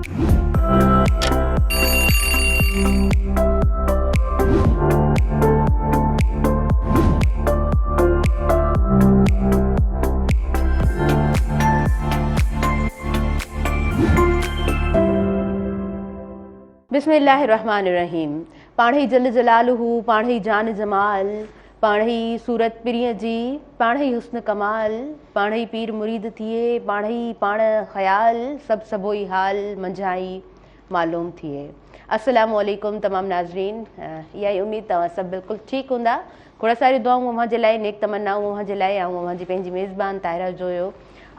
بسم الله الرحمٰن الرحيم پاڻهئي جل جلاله پاڻهئي جان جمال پاڻهئي صورت پرينء جي پاڻهئي حسن ڪمال پاڻهئي پير مريد ٿئي پاڻهئي پاڻ خيال سڀ سڀوئي حال منجهائي معلوم ٿئي. السلام عليڪم تمام ناظرين اها ئي اميد توهان سڀ بلڪل ٺيڪ هوندا کوڙ ساريون دعائون اوهان جي لاء نيڪ تمنائون اوهان جي لاء آئون اوهان جي پنهنجي ميزبان طاهره جويو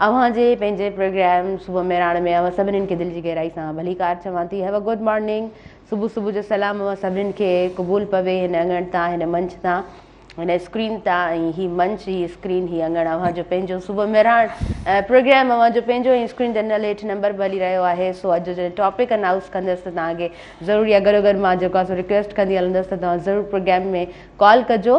اوهان جي پنهنجي پروگرام صبح مهراڻ ۾ اوهان سڀني کي دل جي گهرائي سان ڀليڪار چوان ٿي هيو اي گڊ مارننگ صبح صبح جو سلام اوهان سڀني کي قبول پوي هن اڱڻ تان هن منچ تان هن اسڪرين تان ۽ هي منچ هي اسڪرين هي اڱڻ اوهان جو پنهنجو صبح مهراڻ پروگرام اوهان جو پنهنجو ۽ اسڪرين تي ڏنل هيٺ نمبر به هلي رهيو آهي سو اڄ جو جڏهن ٽاپڪ انائونس ڪندس ته توهان کي ضرور يا گڏو گڏ مان جيڪو آهي سو رڪويسٽ ڪندي هلندس ته توهان ضرور پروگرام ۾ ڪال ڪجو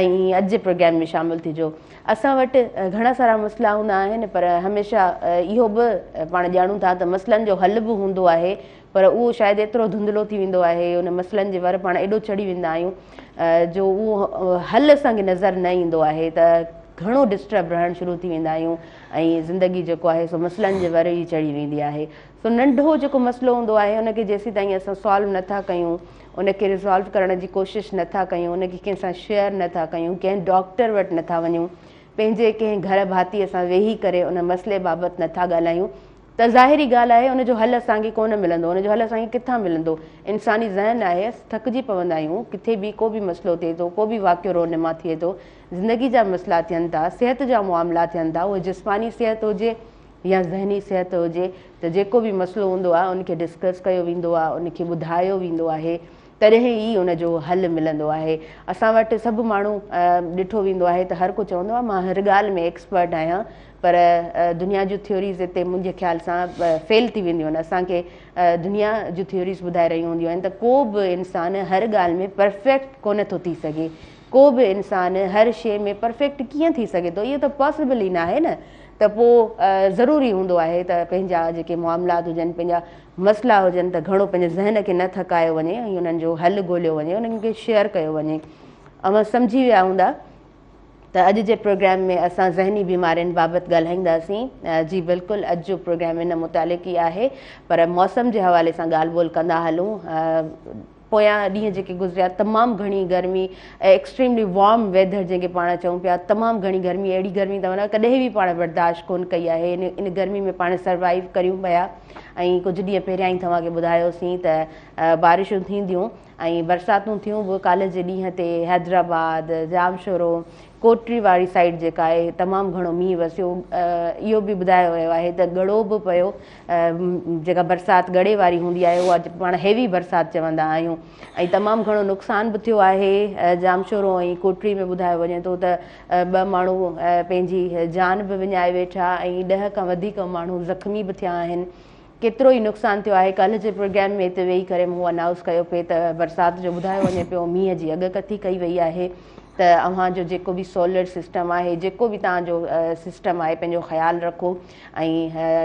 ۽ اڄ جي پروگرام ۾ شامل ٿيجو اسان وٽ گهڻا سارا مسئلا هوندا آهن پر هميشه اهو به پاڻ ڄاڻون ٿا ته مسئلن جو حل به هوندو آهي پر اهو شايد ايترو ڌنڌلو ٿي ويندو آهي، ان مسئلن جي ور پاڻ ايڏو چڙهي ويندا آهيون جو اهو حل اسان کي نظر نه ايندو آهي ته گهڻو ڊسٽرب رهڻ شروع ٿي ويندا آهيون ۽ زندگي جيڪو آهي سو مسئلن جي ور ئي چڙهي ويندي آهي. سو ننڍو جيڪو مسئلو هوندو آهي ان کي جيسيتائين اسان سالو نه ٿا ڪيون، ان کي ريزالو ڪرڻ جي ڪوشش نه ٿا ڪيون، ان کي ڪنهن سان شيئر نه ٿا ڪيون، ڪنهن ڊاڪٽر وٽ نه ٿا وڃون، پنهنجي ڪنهن گهر ڀاتيء سان ويهي ڪري ان مسئلي بابت نه ٿا ڳالهايون ته ظاهري ڳالهه آهي ان جو حل اسان کي ڪونه ملندو، ان جو حل اسان کي ڪٿان ملندو؟ انساني ذهن آهي، اسين ٿڪجي پوندا آهيون، ڪٿي به ڪو به مسئلو ٿئي ٿو، ڪو به واقعو رونما ٿئي ٿو، زندگي جا مسئلا ٿين ٿا، صحت جا معاملا ٿين ٿا، اهي جسماني صحت هجي يا ذهني صحت هجي ته جيڪو به مسئلو هوندو آهي ان کي ڊسڪس ڪيو ويندو آهي، ان کي ٻڌايو ويندو آهي، تڏهن ئي ان جو حل ملندو آهي. اسان وٽ سڀ ماڻهو ڏٺو ويندو آهي ته هر ڪو چوندو آهي مان هر ڳالهه ۾ ايڪسپرٽ آهيان پر دنيا جون ٿيوريز هتي منهنجي خيال سان فيل ٿي وينديون آهن. اسان کي دنيا جون ٿيوريز ٻڌائي رهيون هونديون آهن ته ڪو به انسان هر ڳالهه ۾ پرفيڪٽ ڪونه ٿو ٿي سگهي. ڪو به انسان هر شيء ۾ پرفيڪٽ ڪيئن ٿي سگهي ٿو؟ اهو ته پاسيبل ئي ناهي نه. ته پوء ضروري هوندو آهي ته پنهنجا جيڪي معاملات هجن پنهنجا مسئلا هجن ته گهڻو پنهنجي ذهن کي نه ٿڪايو وڃي ۽ انهن جو حل ڳوليو وڃي انهن کي شيئر ڪيو وڃي. اوهان سمجهي ويا هوندا ته اڄ جي پروگرام ۾ اسان ذهني بيمارين بابت ڳالهائينداسين. جي بلڪل اڄ جو پروگرام ان متعلق ئي آهي پر موسم جي حوالي سان ڳالهه ٻولهه ڪندا هلون. پويان ڏينهن جيڪي گذريا تمام گهڻي گرمي ايڪسٽريملي وارم ويدر جنهن کي پاڻ چئون پيا تمام گهڻي گرمي اهڙي گرمي ته معنيٰ ڪڏهن به پاڻ برداشت ڪونه ڪئي آهي ان گرمي ۾ پاڻ سروائيو ڪريون پيا ۽ ڪجهه ڏينهن پهريان ئي توهان کي ٻڌايوسين ته بارشون ٿينديون ۽ برساتون ٿيون به ڪالهه جي ڏينهن تي حيدرآباد ڄامشورو ڪوٽڙي واري سائيڊ جيڪا آهي تمام گهڻو مينهن وسيو اهو به ٻڌايو ويو آهي ته ڳڙو به پيو جيڪا برسات ڳڙي واري هوندي آهي اها پاڻ هيوي برسات چوندا آهيون ۽ تمام گهڻو نقصان به ٿيو آهي ڄامشورو ۽ ڪوٽڙي ۾ ٻڌايو وڃي ٿو ته ٻه ماڻهو پنهنجي جان به وڃائي ويٺا ۽ 10 کان وڌيڪ ماڻهو زخمي به ٿيا آهن ڪيترو ئي نقصان ٿيو آهي ڪالهه جي پروگرام ۾ هتي ويهي ڪري مون انائونس ڪيو پئي ته برسات جو ٻڌايو وڃي پيو مينهن جي اڳڪٿي ڪئي وئي آهي ته اوهان جو جيڪو به سولر سسٽم آهي جيڪو به توهان جو سسٽم آهي پنهنجو خيال رکو ۽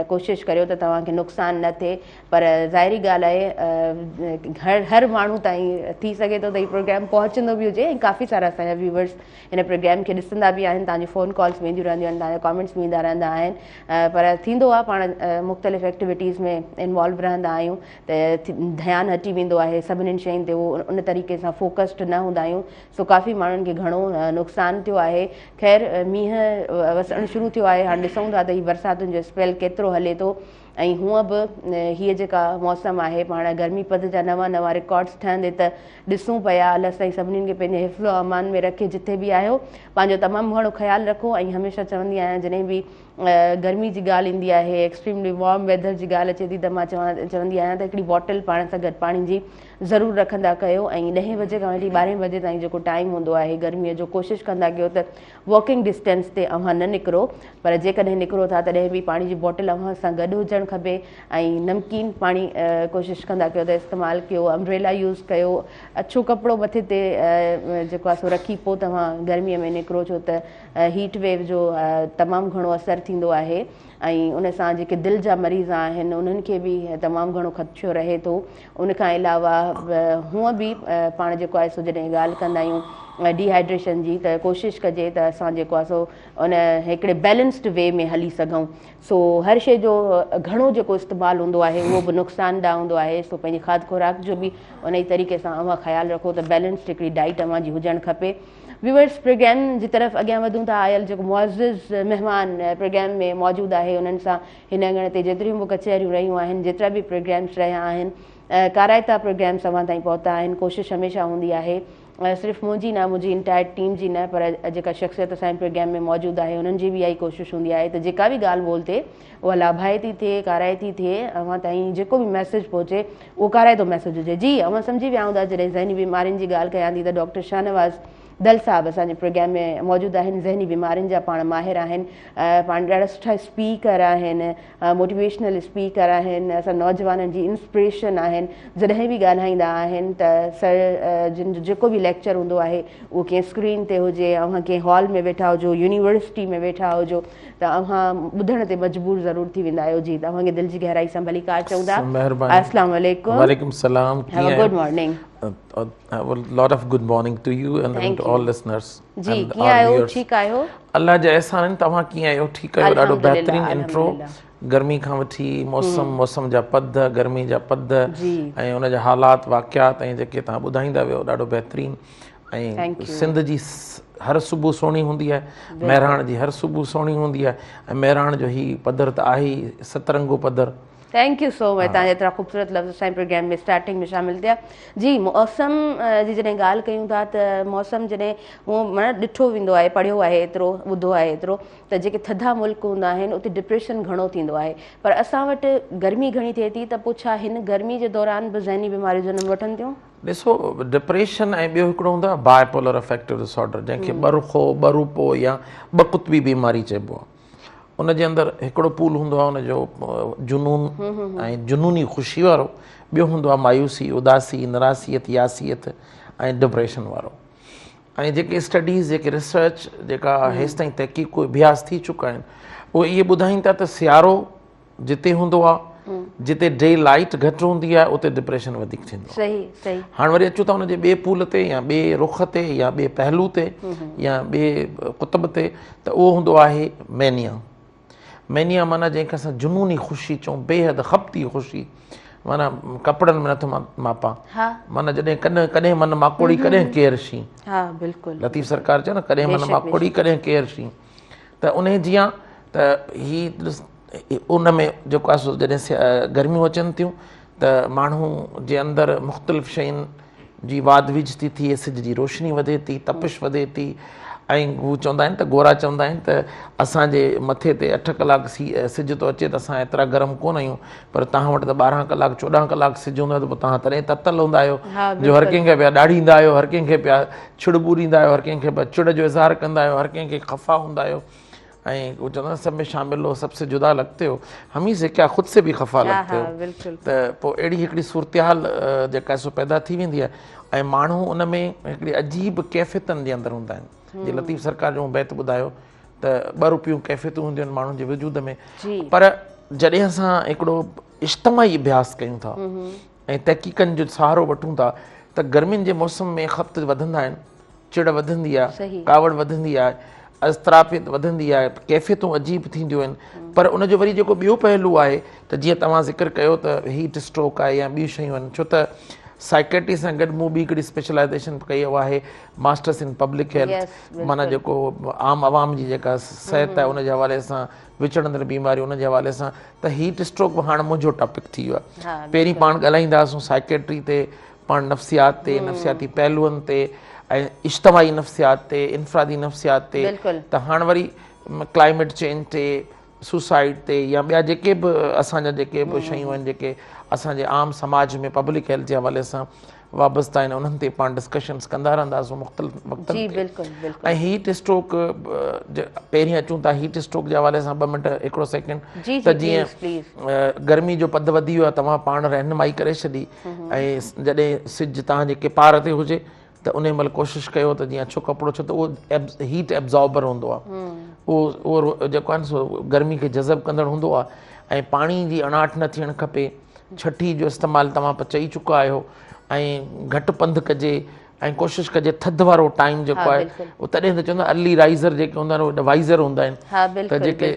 ڪوشش ڪريو ته توهان کي نقصان نه ٿئي پر ظاهري ڳالهه آهي هر هر ماڻهو تائين ٿي سگهي ٿو ته هي پروگرام پهچندو به هجي ۽ ڪافي سارا اسان جا ويورس هن پروگرام کي ڏسندا به آهن توهان جون فون ڪالس به اينديون رهنديون آهن توهان جا ڪامينٽس به ايندا رهندا آهن پر ٿيندو آهي پاڻ مختلف ايڪٽيوٽيز ۾ انوالو رهندا آهيون ته ڌيان هٽي ويندو آهي سڀني شين تي اهو ان طريقي سان فوڪسڊ نه هوندا آهيون سو ڪافي ماڻهن کي گهڻو نقصان ٿيو آهي خير مينهن وسڻ شروع ٿيو آهي هاڻي ڏسون ٿا ته هي برساتن جو اسپيل ڪيترو هلي ٿو ۽ هونء به هيء جيڪا موسم آهي پاڻ گرمي پد جا نوان نوان رڪارڊس ٺهندي ته ڏسون پيا. الله سائين سڀني کي پنهنجي حفظ و امان ۾ رکي جٿي به آهيو پنهنجو تمام گهڻو خيال رکو ۽ هميشه چوندي آهيان جڏهن به گرمي جي ڳالهه ايندي آهي ايڪسٽريملي وارم ويدر جي ڳالهه اچي ٿي ته مان چوندي آهيان ته هڪڙي باٽل پاڻ سان گڏ پاڻي جي ضرور رکندا ڪيو ۽ ڏهين بجي کان وٺي ٻارهين بجي تائين جيڪو ٽائيم هوندو آهي گرمي جو ڪوشش ڪندا ڪيو ته واڪنگ ڊسٽينس تي اوهان نه نڪرو پر جيڪڏهن نڪرو ٿا تڏهن به پاڻي جي بوٽل اوهان سان گڏ هجڻ کپي ۽ نمڪين پاڻي ڪوشش ڪندا ڪيو ته استعمال ڪيو امبريلا يوز ڪيو اڇو ڪپڙو مٿي تي جيڪو آهي سو رکي پوء توهان گرمي ۾ نڪرو ڇو ته هيٽ ويو جو تمام گهڻو اثر ٿيندو آهي ۽ ان سان جيڪي دل جا مريض آهن انهن کي به تمام گهڻو خدشو رهي ٿو. ان کان علاوه هونء به پاڻ جيڪو آهي سو جڏهن ڳالهه ڪندا آهيون ڊي هائيڊريشن جي ته ڪوشش ڪجي ته اسان جيڪو آهي سو ان هڪڙي بيلنسڊ وي ۾ هلي سگهون. سو هر شيء جو گهڻو جيڪو استعمال هوندو آهي اهو به نقصان ده هوندو آهي. سو پنهنجي کاڌ خوراڪ جو به ان ئي طريقي سان اوهان خيال رکو ته بيلنسڊ هڪڙي ڊائيٽ اوهان جي هجڻ کپي. ويورس پروگرام جي طرف اڳيان وڌون ٿا. آيل جيڪو معزز مهمان پروگرام ۾ موجود آهي انهن سان هن اڱڻ تي جيتريون به ڪچهريون رهيون آهن، جيترا به پروگرامس رهيا آهن، ڪارائتا پروگرامس اوهان تائين پهتا آهن. ڪوشش هميشه هوندي آهي صرف منهنجي نه، منهنجي انٽائر ٽيم جي نه، پر جيڪا شخصيت اسان جي پروگرام ۾ موجود آهي انهن جي به اها ئي ڪوشش هوندي آهي ته جيڪا به ڳالهه ٻولهه ٿئي اها لاڀائتي ٿئي، ڪارائتي ٿئي، اوهان تائين جيڪو به ميسيج پهچي اهو ڪارائتو ميسيج هجي. جي اوهان سمجهي ويا هوندا جڏهن ذهني بيمارين جي ڳالهه ڪيان ٿي ته ڊاڪٽر شاهنواز دل صاحب اسان جي پروگرام ۾ موجود آهن. ذهني بيمارين جا پاڻ ماهر آهن، پاڻ ڏاڍا سٺا اسپيڪر آهن، موٽيويشنل اسپيڪر آهن، اسان نوجوانن جي انسپريشن آهن. جڏهن به ڳالهائيندا آهن ته سر جن جو جيڪو به ليڪچر هوندو آهي اهو ڪنهن اسڪرين تي هجي، اوهان ڪنهن هال ۾ ويٺا هجو، يونيورسٽي ۾ ويٺا هجو ته اوهان ٻڌڻ تي مجبور ضرور ٿي ويندا آهيو. جي توهان کي دل جي گهرائي سان ڀليڪار چئون ٿا. مهرباني. السلام عليڪم. وعليڪم السلام. ڪيئن آهيو؟ Good morning. Lot of good morning to you and Thank to you. All listeners جي اينڊ ڪيئن آر آهيو؟ ويورز. ٺيڪ آهيو؟ الله جا احسان آهن. توهان ڪيئن آهيو؟ ٺيڪ آهيو؟ ڏاڍو الحمدلله بهترين انٽرو. الحمدلله. گرمي کان وٺي موسم، موسم جا پد، گرمي جا پد جي. ۽ ان جا حالات واقعات ۽ جيڪي توهان ٻڌائيندا ويو ڏاڍو بهترين. ۽ Thank you. Sindh جي هر صبح سهڻي هوندي آهي، بلڪل. مهراڻ جي هر صبح سهڻي هوندي آهي ۽ مهراڻ جو هي پڌر ته آهي ئي سترنگو پڌر. Thank you سو مچ توهان جا ايترا خوبصورت لفظ اسان جي پروگرام ۾ اسٽارٽنگ ۾ شامل ٿيا. جي موسم جي جڏهن ڳالهه ڪيون ٿا ته موسم جڏهن هونء معنيٰ ڏٺو ويندو آهي، پڙهيو آهي ايترو، ٻڌو آهي ايترو ته جيڪي ٿڌا ملڪ هوندا آهن اتي ڊپريشن گهڻو ٿيندو آهي پر اسان وٽ گرمي گهڻي ٿئي ٿي ته پوء ڇا هن گرمي جي دوران به ذهني بيماريون جنم وٺن ٿيون؟ ڏسو ڊپريشن ۽ ٻيو هڪڙو هوندو آهي باء پولر افيڪٽو ڊس آرڊر جنهن کي ٻه رخو، ٻه روپو يا ٻه قطبي بيماري چئبو آهي. ان جي اندر هڪڙو پول هوندو آهي ان جو جنون ۽ جنوني خوشي وارو، ٻيو هوندو آهي مايوسي، اداسي، نراسيت، ياسيت ۽ ڊپريشن وارو. ۽ جيڪي اسٽڊيز جيڪي ريسرچ جيڪا هيستائين تحقيق اڀياس ٿي چڪا آهن اهي اهي ٻڌائين ٿا ته سيارو جتي هوندو آ جتي ڊي لائيٽ گهٽ هوندي آ اتي ڊپريشن وڌيڪ ٿيندو آ. صحيح صحيح. هاڻ وري اچون ٿا ان جي ٻئي پول تي يا ٻئي رخ تي يا ٻئي پهلو تي يا ٻئي قطب تي ته اهو هوندو آهي مينيا. مينيا معنيٰ جنهن کي اسان جنوني خوشي چئون بيحد خبطي خوشي معنيٰ ڪپڙن ۾ نٿو ماپان معنيٰ جڏهن ڪڏهن ڪڏهن من ماڪوڙي ڪڏهن ڪير شين. ها بلڪل. لطيف سرڪار چيو نه ڪڏهن من ماڪوڙي ڪڏهن ڪير شين. ته انهي جيان ته هي ان ۾ جيڪو آهي سو جڏهن گرميون اچن ٿيون ته ماڻهو جي اندر مختلف شين جي واڌ ويجهه ٿي ٿئي، سج جي روشني وڌي ٿي، تپش وڌي ٿي ۽ هو چوندا آهن ته گورا چوندا آهن ته اسان جي مٿي تي اٺ ڪلاڪ سج ٿو اچي ته اسان ايترا گرم ڪونه آهيون پر توهان وٽ ته 12 ڪلاڪ 14 ڪلاڪ سج هوندو آهي ته پوء توهان تڏهن تتل هوندا آهيو جو هر ڪنهن کي پيا ڏاڙهيندا آهيو، هر ڪنهن کي پيا ڇڙ ٻوريندا آهيو، هر ڪنهن کي پيا چڙ جو اظهار ڪندا آهيو، هر ڪنهن کي خفا هوندا آهيو ۽ هو چوندا آهن سب ۾ شامل هو سب سي جدا لگتي هو هم هي سي ڪيا خود سي به خفا لگتي هو ته پوء اهڙي هڪڙي صورتحال جيڪا سو پيدا ٿي ويندي آهي ۽ ماڻهو ان ۾ هڪڙي عجيب ڪيفيتن جي اندر هوندا آهن جي لطيف سرڪار جو بيت ٻڌايو ته ٻه روپيون ڪيفيتون هونديون آهن ماڻهن جي وجود ۾ پر جڏهن اسان هڪڙو اجتماعي اڀياس ڪيون ٿا ۽ تحقيقن جو سهارو وٺون ٿا ته گرمين جي موسم ۾ خپت وڌندا آهن، چڙ وڌندي آهي، ڪاوڙ وڌندي آهي، اضطرابيت وڌندي آهي، ڪيفيتون عجيب ٿينديون آهن پر ان جو وري جيڪو ٻيو پهلو آهي ته جيئن توهان ذڪر ڪيو ته هيٽ اسٽروڪ آهي يا ٻيون شيون آهن ڇو ته سائيڪيٽري سان گڏ مون ٻي هڪڙي اسپيشلائزيشن به ڪئي اها آهي ماسٽرس ان پبلڪ هيلٿ معنيٰ جيڪو عام عوام جي جيڪا صحت آهي ان جي حوالي سان وچڙندڙ بيماريون ان جي حوالي سان ته هيٽ اسٽروڪ به هاڻ منهنجو ٽاپڪ ٿي ويو آهي. پهرين پاڻ ڳالهائيندا هئاسون سائيڪيٽري تي، پاڻ نفسيات تي، نفسياتي پهلوئن تي ۽ اجتماعي نفسيات تي، انفرادي نفسيات تي ته هاڻ وري ڪلائميٽ چينج تي، سوسائيڊ تي يا ٻيا جيڪي به اسان جا جيڪي به شيون آهن جيڪي اسان جي عام سماج ۾ پبلڪ هيلٿ جي حوالي سان وابسته آهن انهن تي پاڻ ڊسڪشنز ڪندا رهنداسون مختلف وقتن جي تي بلڪل بلڪل ۽ هيٽ اسٽروڪ پهرين اچون ٿا هيٽ اسٽروڪ جي حوالي سان 2 منٽ هڪڙو سيڪنڊ جي ته جي جيئن پليز پليز گرمي جو پد وڌي ويو آهي توهان پاڻ رهنمائي ڪري ڇڏي ۽ جڏهن سج توهان جي ڪپار تي هجي ته انهي مهل ڪوشش ڪيو ته جيئن اڇو ڪپڙو ڇو ته اهو هيٽ ابزاربر هوندو آهي. اهو اهو جيڪو آهي نه سو گرمي کي جذب ڪندڙ هوندو آهي ۽ پاڻي جي اڻاٺ نه ٿيڻ کپي. ڇٺي جو استعمال توهان چئي چڪا آهيو ۽ گهٽ پنڌ ڪجي ۽ ڪوشش ڪجي ٿڌ وارو ٽائيم جيڪو آهي اهو تڏهن ته چوندا ارلي رائزر جيڪي هوندا آهن اهي وائزر هوندا آهن ته جيڪي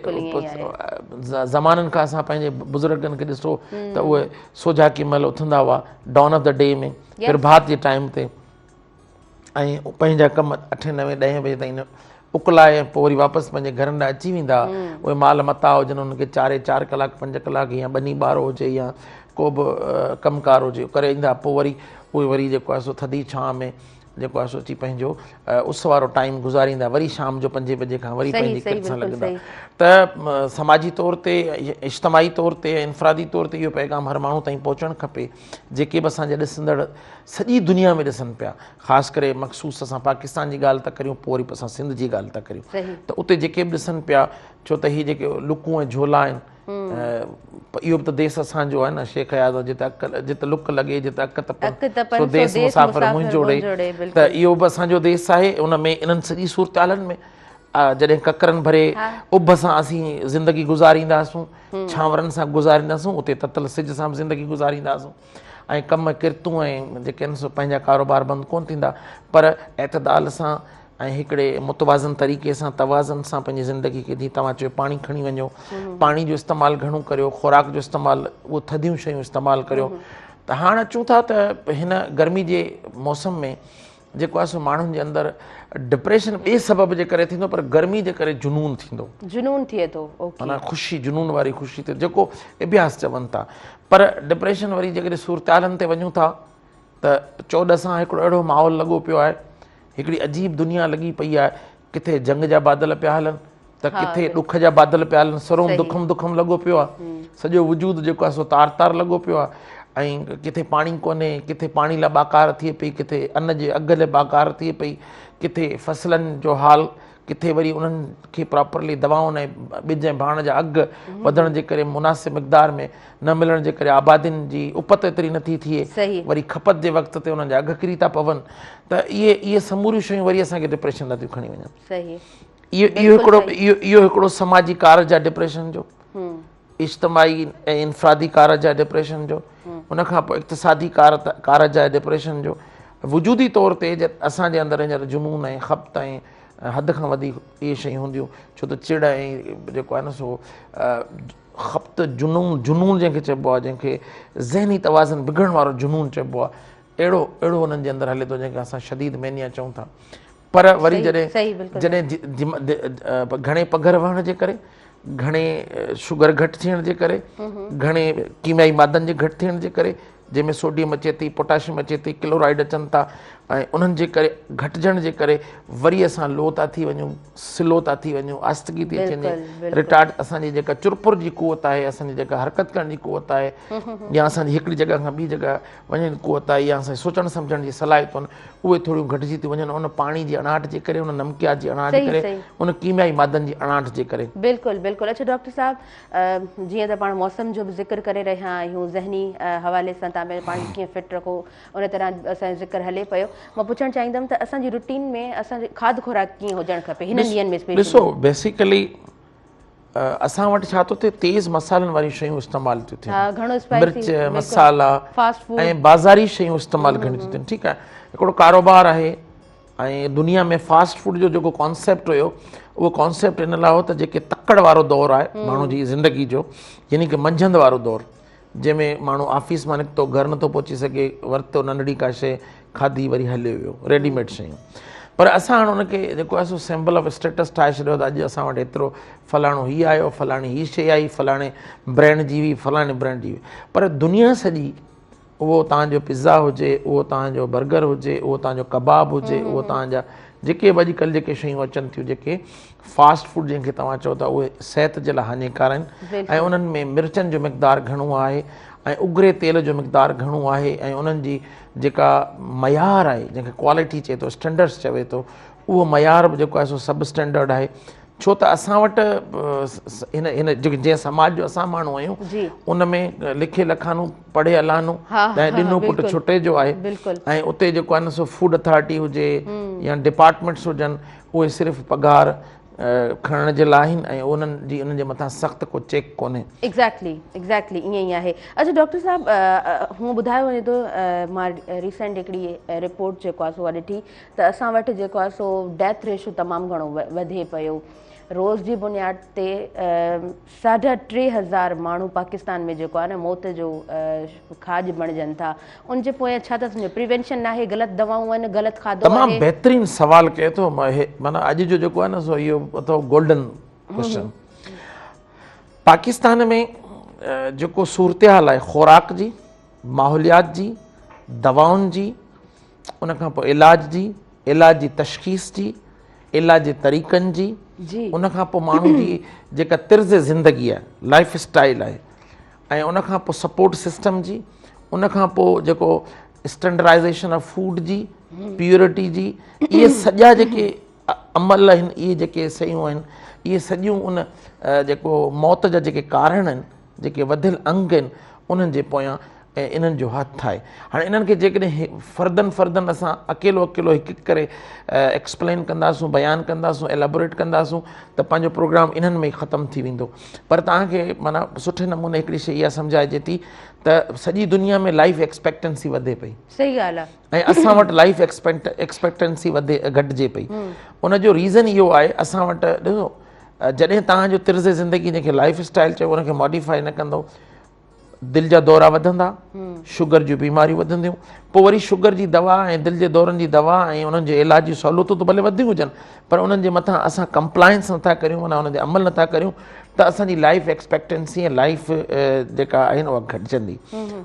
زمانن کان اسان پنهنجي بزرگن کي ڏسو ته اهي سوجاڪي مهل اٿندا هئا ڊان آف the D ۾ پرڀات جي ٽائيم تي ۽ پنهنجا ڪم اٺين نوين ڏهين بجي تائين اڪلائي ۽ پوء وري واپس پنهنجي گهرن ڏانهن اچي ويندا اهي مال متاع هجن انهن کي چاري چار ڪلاڪ پنج ڪلاڪ يا ٻني ٻارو هجي يا ڪو به ڪم ڪار هجي ڪري ايندا پوء وري اهي وري جيڪو آهي سو ٿڌي ڇانء ۾ جيڪو آهي سو اچي پنهنجو اس وارو ٽائيم گذاريندا وري شام جو پنجين بجي کان وري پنهنجي ڪرت سان لڳندا ته سماجي طور تي اجتماعي طور تي انفرادي طور تي اهو پيغام هر ماڻهو تائين پهچڻ کپي جيڪي به اسان جا ڏسندڙ سڄي دنيا ۾ ڏسن پيا خاص ڪري مخصوص اسان پاڪستان جي ڳالهه ٿا ڪريون پوء وري اسان سنڌ جي ڳالهه ٿا ڪريون ته اتي جيڪي به ڏسن پيا ڇو ته هي جيڪي لڪون ۽ جهولا آهن اهو به ته ديس اسان جو آهي نه شيخ اياز جت اک جت لڪ لڳي جت اک تپن سو ديس مسافر منهنجو ڙي ته اهو به اسان جو ديس آهي ان ۾ انهن سڄي صورتحالن ۾ جڏهن ڪڪرن ڀري اڀ سان اسين زندگي گذارينداسون ڇانورن سان گذارينداسون اتي تتل سج سان به زندگي گذارينداسون ۽ ڪم ڪرتون ۽ جيڪي آهن سو پنهنجا ڪاروبار بند ڪونه ٿيندا پر اعتدال سان ۽ هڪڙي متوازن طريقي سان توازن سان پنهنجي زندگي کي جيئن توهان چيو پاڻي کڻي وڃو پاڻي جو استعمال گهڻو ڪريو خوراڪ جو استعمال اهو ٿڌيون شيون استعمال ڪريو ته هاڻ اچون ٿا ته هن گرمي جي موسم ۾ جيڪو آهي سو ماڻهن جي اندر ڊپريشن ٻئي سبب جي ڪري ٿيندو پر گرمي جي ڪري جنون ٿيندو. جنون ٿئي ٿو اوڪي. معنيٰ خوشي جنون واري خوشي ٿئي جيڪو اڀياس چون ٿا پر ڊپريشن وري جيڪڏهن صورتحالن تي وڃون ٿا ته چوڏسان هڪڙو اهڙو ماحول لڳو پيو آهي هڪڙي عجيب دنيا لڳي پئي آهي ڪٿي جنگ جا بادل پيا هلن ته ڪٿي ڏک جا بادل پيا هلن سروم دکم دکم لڳو پيو آهي سڄو وجود جيڪو آهي سو تار تار لڳو پيو آهي ۽ ڪٿي پاڻي ڪونهي ڪٿي پاڻي لاء ٻاڪار ٿئي پئي ڪٿي ان جي اگهه لاء ٻاڪار ٿئي پئي ڪٿي فصلن جو حال ڪٿي وري انهن کي پراپرلي دوائن ۽ ٻج ۽ ڀاڻ جا اگهه وڌڻ جي ڪري مناسب مقدار ۾ نه ملڻ جي ڪري آبادين جي اپت ايتري نٿي ٿئي وري کپت جي وقت تي انهن جا اگهه ڪري ٿا پون ته اهي اهي سموريون شيون وري اسان کي ڊپريشن ڏانهن ٿيون کڻي وڃن. اهو اهو هڪڙو اهو اهو هڪڙو سماجي ڪارج آهي ڊپريشن جو اجتماعي ۽ انفرادي ڪارج آهي ڊپريشن جو ان کان پوء اقتصادي ڪارج آهي ڊپريشن جو وجودي طور تي اسان جي اندر هينئر جنون ۽ خبط ۽ حد کان وڌيڪ اهي شيون هونديون ڇو ته چڙ ۽ جيڪو آهي نه سو خبط جنون جنون جنهن کي چئبو آهي جنهن کي ذهني توازن بگڙڻ وارو جنون چئبو آهي اهڙو اهڙو انهن جي اندر هلي ٿو جنهن کي اسان شديد مينيا چئون ٿا پر وري جڏهن جڏهن گهڻي پگهر وهڻ جي ڪري گهڻي شگر گهٽ ٿيڻ جي ڪري گهڻي ڪيميائي مادن جي گهٽ ٿيڻ جي ڪري جنهن ۾ سوڊيم اچي ٿي پوٽاشيم اچي ٿي ڪلورائيڊ اچن ٿا ۽ انهن جي ڪري گهٽجڻ جي ڪري وري اسان لو ٿا ٿي وڃون سلو ٿا ٿي وڃون آستگي ٿي اچي وڃي رٽارڊ اسان جي جيڪا چرپر جي قوت آهي اسان جي جيڪا حرڪت ڪرڻ جي قوت آهي يا اسان جي هڪڙي جڳهه کان ٻي جڳهه وڃڻ جي قوت آهي يا اسان جي سوچڻ سمجهڻ جي صلاحيتون آهن اهي ٿوريون گهٽجي ٿيون وڃن ان پاڻي جي اڻاٺ جي ڪري ان نمڪيات جي اڻاٺ جي ڪري ان ڪيميائي مادن جي اڻاٺ جي ڪري. بلڪل بلڪل اڇا ڊاڪٽر صاحب جيئن ته پاڻ موسم جو به ذڪر ڪري رهيا آهيون ذهني حوالي سان تان پاڻ کي ڪيئن فٽ رکو ان طرح اسان جو ذڪر هلي پيو مان پڇڻ چاهيندم ته اسان جي روٽين ۾ اسان جي کاڌ خوراڪ ڪيئن هجڻ کپي هنن ڏينهن ۾ اسپيشلي. ڏسو بيسيڪلي اسان وٽ ڇا ٿو ٿئي تيز مصالحن واريون شيون استعمال ٿيون ٿين مرچ مصالحا ۽ بازاري شيون استعمال گهڻيون ٿيون ٿين ٺيڪ آهي هڪڙو ڪاروبار آهي ۽ دنيا ۾ فاسٽ فوڊ جو جيڪو ڪانسيپٽ هيو اهو ڪانسيپٽ ان لاء هو ته جيڪي تڪڙ وارو دور آهي ماڻهو جي زندگي جو يعني ڪي منجهند وارو دور جنهن ۾ ماڻهو آفيس مان نڪتو گهر نٿو پهچي سگهي ورتو ننڍڙي ڪا شيء کاڌي وري هليو ويو ريڊي ميڊ شيون پر اسان هاڻ ان کي جيڪو آهي سو سمبل آف اسٽيٽس ٺاهي ڇڏيو ته اڄ اسان وٽ ايترو فلاڻو هي آيو فلاڻي هي شيء آئي فلاڻي برانڊ جي هئي فلاڻي برانڊ جي هئي پر دنيا سڄي اهو توهان جو پزا هجي اهو توهان جو برگر هجي اهو توهان جو ڪباب هجي اهو توهان جا جيڪي به اڄڪلهه جيڪي شيون اچن ٿيون جيڪي فاسٽ فوڊ جنهن کي توهان چئو ٿا اهي صحت جي لاء هاڃيڪار آهن ۽ انهن ۾ مرچن جو مقدار گهڻو آهي ۽ اگري تيل جو مقدار گهڻو آهي ۽ انهن جي جيڪا معيار آهي جنهن کي ڪوالٽي چئي ٿو اسٽينڊرڊس چوي ٿو اهو معيار به جيڪو آهي سو سب اسٽينڊرڊ آهي ڇو ته اسان وٽ هن هن جنهن سماج جو اسان ماڻهو آهيون ان ۾ لکي لکانو پڙهي الانو ۽ ڏنو پٽ ڇٽي جو آهي ۽ اتي جيڪو آهي نه سو فوڊ اٿارٽي هجي يا ڊپارٽمينٽس هجن اهي صرف پگهار کڻڻ جي لاء آهن ۽ انهن جي انهن جي مٿان سخت ڪو چيڪ ڪونهي. ايگزيڪٽلي ايگزيڪٽلي ائين ئي آهي. اڇا ڊاڪٽر صاحب هونء ٻڌايو وڃي ٿو مان ريسينٽ هڪڙي رپورٽ جيڪو آهي سو اها ڏٺي ته اسان وٽ جيڪو آهي سو ڊيٿ ريشو تمام گهڻو وڌي پيو روز جي بنياد تي ساڍا 3000 ماڻهو پاڪستان ۾ جيڪو آهي نه موت جو کاڄ بڻجن ٿا ان جي پويان ڇا ٿا سمجهو پريوينشن ناهي غلط دوائون آهن غلط کاڌو آهي. تمام بهترين سوال ڪيو اٿو معنيٰ اڄ جو جيڪو آهي نه سو اهو اٿو گولڊن ڪوشچن پاڪستان ۾ جيڪو صورتحال آهي خوراڪ جي ماحوليات جي دوائن جي ان کان پوء علاج جي علاج جي تشخيص جي علاج جي طريقن جي ان کان پوء ماڻهو جي جيڪا طرز زندگي آهي لائف اسٽائل آهي ۽ ان کان پوء سپورٽ سسٽم جي ان کان پوء جيڪو اسٽينڊرائزيشن آف فوڊ جي پيورٽي جي اهي سڄا جيڪي عمل آهن اهي جيڪي شيون آهن اهي سڄيون ان جيڪو موت جا جيڪي ڪارڻ آهن جيڪي وڌيل انگ آهن انهن جي پويان ۽ انهن جو هٿ آهي. هاڻي انهن کي جيڪڏهن فردن فردن اسان اڪيلو اڪيلو هڪ هڪ ڪري ايڪسپلين ڪنداسون بيان ڪنداسون ايلابوريٽ ڪنداسون ته پنهنجو پروگرام انهن ۾ ئي ختم ٿي ويندو پر توهان کي معنيٰ سٺي نموني هڪڙي شيء اها سمجهائجي ٿي ته سڄي دنيا ۾ لائف ايڪسپيڪٽنسي وڌي پئي. صحيح ڳالهه آهي. ۽ اسان وٽ لائف ايڪسپيڪٽنسي وڌي گهٽجي پئي. ان جو ريزن اهو آهي اسان وٽ ڏسو جڏهن توهان جو طرز زندگي جنهن کي لائف اسٽائل چئبو ان کي ماڊيفائي نه ڪندو دل جا دورا وڌندا، شگر جون بيماريون وڌنديون، پوء وري شگر جي دوا ۽ دل جي دورن جي دوا ۽ انهن جي علاج جون سهولتون ته ڀلي وڌيون هجن پر انهن جي مٿان اسان ڪمپلائنس نٿا ڪريون معنيٰ انهن تي عمل نٿا ڪريون ته اسان جي لائف ايڪسپيڪٽنسي ۽ لائف جيڪا آهي نه اها گهٽجندي.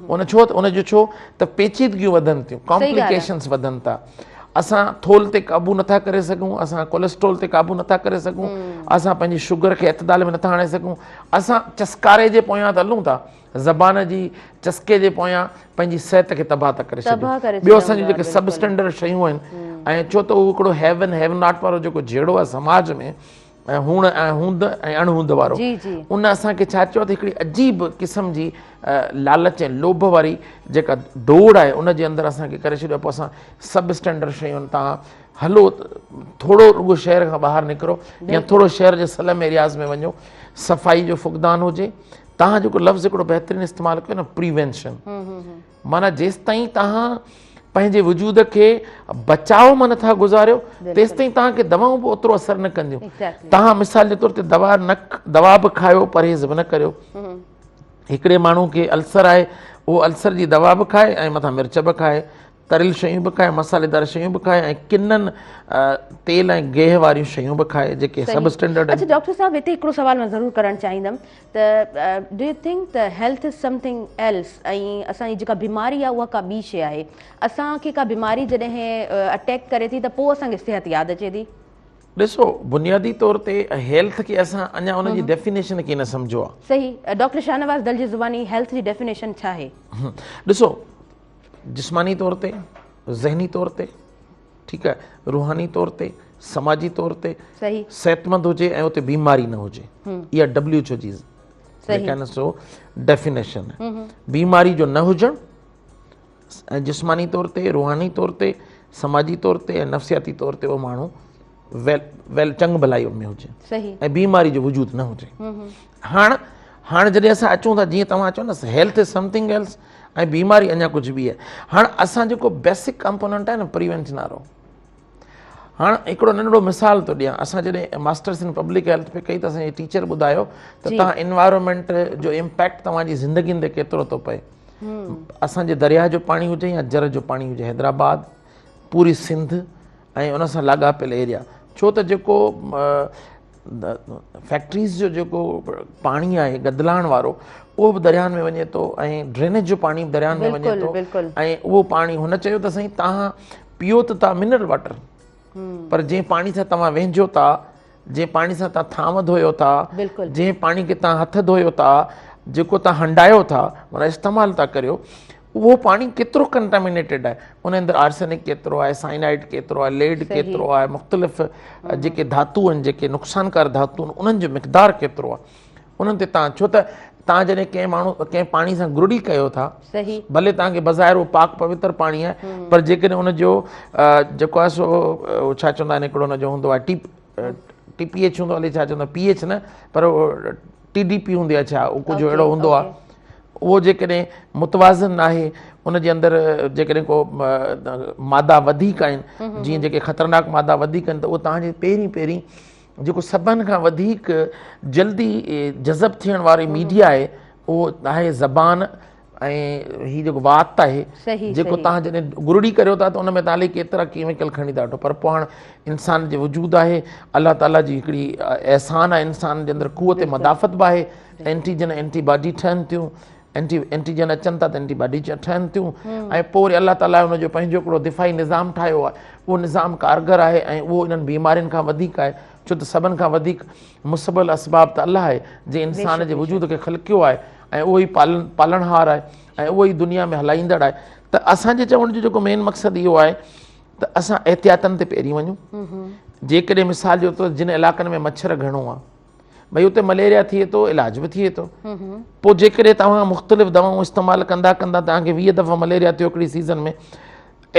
ان ڇو ته ان جو ڇو ته پيچيدگيون وڌن ٿيون، ڪامپليڪيشنس وڌن ٿا. اسان ٿولهه تي قابو نٿا ڪري سگهون، اسان ڪوليسٽرول تي قابو نٿا ڪري سگهون، اسان پنهنجي شگر کي اعتدال ۾ نٿا آڻي سگهون، اسان چسڪاري جي پويان ته هلون ٿا، زبان جي چسڪي جي پويان پنهنجي صحت کي تباهه ٿا ڪري ڇڏيون. ٻيو اسان جون جيڪي سب اسٽينڊرڊ شيون آهن ۽ ڇو ته اهو هڪڙو have and have not وارو جيڪو جهيڙو آهي سماج ۾ ۽ هوڻ ۽ هوند ۽ اڻ هوند وارو ان اسان کي ڇا چيو ته هڪڙي عجيب قسم جي لالچ ۽ لوڀ واري جيڪا ڊوڙ آهي ان جي اندر اسان کي ڪري ڇڏيو پوء اسان سب اسٽينڊرڊ شيون تان هلو ٿورو رڳو شهر کان ٻاهر نڪرو يا ٿورو شهر جي سلم ايرياز ۾ وڃو صفائي جو فقدان هجي تان جيڪو لفظ هڪڙو بهترين استعمال ڪيو نه پريوينشن معنيٰ جيستائين توهان پنهنجي وجود کي بچاء مان نٿا گذاريو تيستائين توهان کي دوائون به اوترو اثر نه ڪنديون. توهان مثال جي طور تي دوا نه دوا به کايو پرهيز به نه ڪريو. هڪڙي ماڻهو کي السر آهي اهو السر جي دوا به کائي ۽ مٿان مرچ به کائي تريل شيون به کائي مصالحيدار شيون به کائي ۽ ڪنن تيل ۽ گيهه واريون شيون به کائي جيڪي سب اسٽينڊرڊ آهن. اڇا ڊاڪٽر صاحب هتي هڪڙو سوال مان ضرور ڪرڻ چاهيندم ته do you think ته هيلٿ از سمٿنگ ايلس ۽ اسان جي جيڪا بيماري آهي اها ڪا ٻي شيء آهي اسان کي ڪا بيماري جڏهن اٽيڪ ڪري ٿي ته پوء اسان کي صحت ياد اچي ٿي. ڏسو بنيادي طور تي هيلٿ کي اسان اڃا ان جي ڊيفينيشن کي نه سمجهيو آهي. صحيح ڊاڪٽر شاهنواز دل جي زباني هيلٿ جي ڊيفينيشن ڇا آهي؟ ڏسو جسماني طور تي ذهني طور تي ٺيڪ آهي روحاني طور تي سماجي طور تي صحتمند هجي ۽ اتي بيماري نه هجي اها ڊبليو ايڇ او جي جيڪا نه سو ڊيفينيشن بيماري جو نه هجڻ ۽ جسماني طور تي روحاني طور تي سماجي طور تي ۽ نفسياتي طور تي اهو ماڻهو ويل ويل چڱ ڀلائي ان ۾ هجي ۽ بيماري جو وجود نه هجي هاڻ هاڻ جڏهن اسان اچون ٿا جيئن توهان چئو نه هيلٿ از سمٿنگ ايلس ۽ بيماري اڃا ڪجهه به آهي هاڻ اسان جيڪو بيسڪ ڪمپوننٽ آهي نه پريونشن وارو هاڻ هڪڙو ننڍڙو مثال ٿو ڏيان اسان جڏهن masters in public health P ڪئي ته اسان جي ٽيچر ٻڌايو ته توهان انوائرمينٽ جو امپيڪٽ توهان جي زندگين تي ڪيترو ٿو پئي اسان جي درياهه جو پاڻي هجي يا جر جو پاڻي هجي حيدرآباد پوري سنڌ ۽ ان سان لاڳاپيل ايريا ڇو ته جيڪو فيڪٽريز جو جيڪو پاڻي آهي گدلاڻ وارو اهو به درياهن ۾ وڃي ٿو ۽ ڊرينيج جو پاڻي به درياهن ۾ وڃي ٿو ۽ اهو پاڻي هن چيو ته سائين تهان پيو ته ٿا منرل واٽر پر جنهن پاڻي سان توهان وهنجو ٿا جنهن پاڻي سان توهان ٿانو ڌويو ٿا، جنهن پاڻي کي توهان هٿ ڌويو ٿا، جيڪو توهان هنڊايو ٿا، معنيٰ استعمال ٿا ڪريو، اهو پاڻي ڪيترو ڪنٽامينيٽيڊ آهي، ان اندر آرسينڪ ڪيترو آهي، سائنائيڊ ڪيترو آهي، ليڊ ڪيترو آهي، مختلف جيڪي ڌاتو آهن، جيڪي نقصانڪار ڌاتو آهن، انهن جو مقدار ڪيترو آهي، انهن تي توهان ڇو ته توهان جڏهن ڪنهن ماڻهو ڪنهن پاڻي سان گرڙي ڪيو ٿا، ڀلي توهان کي بظاهر اهو پاڪ پوتر پاڻي آهي، پر جيڪڏهن ان جو جيڪو آهي سو ڇا چوندا آهن هڪڙو ان جو هوندو آهي ٽيپ ٽي پي ايڇ هوندو الائي ڇا چوندا پي ايڇ نه پر ٽي ڊي پي هوندي آهي ڇا اهو ڪجهه اهڙو هوندو آهي اهو جيڪڏهن متوازن ناهي ان جي اندر جيڪڏهن ڪو مادا وڌيڪ آهن جيئن جيڪي خطرناڪ مادا وڌيڪ آهن ته اهو توهان جي پهرين پهرين جيڪو سڀن کان وڌيڪ جلدي جذب ٿيڻ واري ميڊيا آهي اهو آهي زبان ۽ هي جيڪو وات آهي جيڪو تهان جڏهن گرڙي ڪريو ٿا ته ان ۾ تهان الائي ڪيترا ڪيميڪل کڻي ٿا وٺو پر پوء هاڻ انسان جي وجود آهي الله تعالي جي هڪڙي احسان آهي انسان جي اندر قوت مدافعت به آهي اينٽيجن اينٽي باڊي ٺهن ٿيون اينٽي اينٽيجن اچن ٿا ته اينٽي باڊي ٺهن ٿيون ۽ پوء وري الله تعالي ان جو پنهنجو هڪڙو دفاعي نظام ٺاهيو آهي اهو نظام ڪارگر آهي ۽ اهو انهن بيمارين کان وڌيڪ آهي ڇو ته سڀن کان وڌيڪ مسبب الاسباب ته الله آهي جنهن انسان جي وجود کي خلقيو آهي ۽ اهو ئي پالن پالڻهار آهي ۽ اهو ئي دنيا ۾ هلائيندڙ آهي ته اسان جي چوڻ جو جيڪو مين مقصد اهو آهي ته اسان احتياطن تي پهرين وڃون جيڪڏهن مثال جو طور جن علائقن ۾ مڇر گهڻو آهي ڀئي اتي مليريا ٿئي ٿو علاج به ٿئي ٿو پوء جيڪڏهن توهان مختلف دوائون استعمال ڪندا ڪندا توهان کي 20 دفعا مليريا ٿيو هڪڙي سيزن ۾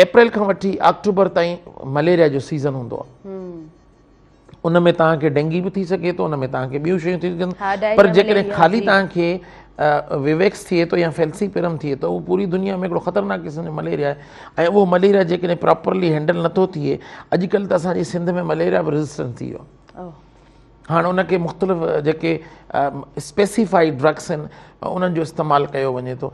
اپريل کان وٺي آڪٽوبر تائين مليريا جو سيزن هوندو آهي ان ۾ توهان کي ڊينگي به ٿي سگهي ٿو ان ۾ توهان کي ٻيون شيون ٿي سگهن پر جيڪڏهن خالي توهان کي ويويڪس ٿئي ٿو يا فيلسي پرم ٿئي ٿو اهو پوري دنيا ۾ هڪڙو خطرناڪ قسم جو مليريا آهي ۽ اهو مليريا جيڪڏهن پراپرلي هينڊل نٿو ٿئي اڄڪلهه ته اسان جي سنڌ ۾ مليريا به ريزسٽنس ٿي ويو هاڻ ان کي مختلف جيڪي اسپيسيفائيڊ ڊرگس آهن انهن جو استعمال ڪيو وڃي ٿو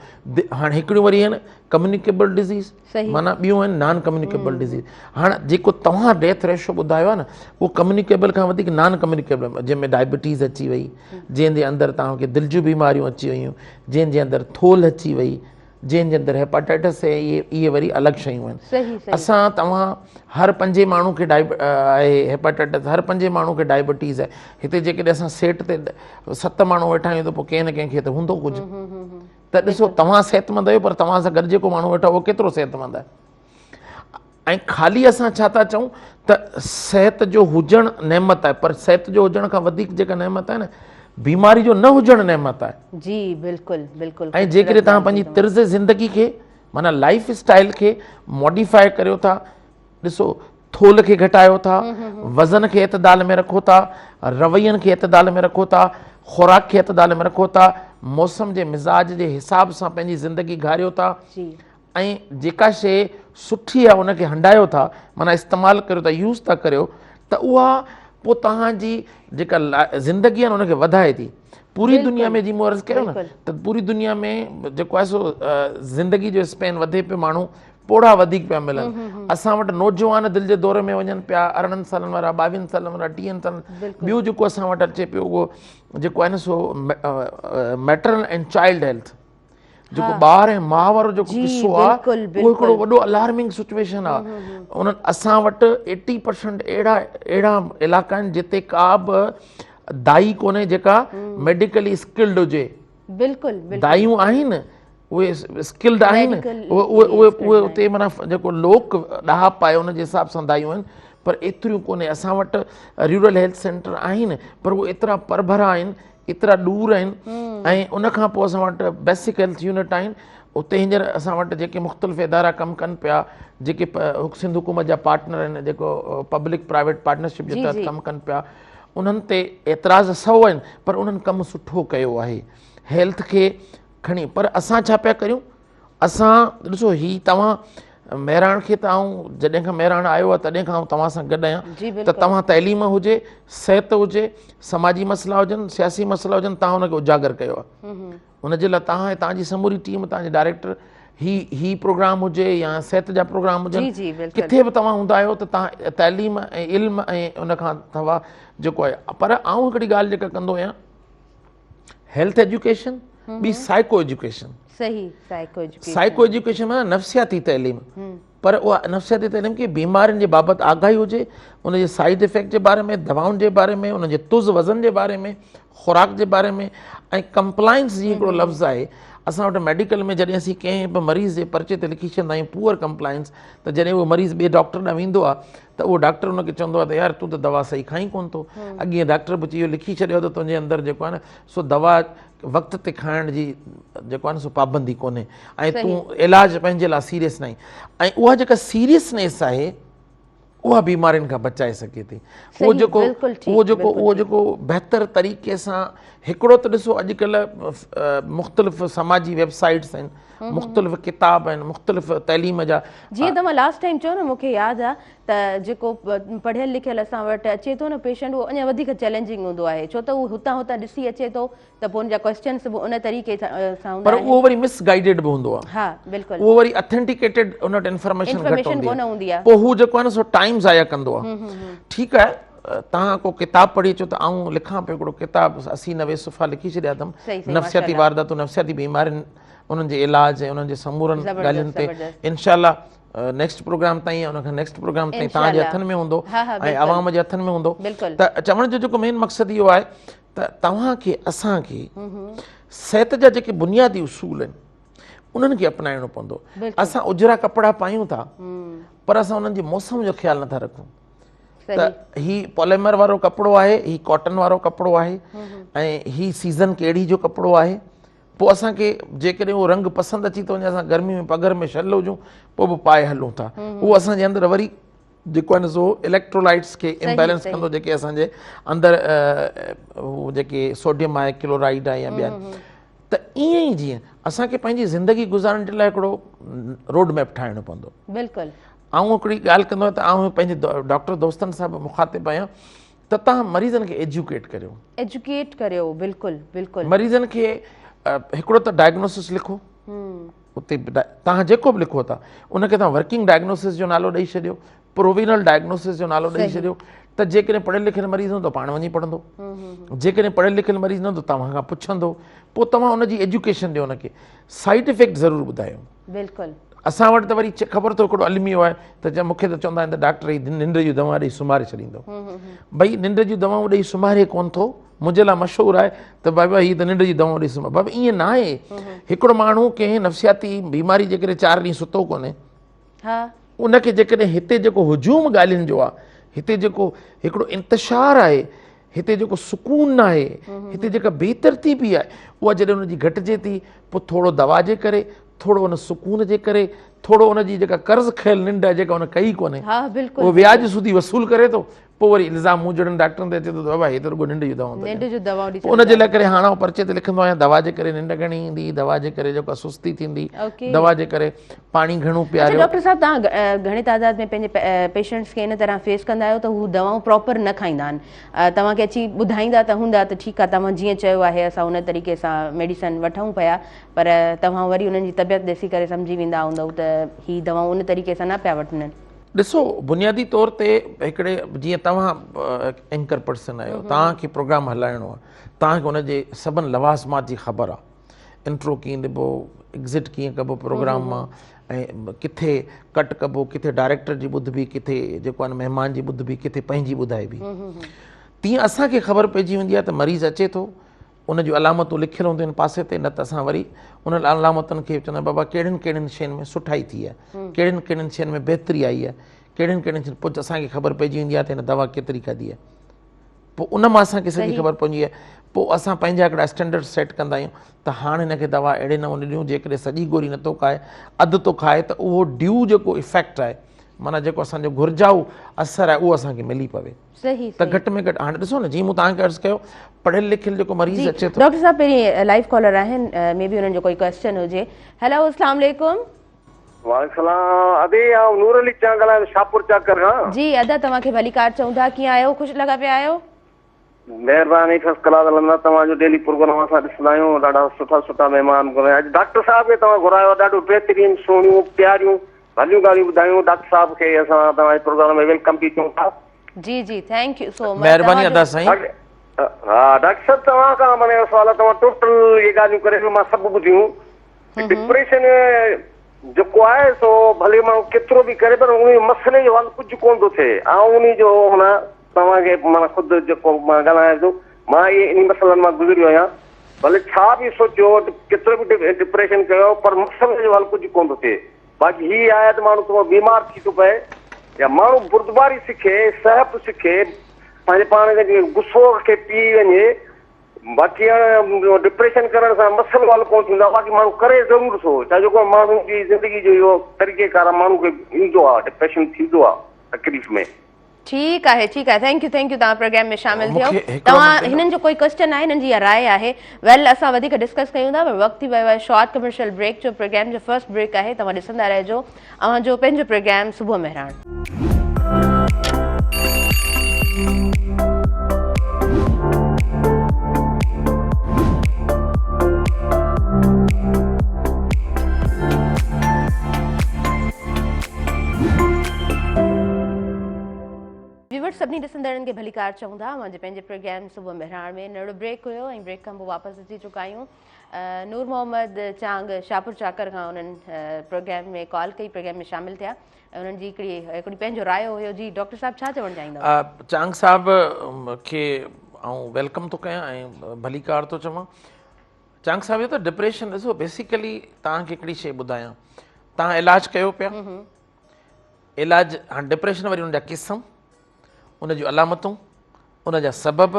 هاڻ هڪڙيون وري آهن ڪميونيڪيبل ڊزيز معنيٰ ٻيون آهن نان ڪميونيڪيبل ڊزيز هاڻ جيڪو توهان ڊيٿ ريشو ٻڌايو آهي نه اهو ڪميونيڪيبل کان وڌيڪ نان ڪميونيڪيبل جنهن ۾ ڊائبٽيز اچي وئي جنهن جي اندر توهان کي دل جون بيماريون اچي ويون جنهن جي اندر ٿولهه اچي وئي جنهن جي اندر هيپاٽائٽس ۽ اهي اهي وري الڳ شيون آهن اسان توهان هر پنجين ماڻهو کي آهي هيپاٽائٽس هر پنجين ماڻهو کي ڊائبٽيز آهي هتي جيڪڏهن اسان سيٽ تي ست ماڻهو ويٺا آهيون ته پوء ڪنهن نه ڪنهن کي ته هوندو ڪجهه ته ڏسو توهان صحتمند آهيو پر توهان سان گڏ جيڪو ماڻهو ويٺو آهي اهو ڪيترو صحتمند آهي ۽ خالي اسان ڇا ٿا چئون ته صحت جو هجڻ نعمت آهي پر صحت جو هجڻ کان وڌيڪ جيڪا نعمت آهي نه بيماري جو نه هجڻ نعمت آهي. جي بلڪل بلڪل ۽ جيڪڏهن توهان پنهنجي طرز زندگي کي معنيٰ لائف اسٽائل کي ماڊيفائي ڪريو ٿا ڏسو ٿولهه کي گهٽايو ٿا وزن کي اعتدال ۾ رکو ٿا روين کي اعتدال ۾ رکو ٿا خوراڪ کي اعتدال ۾ رکو ٿا موسم جي مزاج جي حساب سان پنهنجي زندگي گهاريو ٿا ۽ جيڪا شيء سٺي آهي ان کي هنڊايو ٿا معنيٰ استعمال ڪريو ٿا يوز ٿا ڪريو ته اها پوء توهان جي جيڪا زندگي آهي ان کي وڌائي ٿي. پوري دنيا ۾ جي مون عرض ڪيو نه ته پوري دنيا ۾ جيڪو آهي سو زندگي جو اسپين وڌي پيو ماڻهو پوڙها وڌيڪ پيا ملن اسان وٽ نوجوان دل جي دور ۾ وڃن پيا 18 سالن وارا 22 سالن وارا 30 سالن ٻيو جيڪو اسان وٽ اچي پيو اهو جيڪو آهي نه سو ميٽرنل اينڊ چائلڊ هيلٿ جيڪو ٻار ۽ ماء وارو جيڪو قصو آ اهو هڪڙو وڏو الارمنگ سچويشن آ انهن اسان وٽ 80% اهڙا اهڙا علائقا آهن جتي ڪا به دائي ڪونهي جيڪا ميڊيڪلي اسڪلڊ هجي بلڪل دايون آهن اهي اسڪلڊ آهن اهي اهي اهي اتي معنيٰ جيڪو لوڪ ڏاهپ آهي ان جي حساب سان دايون آهن پر ايتريون ڪونهي اسان وٽ رورل هيلٿ سينٽر آهن پر اهي ايترا پرڀرا آهن ايترا ڏور آهن ۽ ان کان پوء اسان وٽ بيسڪ هيلٿ يونٽ آهن اتي هينئر اسان وٽ جيڪي مختلف ادارا ڪم ڪن پيا جيڪي سنڌ حڪومت جا پارٽنر آهن جيڪو پبلڪ پرائيويٽ پارٽنرشپ جي تحت ڪم ڪن پيا انهن تي اعتراض سو آهن پر انهن ڪم سٺو ڪيو آهي هيلٿ کي کڻي پر اسان ڇا پيا ڪريون اسان ڏسو هي توهان مهراڻ کي ته آئون جڏهن کان مهراڻ آيو آهي تڏهن کان آئون توهان سان گڏ آهيان ته توهان تعليم هجي صحت هجي سماجي مسئلا هجن سياسي مسئلا هجن توهان ان کي اجاگر ڪيو آهي ان جي لاء توهان ۽ توهان جي سموري ٽيم توهان جي ڊائريڪٽر هي هي پروگرام هجي يا صحت جا پروگرام هجن ڪٿي به توهان هوندا آهيو ته توهان تعليم ۽ علم ۽ ان کان سوا جيڪو آهي پر آئون هڪڙي ڳالهه جيڪا ڪندو آهيان هيلٿ ايجوڪيشن ٻي سائيڪو ايجوڪيشن صحيح سائيڪو ايجوڪيشن سائيڪو ايجوڪيشن معنيٰ نفسياتي تعليم پر اها نفسياتي تعليم کي بيمارين جي بابت آگاهي هجي ان جي سائيڊ افيڪٽ جي باري ۾ دوائن جي باري ۾ ان جي تز وزن جي باري ۾ خوراڪ جي باري ۾ ۽ ڪمپلائنس جي هڪڙو لفظ آهي اسان وٽ ميڊيڪل ۾ جڏهن اسين ڪنهن به مريض جي پرچي تي لکي ڇڏندا آهيون پوئر ڪمپلائنس ته جڏهن اهو مريض ٻئي ڊاڪٽر ڏانهن ويندو آهي ته اهو ڊاڪٽر ان کي چوندو آهي ته يار تون ته دوا صحيح کائين ڪونه ٿو اڳي ڊاڪٽر به اهو لکي ڇڏيو ته تنهنجي اندر جيڪو آهي نه سو دوا وقت تي کائڻ جي جيڪو آهي نه سو پابندي ڪونهي ۽ تون علاج پنهنجي لاء سيريس ناهين ۽ اها جيڪا سيريسنيس آهي اها بيمارين کان بچائي سگهي ٿي. اهو جيڪو اهو جيڪو اهو جيڪو بهتر طريقي سان هڪڙو ته ڏسو اڄڪلهه مختلف سماجي ويب سائيٽس آهن، مختلف ڪتاب آهن، مختلف تعليم جا. جيئن توهان لاسٽ ٽائيم چيو نه مون کي ياد آ ته جيڪو پڙهيل لکيل اسان وٽ اچي ٿو نه پيشنٽ اهو اڃا وڌيڪ چئلينجنگ هوندو آهي ڇو ته اهو هتان هتان ڏسي اچي ٿو ته پوء ان جا ڪويسچنس به ان طريقي سان هوندا آهن. پر اهو وري مس گائيڊيڊ به هوندو آهي. ها بلڪل. اهو وري اٿينٽيڪيٽيڊ ان وٽ انفارميشن گهٽ هوندي آهي. پوء هو جيڪو آهي نه سو ٽائيم ضايع ڪندو آهي. ٺيڪ آهي توهان ڪو ڪتاب پڙهي اچو ته آئون لکان پيو هڪڙو ڪتاب 80 90 صفحا لکي ڇڏيا اٿم نفسياتي وارداتون نفسياتي بيمارين انهن جي علاج ۽ انهن جي سمورن ڳالهين تي انشاء الله نيڪسٽ پروگرام تائين ان کان نيڪسٽ پروگرام تائين توهان جي هٿن ۾ هوندو ۽ عوام جي هٿن ۾ هوندو ته چوڻ جو جيڪو مين مقصد اهو آهي ته توهان کي اسان کي صحت جا جيڪي بنيادي اصول آهن انهن کي اپنائڻو پوندو. اسان اجرا ڪپڙا پايون ٿا پر اسان انهن جي موسم جو خيال نٿا رکون ته هي پوليمر وارو ڪپڙو آهي، هي ڪاٽن وارو ڪپڙو آهي ۽ هي سيزن ڪهڙي جو ڪپڙو آهي. پوء اسان کي جيڪڏهن اهو رنگ پسند اچي ٿو وڃي اسان گرمي ۾ پگهر ۾ شل هجون پوء به پائي هلون ٿا. اهو اسان جي اندر وري جيڪو آهي نه سو اليڪٽرولائٽس کي امبيلنس ڪندو جيڪي اسان جي اندر هو جيڪي سوڊيم آهي ڪلورائيڊ آهي يا ٻيا ته ائين ئي جيئن اسان کي پنهنجي زندگي گذارڻ جي لاء هڪڙو روڊ ميپ ٺاهڻو پوندو. بلڪل. آئون هڪڙي ڳالهه ڪندو آهيان ته آئون پنهنجي ڊاڪٽر دوستن سان به مخاطب آهيان ته توهان مريضن کي ايجوڪيٽ ڪريو. ايجوڪيٽ ڪريو بلڪل بلڪل. مريضن کي هڪڙو ته ڊائگنوسس لکو. اتي توهان جيڪو به لکو ٿا ان کي توهان ورڪنگ ڊائگنوسس جو نالو ڏئي ڇڏيو، پرووينل ڊائگنوسس جو نالو ڏئي ڇڏيو ته جيڪڏهن پڙهيل لکيل مريض هوندو پاڻ وڃي پڙهندو، جيڪڏهن پڙهيل لکيل مريض نه هوندو توهان کان پڇندو، پوء توهان ان جي ايجوڪيشن ڏيو، ان کي سائيڊ افيڪٽ ضرور ٻڌايو. بلڪل. اسان وٽ ته وري خبر اٿو هڪڙو الميو آهي ته مون کي ته چوندا آهن ته ڊاڪٽر هي ننڊ جون دوائون ڏئي سمهاري ڇڏيندو. ڀئي ننڊ جون دوائون ڏئي سمهاري ڪونه ٿو، منهنجي لاء مشهور آهي ته بابا هي ته ننڊ جي دوائون ڏئي سمهاري. بابا ائين نه آهي. هڪڙو ماڻهو ڪنهن نفسياتي بيماري جي ڪري 4 ڏينهن ستو ڪونهي، ان کي جيڪڏهن هتي جيڪو هجوم ڳالهين جو آهي، هتي جيڪو هڪڙو انتشار آهي، هتي جيڪو سڪون ناهي، هتي جيڪا بي ترتيبي آهي، اها جڏهن ان جي گهٽجي ٿي، پوء ٿورو دوا جي ڪري، ٿورو ان سڪون جي ڪري، ٿورو ان جي جيڪا قرض کنيل ننڊ آهي جيڪا ان ڪئي ڪونهي، اهو وياج سودي وصول ڪري ٿو، پوء وري الزام مون جهڙن ڊاڪٽرن تي اچي ٿو ته بابا هي ته رڳو ننڊ جون دوائون ٿا ڏين. پوء ان جي لاء ڪري هاڻ آئون پرچي تي لکندو آهيان دوا جي ڪري ننڊ گهڻي ايندي، دوا جي ڪري جيڪو سستي ٿيندي، دوا جي ڪري پاڻي گهڻو پياريو. اڇا ڊاڪٽر صاحب توهان گهڻي تعداد ۾ پنهنجي پيشنٽس کي ان طرح فيس ڪندا آهيو ته هو دوائون پراپر نه کائيندا آهن، توهان کي اچي ٻڌائيندا ته هوندا ته ٺيڪ آهي توهان جيئن چيو آهي اسان ان طريقي سان ميڊيسن وٺون پيا پر توهان وري انهن جي طبيعت ڏسي ڪري سمجهي ويندا هوندؤ ته هي دوائون ان طريقي سان نه پيا وٺن. ڏسو بنيادي طور تي هڪڙي جيئن توهان اينڪر پرسن آهيو توهان کي پروگرام هلائڻو آهي توهان کي ان جي سڀن لوازمات جي خبر آهي انٽرو ڪيئن ڏبو ايگزٽ ڪيئن ڪبو پروگرام مان ۽ ڪٿي ڪٽ ڪبو ڪٿي ڊائريڪٽر جي ٻڌبي ڪٿي جيڪو آهي مهمان جي ٻڌبي ڪٿي پنهنجي ٻڌائبي تيئن اسان کي خبر پئجي ويندي آهي ته مريض اچي ٿو ان جون علامتون لکيل هونديون آهن پاسي تي نه ته اسان وري انهن علامتن کي چوندا آهيون بابا ڪهڙين ڪهڙين شين ۾ سٺائي ٿي آهي ڪهڙين ڪهڙين شين ۾ بهتري آئي آهي ڪهڙين ڪهڙين شين پوء اسان کي خبر پئجي ويندي آهي ته هن دوا ڪيتري کاڌي آهي پوء ان مان اسان کي سڄي خبر پوندي آهي پوء اسان پنهنجا هڪڙا اسٽينڊرڊ سيٽ ڪندا آهيون ته هاڻ هن کي دوا اهڙي نموني ڏيون جيڪڏهن سڄي گوري نٿو کائي اڌ ٿو کائي ته اهو ڊيو جيڪو افيڪٽ آهي معنيٰ جيڪو اسان جو گهرجائو اثر آهي اهو اسان کي ملي پوي. صحيح ته گهٽ ۾ گهٽ هاڻي ڏسو نه جيئن مون توهان کي عرض ڪيو پڙهيل لکيل جيڪو مريض اچي ٿو. ڊاڪٽر صاحب پهرين لائيو ڪالر آهن مي بي انهن جو ڪوئي ڪويسچن هجي. هيلو اسلام عليڪم. وعليڪم السلام ادي آئون نور علي چانگ ڳالهايان ٿو شاهپور چاڪر کان. جي ادا توهان کي ڀليڪار چئون ٿا ڪيئن آهيو خوش لڳا پيا آهيو. مهرباني فرسٽ ڪلاس الحمدلله توهان جو ڊيلي پروگرام اسان ڏسندا آهيون ڏاڍا سٺا سٺا مهمان گهرايا اڄ ڊاڪٽر صاحب کي توهان گهرايو ڏاڍو بهترين سهڻيون پياريون ڀليون ڳالهيون ٻڌايون ڊاڪٽر صاحب کي اسان توهان جي پروگرام ۾ welcome به چئون ٿا. جي جي thank you سو مچ مهرباني ادا سائين. ها ڊاڪٽر صاحب توهان کان معني سوال آهي توهان ٽوٽل اهي ڳالهيون ڪري پيو مان سڀ ٻڌيون ڊپريشن جيڪو آهي سو ڀلي ماڻهو ڪيترو به ڪري پر ان مسئلي جو حل ڪجهه ڪونه ٿو ٿئي آئون انهي جو معنيٰ توهان کي معنيٰ خود جيڪو مان ڳالهايان ٿو مان اهي انهي مسئلن مان گذريو آهيان ڀلي ڇا به سوچيو ڪيترو به ڊپريشن ڪيو پر مسئلي جو حل ڪجهه ڪونه ٿو ٿئي باقي هي آهي ته ماڻهو ٿورو بيمار ٿي ٿو پئي يا ماڻهو بردباري سکي، سهپ سکي، پنهنجي پاڻ کي غصو کي پي وڃي، باقي هاڻ ڊپريشن ڪرڻ سان مسئلو حل ڪونه ٿيندو آهي، باقي ماڻهو ڪري ضرور ٿو، ڇا جو ماڻهو جي زندگي جو اهو طريقي ڪار آهي، ماڻهو کي ايندو آهي ڊپريشن ٿيندو آهي. تڪليف ۾. ٺيڪ آهي ٺيڪ آهي thank you thank you توهان پروگرام ۾ شامل ٿيو توهان هنن جو ڪوئي ڪويسچن آهي هنن جي اها راء آهي ويل اسان وڌيڪ ڊسڪس ڪيون ٿا پر وقت ٿي ويو آهي شارٽ ڪمرشل بريڪ جو پروگرام جو فرسٽ بريڪ آهي توهان ڏسندا رهجو اوهان جو پنهنجو پروگرام صبح مهراڻ. ويورز سڀني ڏسندڙن کي ڀليڪار چئون ٿا اوهان جي پنهنجي پروگرام صبح مهراڻ ۾ ننڍڙو بريڪ هيو ۽ بريڪ کان پوء واپس اچي چڪا آهيون نور محمد چانگ شاهپور چاڪر کان انهن پروگرام ۾ ڪال ڪئي پروگرام ۾ شامل ٿيا ۽ انهن جي هڪڙي هڪڙي پنهنجو رايو هيو جي ڊاڪٽر صاحب ڇا چوڻ چاهيندا چانگ صاحب کي آئون welcome ٿو ڪيان ۽ ڀليڪار ٿو چوان چانگ صاحب اهو ته ڊپريشن ڏسو بيسيڪلي توهان کي هڪڙي شيء ٻڌايان توهان علاج ڪيو پيا علاج هاڻ ڊپريشن وري ان جا قسم ان جون علامتون ان جا سبب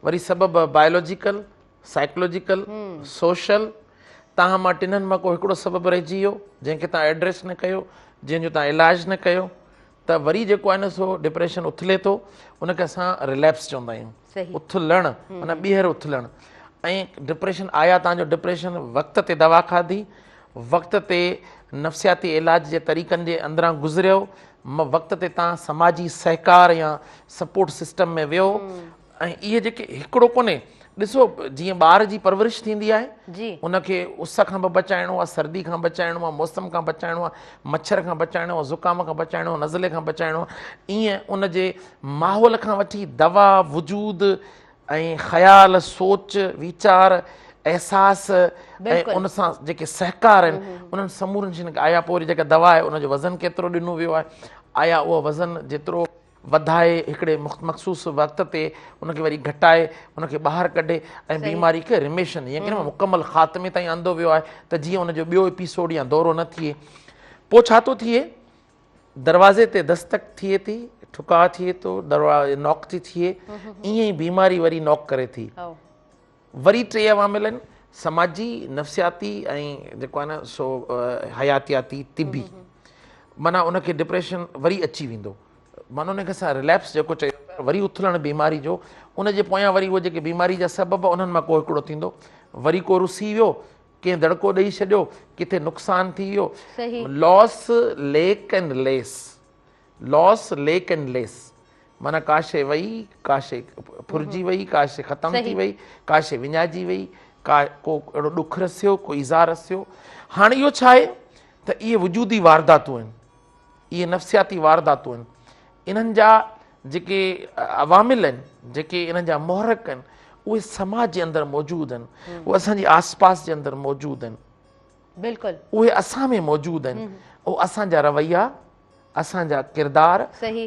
وري سبب بائيولوجيڪل سائيڪولوجيڪل سوشل تان مان ٽنهن مان ڪو هڪڙو سبب رهجي ويو جنهن کي تان ايڊريس نه ڪيو جنهن جو تان علاج نه ڪيو ته وري جيڪو آهي نه سو ڊپريشن اٿلي ٿو ان کي اسان ريليپس چوندا آهيون اٿلڻ معنيٰ ٻيهر اٿلڻ ۽ ڊپريشن آيا تان جو ڊپريشن وقت تي دوا کاڌي وقت تي نفسياتي علاج جي طريقن جي اندران گذريو، وقت تي تان سماجي سهڪار يا سپورٽ سسٽم ۾ ويو ۽ اهي جيڪي هڪڙو ڪونهي ڏسو جيئن ٻار جي پرورش ٿيندي آهي ان کي اس کان به بچائڻو آهي سردي کان بچائڻو آهي موسم کان بچائڻو آهي مڇر کان بچائڻو آهي زڪام کان بچائڻو آهي نزلي کان بچائڻو آهي ائين ان جي ماحول کان وٺي دوا وجود ۽ خيال، سوچ، ويچار، احساس ۽ ان سان جيڪي سهڪار آهن انهن سمورن شين کي آيا پوء وري جيڪا دوا آهي ان جو وزن ڪيترو ڏنو ويو آهي آيا اهو وزن جيترو وڌائي هڪڙي مخصوص وقت تي ان کي وري گهٽائي ان کي ٻاهر ڪڍي ۽ بيماري کي رميشن يعني ڪي مڪمل خاتمي تائين آندو ويو آهي ته جيئن ان جو ٻيو ايپيسوڊ يا دورو نه ٿئي پوء ڇا ٿو ٿئي دروازي تي دستڪ ٿئي ٿي، ٺڪاء ٿئي ٿو، دروازي ناڪ ٿي ٿئي، ائين ئي بيماري وري ناڪ ڪري ٿي. وري ٽي عوامل آهن، سماجي، نفسياتي ۽ جيڪو آهي نه سو حياتياتي، طبي. معنيٰ ان کي ڊپريشن وري اچي ويندو. معنيٰ ان کي اسان رليپس جيڪو چيو پيا وري اٿلڻ بيماري جو، ان جي پويان وري اهي جيڪي بيماري جا سبب انهن مان ڪو هڪڙو ٿيندو. وري ڪو رسي ويو، ڪنهن دڙڪو ڏئي ڇڏيو، ڪٿي نقصان ٿي ويو. Loss, lack and less, Loss, Lack and Less، معنيٰ ڪا شيء وئي، ڪا شيء ڦرجي وئي، ڪا شيء ختم ٿي وئي، ڪا شيء وڃائجي وئي، ڪا ڪو اهڙو ڏک رسيو، ڪو ايذاء رسيو. هاڻي اهو ڇا آهي ته اهي وجودي وارداتون آهن. اهي نفسياتي وارداتون آهن، انهن جا جيڪي عوامل آهن، جيڪي انهن جا محرڪ آهن، اهي سماج جي اندر موجود آهن، اهي اسان جي آس پاس جي اندر موجود آهن، بلڪل اهي اسان ۾ موجود آهن، اهي اسان جا رويا، اسان جا ڪردار،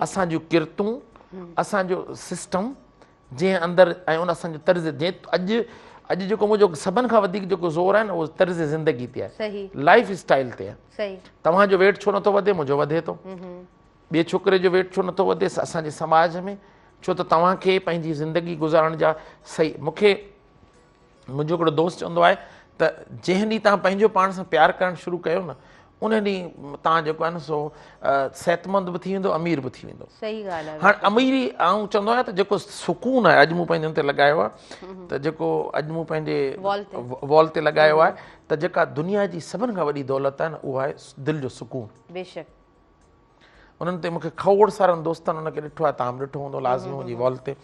اسان جون ڪرتون، اسان جو سسٽم، جنهن اندر ۽ ان اسان جو طرز جنهن اڄ اڄ جيڪو منهنجو سڀن کان وڌيڪ جيڪو زور آهي نه اهو طرز زندگي تي آهي لائف اسٽائل تي آهي توهان جو ويٽ ڇو نٿو وڌي منهنجو وڌي ٿو ٻئي ڇوڪري جو ويٽ ڇو نٿو وڌي اسان جي سماج ۾ ڇو ته توهان کي پنهنجي زندگي گذارڻ جا صحيح مونکي منهنجو هڪڙو دوست چوندو آهي ته جنهن ڏينهن توهان پنهنجو پاڻ سان پيار ڪرڻ شروع ڪيو نه ان ڏينهن توهان جيڪو آهي نه سو صحتمند به ٿي ويندو امير به ٿي ويندو. صحيح ڳالهه آهي. هاڻ اميري آئون چوندو آهيان ته جيڪو سڪون آهي اڄ مون پنهنجي ان تي لڳايو آهي ته جيڪو اڄ مون پنهنجي وال تي لڳايو آهي ته جيڪا دنيا جي سڀن کان وڏي دولت آهي نه اهو آهي دل جو سڪون. بيشڪ. انهن تي مونکي کوڙ سارن دوستن ان کي ڏٺو آهي توهان به ڏٺو هوندو لازمي منهنجي وال تي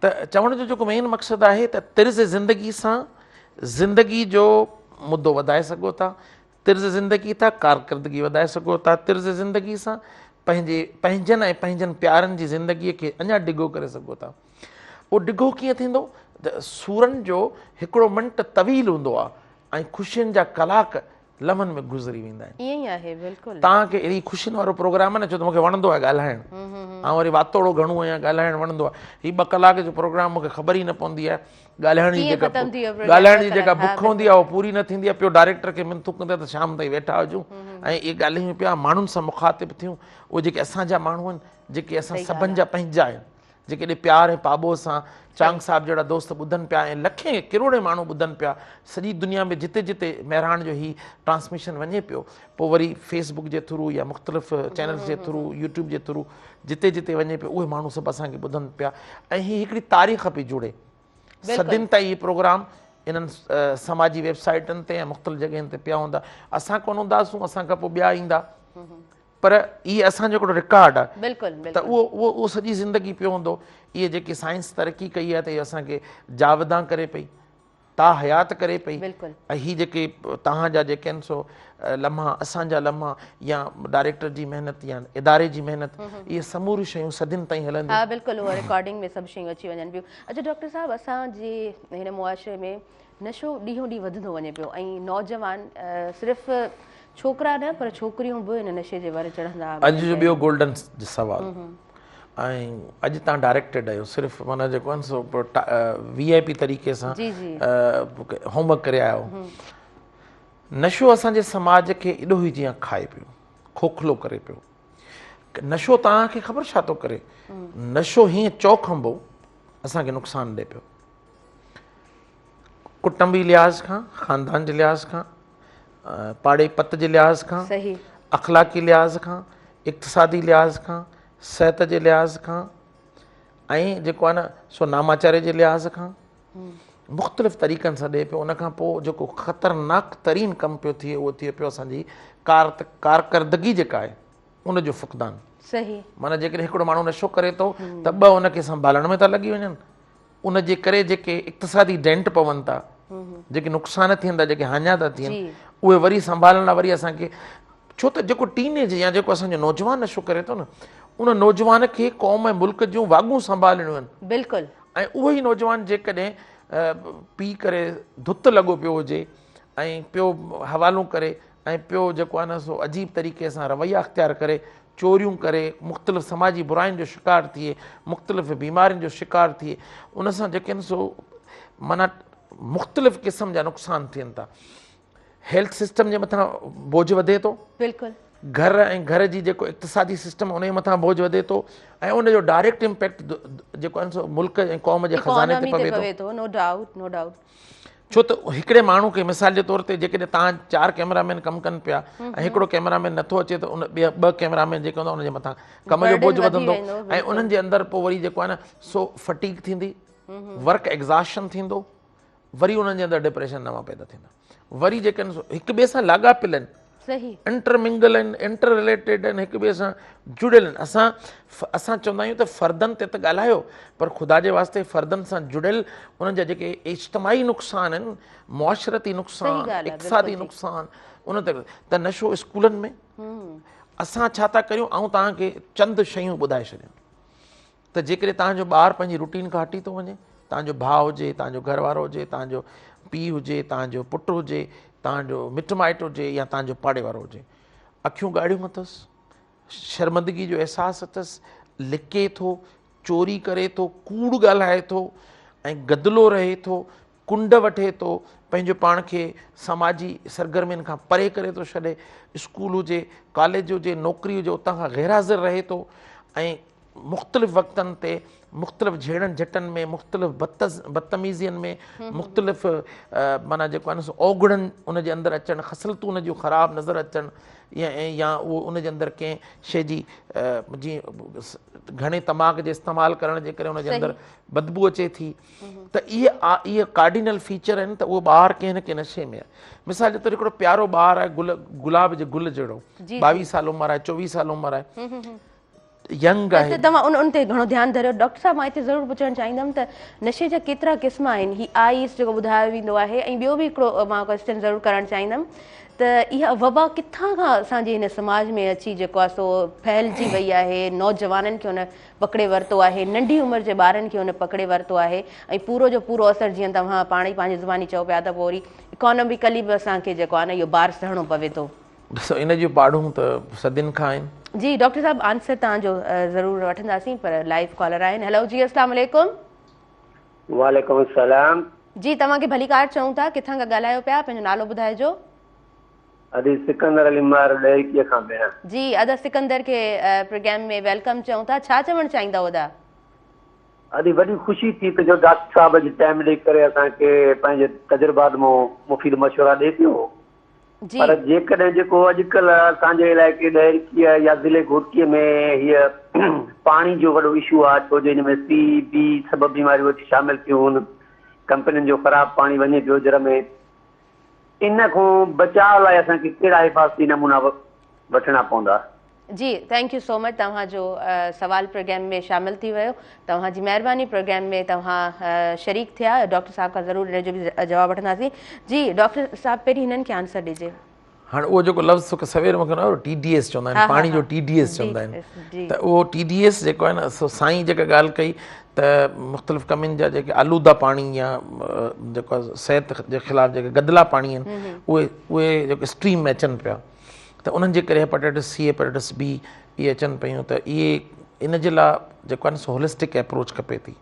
ته چوڻ جو جيڪو مين مقصد آهي ته طرز زندگي سان زندگي جو مدو وڌائي سگهو ٿا طرز زندگي تان ڪارڪردگي وڌائي سگهو ٿا طرز زندگي سان پنهنجي پنهنجن ۽ پنهنجن پيارن جي زندگي کي اڃا ڊگهو ڪري سگهو ٿا اهو ڊگهو ڪيئن ٿيندو ته سورن جو هڪڙو منٽ طويل هوندو آهي ۽ خوشين جا ڪلاڪ لمحن ۾ گذري ويندا آهن. ائين ئي آهي بلڪل. توهان کي اهڙي خوشين وارو پروگرام آهي نه ڇو ته مونکي وڻندو آهي ڳالهائڻ. آئون وري واتوڙو گهڻو آهيان ڳالهائڻ وڻندو آهي. هي 2 ڪلاڪ جو پروگرام مونکي خبر ئي نه پوندي آهي. ڳالهائڻ جي جيڪا ڳالهائڻ جي جيڪا بک هوندي آهي اها پوري نه ٿيندي آهي پيو ڊائريڪٽر کي منٿون ڪندي آهي ته شام تائين ويٺا هجون ۽ اهي ڳالهيون پيا ماڻهن سان مخاطب ٿيون اهي جيڪي اسان جا ماڻهو آهن جيڪي اسان سڀن جا پنهنجا آهن. جيڪي ايڏي پيار ۽ پاٻوهه سان چانگ صاحب جهڙا دوست ٻڌن پيا ۽ لکين ڪروڙين ماڻهو ٻڌن پيا سڄي دنيا ۾ جتي جتي مهراڻ جو هي ٽرانسميشن وڃي پيو پوء وري فيس بڪ جي ٿرو يا مختلف چينلز جي ٿرو يوٽيوب جي ٿرو جتي جتي وڃي پيو اهي ماڻهو سڀ اسان کي ٻڌن پيا ۽ هي هڪڙي تاريخ پئي جڙي صدين تائين هي پروگرام انهن سماجي ويب سائيٽن تي ۽ مختلف جڳهين تي پيا هوندا اسان ڪونه هونداسون اسان کان پوء ٻيا ايندا پر هي اسان جو هڪڙو رڪارڊ آهي بلڪل ته اهو اهو اهو سڄي زندگي پيو هوندو اهي جيڪي سائنس ترقي ڪئي آهي ته اهو اسان کي جاودان ڪري پئي تا حيات ڪري پئي بلڪل ۽ هي جيڪي توهان جا جيڪي آهن سو لمحا اسان جا لمحا يا ڊائريڪٽر جي محنت يا اداري جي محنت اهي سموريون شيون صدين تائين هلنديون. ها بلڪل اهو رڪارڊنگ ۾ سڀ شيون اچي وڃن پيون. اڇا ڊاڪٽر صاحب اسان جي هن معاشري ۾ نشو ڏينهون ڏينهن وڌندو وڃي پيو ۽ نوجوان صرف ڇوڪرا نه پر ڇوڪريون به ان نشي جي ور چڙهندا اڄ جو ٻيو گولڊن سوال ۽ اڄ تان ڊائريڪٽيڊ آهيو صرف معنيٰ جيڪو آهي سو وي آء پي طريقي سان هوم ورڪ ڪري آيا آهيو. نشو اسان جي سماج کي ايڏو ئي جيئن کائي پيو، کوکلو ڪري پيو. نشو توهان کي خبر ڇا ٿو ڪري؟ نشو هيئن چوکنڀو اسان کي نقصان ڏي پيو. ڪٽنبي لحاظ کان، خاندان جي لحاظ کان، پاڙي پت جي لحاظ کان، اخلاقي لحاظ کان، اقتصادي لحاظ کان، صحت جي لحاظ کان ۽ جيڪو آهي نه سو ناماچاري جي لحاظ کان مختلف طريقن سان ڏئي پيو. ان کان پوء جيڪو خطرناڪ ترين ڪم پيو ٿئي اهو ٿئي پيو اسان جي ڪارڪردگي جيڪا آهي ان جو فقدان. معنيٰ جيڪڏهن هڪڙو ماڻهو نشو ڪري ٿو ته ٻه ان کي سنڀالڻ ۾ ٿا لڳي وڃن. ان جي ڪري جيڪي اقتصادي ڊينٽ پون ٿا، جيڪي نقصان ٿين ٿا، جيڪي هاڃا ٿا ٿين، اهي وري سنڀالڻ لاء وري اسان کي ڇو ته جيڪو ٽين ايج يا جيڪو اسان جو نوجوان نشو ڪري ٿو نه ان نوجوان کي قوم ۽ ملڪ جون واڳون سنڀالڻيون آهن. ۽ اهو ئي نوجوان جيڪڏهن پي ڪري ڌت لڳو پيو هجي ۽ پيو حوالون ڪري ۽ پيو جيڪو آهي نه سو عجيب طريقي سان رويا اختيار ڪري چوريون ڪري مختلف سماجي براين جو شڪار ٿئي مختلف بيمارين جو شڪار ٿئي ان سان جيڪي آهن سو معنيٰ مختلف قسم جا نقصان ٿين ٿا. هيلٿ سسٽم جي مٿان بوجھ وڌي ٿو. گهر ۽ گهر جي جيڪو اقتصادي سسٽم ان جي مٿان بوجھ وڌي ٿو ۽ ان جو ڊائريڪٽ امپيڪٽ جيڪو آهي سو ملڪ ۽ قوم جي خزاني تي پوي ٿو. No doubt no doubt. ڇو ته هڪڙي ماڻهو کي مثال جي طور تي جيڪڏهن توهان 4 ڪئميرا مين ڪم ڪن پيا ۽ هڪڙو ڪئميرا مين نٿو اچي ته ان ٻيا 2 ڪئميرا مين جيڪي هوندا ان جي مٿان ڪم جو بوجھ وڌندو ۽ انهن جي اندر پوء وري جيڪو آهي نه سو فٽيگ ٿيندي، ورڪ ايگزاشن ٿيندو، وري انهن جي اندر ڊپريشن نوان پيدا ٿيندا. وري جيڪي آهن سو هڪ ٻئي سان لاڳاپيل آهن، انٽر منگل آهن، انٽر رليٽيڊ آهن، هڪ ٻئي سان جڙيل آهن. اسان چوندا آهيون ته فردن تي ته ڳالهايو پر خدا جي واسطي فردن سان جڙيل انهن جا جيڪي اجتماعي نقصان آهن، معاشرتي نقصان، اقتصادي نقصان، ان تي ته نشو اسڪولن ۾ اسان ڇا ٿا ڪريون؟ آئون توهان کي چند شيون ٻڌائي ڇڏيان ته جيڪڏهن توهان جو ٻار پنهنجي روٽين کان هٽي ٿو وڃي، توهان جو ڀاء هجي، توهان جو گهر وارو هجي، توهان جو پيء هجي، توهان جو پٽ هجي، توهان جو مٽ مائٽ هجي يا توهان جو پاڙي وارو هجي، اکيون ڳاڙهيون اٿس، شرمندگي جو احساس اٿس، لڪي ٿو، چوري ڪري ٿو، ڪوڙ ڳالهائي ٿو ۽ گدلو رهي ٿو، ڪنڊ وٺي ٿو، پنهنجو پاڻ کي سماجي سرگرمين کان پري ڪري ٿو ڇڏي، اسڪول هجي، ڪاليج هجي، نوڪري هجي، اتان کان غير حاضر رهي ٿو ۽ مختلف وقتن تي مختلف جهيڙن جهٽن ۾ مختلف بدتميزين ۾ مختلف معنيٰ جيڪو آهي نه سو اوگڻن ان جي اندر اچڻ، خصلتون ان جون خراب نظر اچڻ يا اهو ان جي اندر ڪنهن شيء جي جيئن گهڻي تماڪ جي استعمال ڪرڻ جي ڪري ان جي اندر بدبو اچي ٿي ته اهي اهي ڪارڊينل فيچر آهن ته اهو ٻار ڪنهن نه ڪنهن نشي ۾ آهي. مثال جي طور هڪڙو پيارو ٻار آهي گل گلاب جي گل جهڙو 22 سال عمر آهي 24 سال عمر آهي ينگ آهي. ته توهان ان ان تي گهڻو ڌيان ڌريو. ڊاڪٽر صاحب مان هتي ضرور پڇڻ چاهيندم ته نشي جا ڪيترا قسم آهن هي آئيس جيڪو ٻڌايو ويندو آهي ۽ ٻيو به هڪڙو مان ڪويسچن ضرور ڪرڻ چاهيندم ته اها وبا ڪٿان کان اسان جي هن سماج ۾ اچي جيڪو آهي سو ڦهلجي وئي آهي نوجوانن کي ان پڪڙي ورتو آهي ننڍي عمر جي ٻارن کي ان پڪڙي ورتو آهي ۽ پورو جو پورو اثر جيئن توهان پاڻ ئي پنهنجي زباني چئو پيا ته پوء وري اڪانوميڪلي به اسان کي جيڪو آهي نه اهو بار سهڻو پوي ٿو. ڏسو ان جون پاڙون ته صدين کان آهن. جي ڊاڪٽر صاحب آنسر توهان جو ضرور وٺنداسين پر لائيو ڪالر آهن هيلو جي اسلام عليڪم. وعليڪم السلام. جي توهان کي ڀليڪار چئون ٿا ڪٿان کان ڳالهايو پيا پنهنجو نالو ٻڌائجو. ادي سڪندر علي مهر ڏهرڪيء کان ڀيڻ. جي ادا سڪندر کي پروگرام ۾ welcome چئون ٿا ڇا چوڻ چاهيندؤ ادا. ادي وڏي خوشي ٿي ته جو ڊاڪٽر صاحب اڄ ٽائيم ڏئي ڪري اسان کي پنهنجي تجربات مون مفيد مشورا ڏئي پيو. جي. پر جيڪڏهن جيڪو اڄڪلهه اسان جي علائقي ڏهرڪيء يا ضلعي گهوٽڪيء ۾ هيء پاڻي جو وڏو اشو آهي ڇو جو ان ۾ سي بي سڀ بيماريون اچي شامل ٿيون هن ڪمپنين جو خراب پاڻي وڃي پيو جر ۾ ان کان بچاء لاء اسان کي ڪهڙا حفاظتي نمونا وٺڻا پوندا. جي thank you سو مچ توهان جو سوال پروگرام ۾ شامل ٿي ويو توهان جي مهرباني پروگرام ۾ توهان شريڪ ٿيا ڊاڪٽر صاحب کان ضرور ان جو به جواب وٺنداسين جي ڊاڪٽر صاحب پهرين هنن کي آنسر ڏجي. هاڻ اهو جيڪو لفظ سک سوير مونکي نه ٽي ڊي ايس چوندا آهن پاڻي جو ٽي ڊي ايس چوندا آهن ته اهو ٽي ڊي ايس جيڪو آهي نه سو سائين جيڪا ڳالهه ڪئي ته مختلف ڪمين جا جيڪي آلوده پاڻي يا جيڪو صحت جي خلاف جيڪي گدلا پاڻي آهن اهي اهي جيڪي اسٽريم ۾ اچن پيا ته انهن جي ڪري هيپاٽائٽس سي هيپاٽائٽس بي اهي اچن پيون ته اهي ان جي لاء جيڪو آهي نه سو هولسٽڪ اپروچ کپي ٿي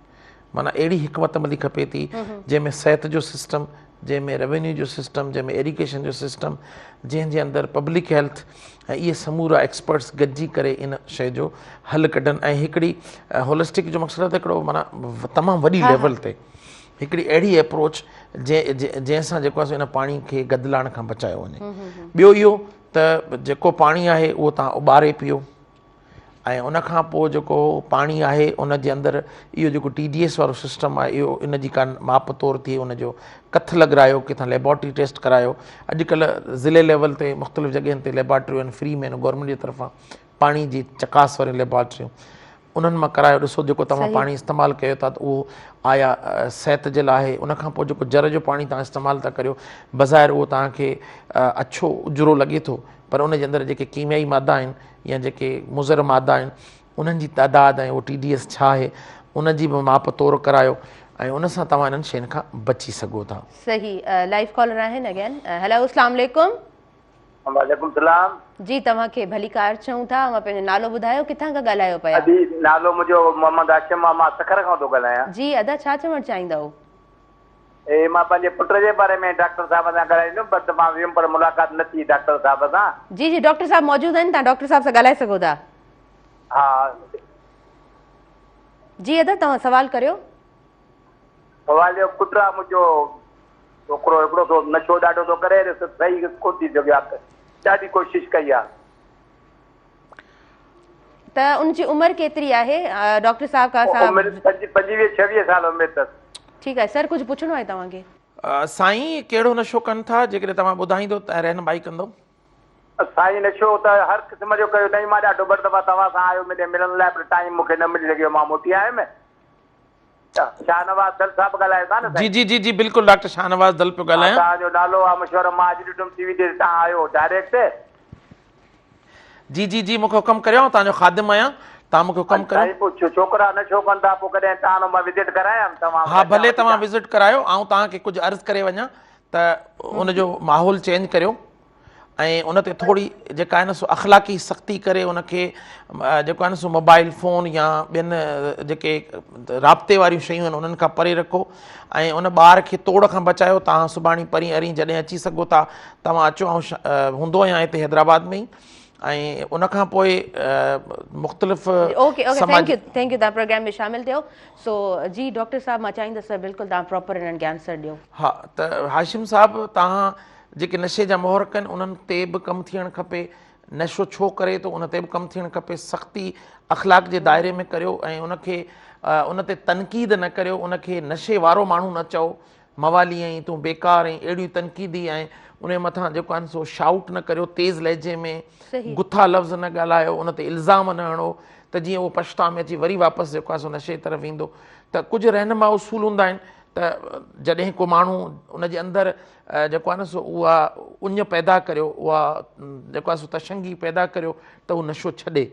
معنيٰ اهڙي حڪمت عملي کپي ٿي جنهن ۾ صحت جو سسٽم جنهن ۾ روينيو جو سسٽم جنهن ۾ ايريگيشن جو سسٽم جنهن جي اندر پبلڪ هيلٿ ۽ اهي سمورا ايڪسپرٽس گڏجي ڪري ان شيء جو حل ڪڍن ۽ هڪڙي هولسٽڪ جو مقصد آهي ته هڪڙو معنيٰ تمام وڏي ليول تي هڪڙي اهڙي اپروچ جنهن سان جيڪو آهي سو ان پاڻي کي گدلاڻ کان بچايو وڃي. ٻيو اهو ته جيڪو پاڻي آهي اهو توهان اٻاري پيئو ۽ ان کان پوء جيڪو پاڻي آهي ان جي اندر اهو جيڪو ٽي ڊي ايس وارو سسٽم آهي اهو ان جي ڪا ماپ تور ٿئي ان جو ڪٿ لڳرايو ڪٿان ليبارٽري ٽيسٽ ڪرايو اڄڪلهه ضلعي ليول تي مختلف جڳهين تي ليبارٽريون آهن فري ۾ آهن گورنمينٽ جي طرفان پاڻي جي چڪاس واريون ليبارٽريون انهن مان ڪرايو ڏسو جيڪو توهان پاڻي استعمال ڪيو ٿا ته اهو آيا صحت جي لاء آهي ان کان پوء جيڪو جر جو پاڻي توهان استعمال ٿا ڪريو بظاهر اهو توهان کي اڇو اجرو لڳي ٿو پر ان جي اندر جيڪي ڪيميائي مادا آهن يا جيڪي مضر مادا آهن انهن جي تعداد ۽ اهو ٽي ڊي ايس ڇا آهي ان جي به ماپ تور ڪرايو ۽ ان سان توهان انهن شين کان بچي سگهو ٿا. صحيح لائيو ڪالر آهن اگين هيلو اسلام عليڪم. وعليڪم السلام. جي توهان کي ڀليڪار چئون ٿا اوهان پنهنجو نالو ٻڌايو ڪٿان کان ڳالهايو پيا. ادي نالو منهنجو محمد هاشم آ مان سکر کان ٿو ڳالهايان. جي ادا ڇا چوڻ چاهيندؤ. اي مان پنهنجي پٽ جي باري ۾ ڊاڪٽر صاحب سان ڳالهائيندم پر مان ويم پر ملاقات نه ٿي ڊاڪٽر صاحب سان. جي جي ڊاڪٽر صاحب موجود آهن توهان ڊاڪٽر صاحب سان ڳالهائي سگهو ٿا. ها. جي ادا توهان سوال ڪريو. سوال اهو پٽ آ منهنجو ڇوڪرو هڪڙو سو نشو ڏاڍو ٿو ڪري صحيح ڪونه ٿي سگهيو آ ڏاڍي ڪوشش ڪئي آ. ته ان جي عمر ڪيتري آهي ڊاڪٽر صاحب کان اسان عمر 25 26 سال عمر اٿس. ٺيڪ آهي سر ڪجهه پڇڻو آهي توهان کي. سائين ڪهڙو نشو ڪن ٿا جيڪڏهن توهان ٻڌائيندو ته رهنمائي ڪندو. سائين نشو ته هر قسم جو ڪيو اٿائين مان ڏاڍو ٻه دفعا توهان سان آيو ملي ملڻ لاء پر ٽائيم مون کي نه ملي سگهيو مان موٽي آيم. شاهنواز دل صاحب ڳالهايو ٿا نه سائين. جي جي جي جي بلڪل ڊاڪٽر شاهنواز دل پيو ڳالهايان. توهان جو نالو آ مشهور مان اڄ ڏٺم ٽي وي تي توهان آيو ڊائريڪٽ. جي جي جي مونکي حڪم ڪريو آئون توهان جو خادم آهيان توهان مونکي حڪم ڪريو. سائين پوء ڇوڪرا نشو ڪن ٿا پوء ڪڏهن توهان وٽ مان وزٽ ڪرايان توهان ها ڀلي توهان وزٽ ڪرايو آئون توهان کي ڪجهه عرض ڪري وڃان ته ان جو ماحول چينج ڪريو ۽ ان تي ٿوري جيڪا آهي نه سو اخلاقي سختي ڪري ان کي جيڪو آهي نه سو موبائل فون يا ٻين جيڪي رابطي واريون شيون آهن انهن کان پري رکو ۽ ان ٻار کي توڙ کان بچايو توهان سڀاڻي پرين ارين جڏهن اچي سگهو ٿا توهان اچو آئون هوندو آهيان هتي حيدرآباد ۾ ئي ۽ ان کان پوء مختلف okay okay thank you thank you توهان پروگرام ۾ شامل ٿيو سو جي ڊاڪٽر صاحب مان چاهيندس ته بلڪل توهان پراپر انهن کي آنسر ڏيو. ها ته هاشم صاحب توهان جيڪي نشي جا محرڪ آهن انهن تي به ڪم ٿيڻ کپي، نشو ڇو ڪري ٿو ان تي به ڪم ٿيڻ کپي، سختي اخلاق جي دائري ۾ ڪريو ۽ ان کي ان تي تنقيد نه ڪريو، ان کي نشي وارو ماڻهو نه چئو، موالي آهين تون بيڪار آهين اهڙيون تنقيدي ۽ ان جي مٿان جيڪو آهي سو شائوٽ نه ڪريو، تيز لهجي ۾ گٿا لفظ نه ڳالهايو، ان تي الزام نه هڻو ته جيئن اهو پڇتاء ۾ اچي وري واپس جيڪو آهي سو نشي طرف ايندو ته ڪجهه رهنما اصول هوندا آهن ته جڏهن ڪو ماڻهو ان جي اندر جيڪو آهي نه سو اها اڃ پيدا ڪريو اها جيڪو آهي سو تشنگي پيدا ڪريو ته هو نشو ڇڏي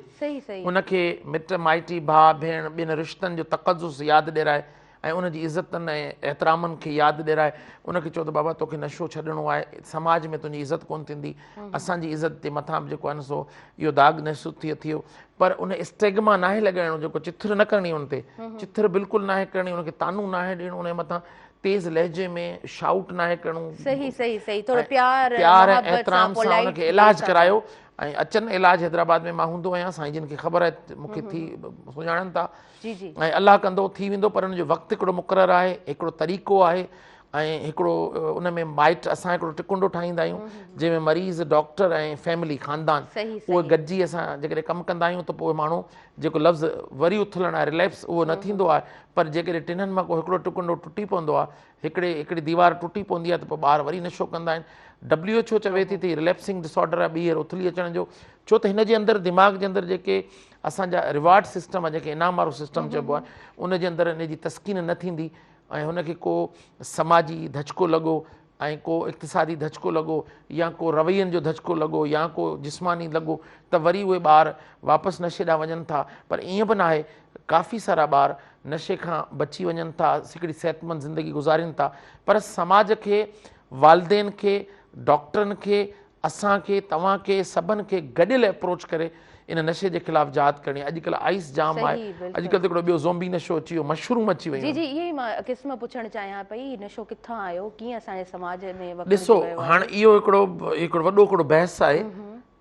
ان کي مٽ مائٽي ڀاء ڀيڻ ٻين رشتن جو تقدس ياد ڏيرائي ۽ ان جي عزتن ۽ احترامن کي ياد ڏيرائي ان کي چئو ته بابا توکي نشو ڇڏڻو آهي سماج ۾ تنهنجي عزت ڪونه ٿيندي اسان جي عزت جي مٿان به جيڪو آهي نه سو اهو داغ محسوس ٿئي ٿيو پر ان اسٽيگما ناهي لڳائڻو جيڪو چٿر نه ڪرڻي ان تي چٿر بلڪل ناهي ڪرڻي ان کي طعنو ناهي ڏيڻو ان جي مٿان تيز لهجي ۾ شائوٽ ناهي ڪرڻو صحيح صحيح صحيح ٿورو پيار پيار ۽ احترام سان ان کي علاج ڪرايو ۽ اچن علاج حيدرآباد ۾ مان هوندو آهيان سائين جن کي خبر آهي مون کي ٿي سڃاڻن ٿا ۽ الله ڪندو ٿي ويندو پر ان جو وقت هڪڙو مقرر آهي هڪڙو طريقو آهي ۽ هڪڙو ان ۾ مائٽ اسان هڪڙو ٽڪنڊو ٺاهيندا آهيون جنهن ۾ مريض ڊاڪٽر ۽ فيملي خاندان اهي گڏجي اسان جيڪڏهن ڪم ڪندا آهيون ته پوء ماڻهو جيڪو لفظ وري اٿلڻ آهي رليپس اهو نه ٿيندو آهي پر جيڪڏهن ٽنهن مان ڪو هڪڙو ٽڪنڊو ٽٽي پوندو آهي هڪڙي هڪڙي ديوار ٽٽي پوندي آهي ته پوء ٻار وري نشو ڪندا آهن. ڊبليو ايڇ او چوي ٿي ته هي رليپسنگ ڊس آرڊر آهي ٻيهر اٿلي اچڻ جو ڇو ته هن جي اندر دماغ جي اندر جيڪي اسان جا ريوارڊ سسٽم آهي جنهن کي انعام وارو سسٽم چئبو آهي ان جي اندر ان جي تسڪين نه ٿيندي ۽ هن کي ڪو سماجي ڌچڪو لڳو ۽ ڪو اقتصادي ڌچڪو لڳو يا ڪو روين جو ڌچڪو لڳو يا ڪو جسماني لڳو ته وري اهي ٻار واپس نشي ڏانهن وڃن ٿا پر ائين به ناهي ڪافي سارا ٻار نشي کان بچي وڃن ٿا هڪڙي صحتمند زندگي گذارين ٿا پر سماج کي والدين کي ڊاڪٽرن کي اسان کي توهان کي سڀن کي گڏيل اپروچ ڪري ان نشي جي خلاف جهاد ڪرڻي آهي اڄڪلهه آئس جام آهي اڄڪلهه ته هڪڙو ٻيو زومبي نشو اچي ويو مشروم اچي ويون جي جي اهي ئي مان قسم پڇڻ چاهيان پئي هي نشو ڪٿان آيو ڪيئن اسان جي سماج ۾ وڪڻجي ڏسو هاڻ اهو هڪڙو هڪڙو وڏو هڪڙو بحث آهي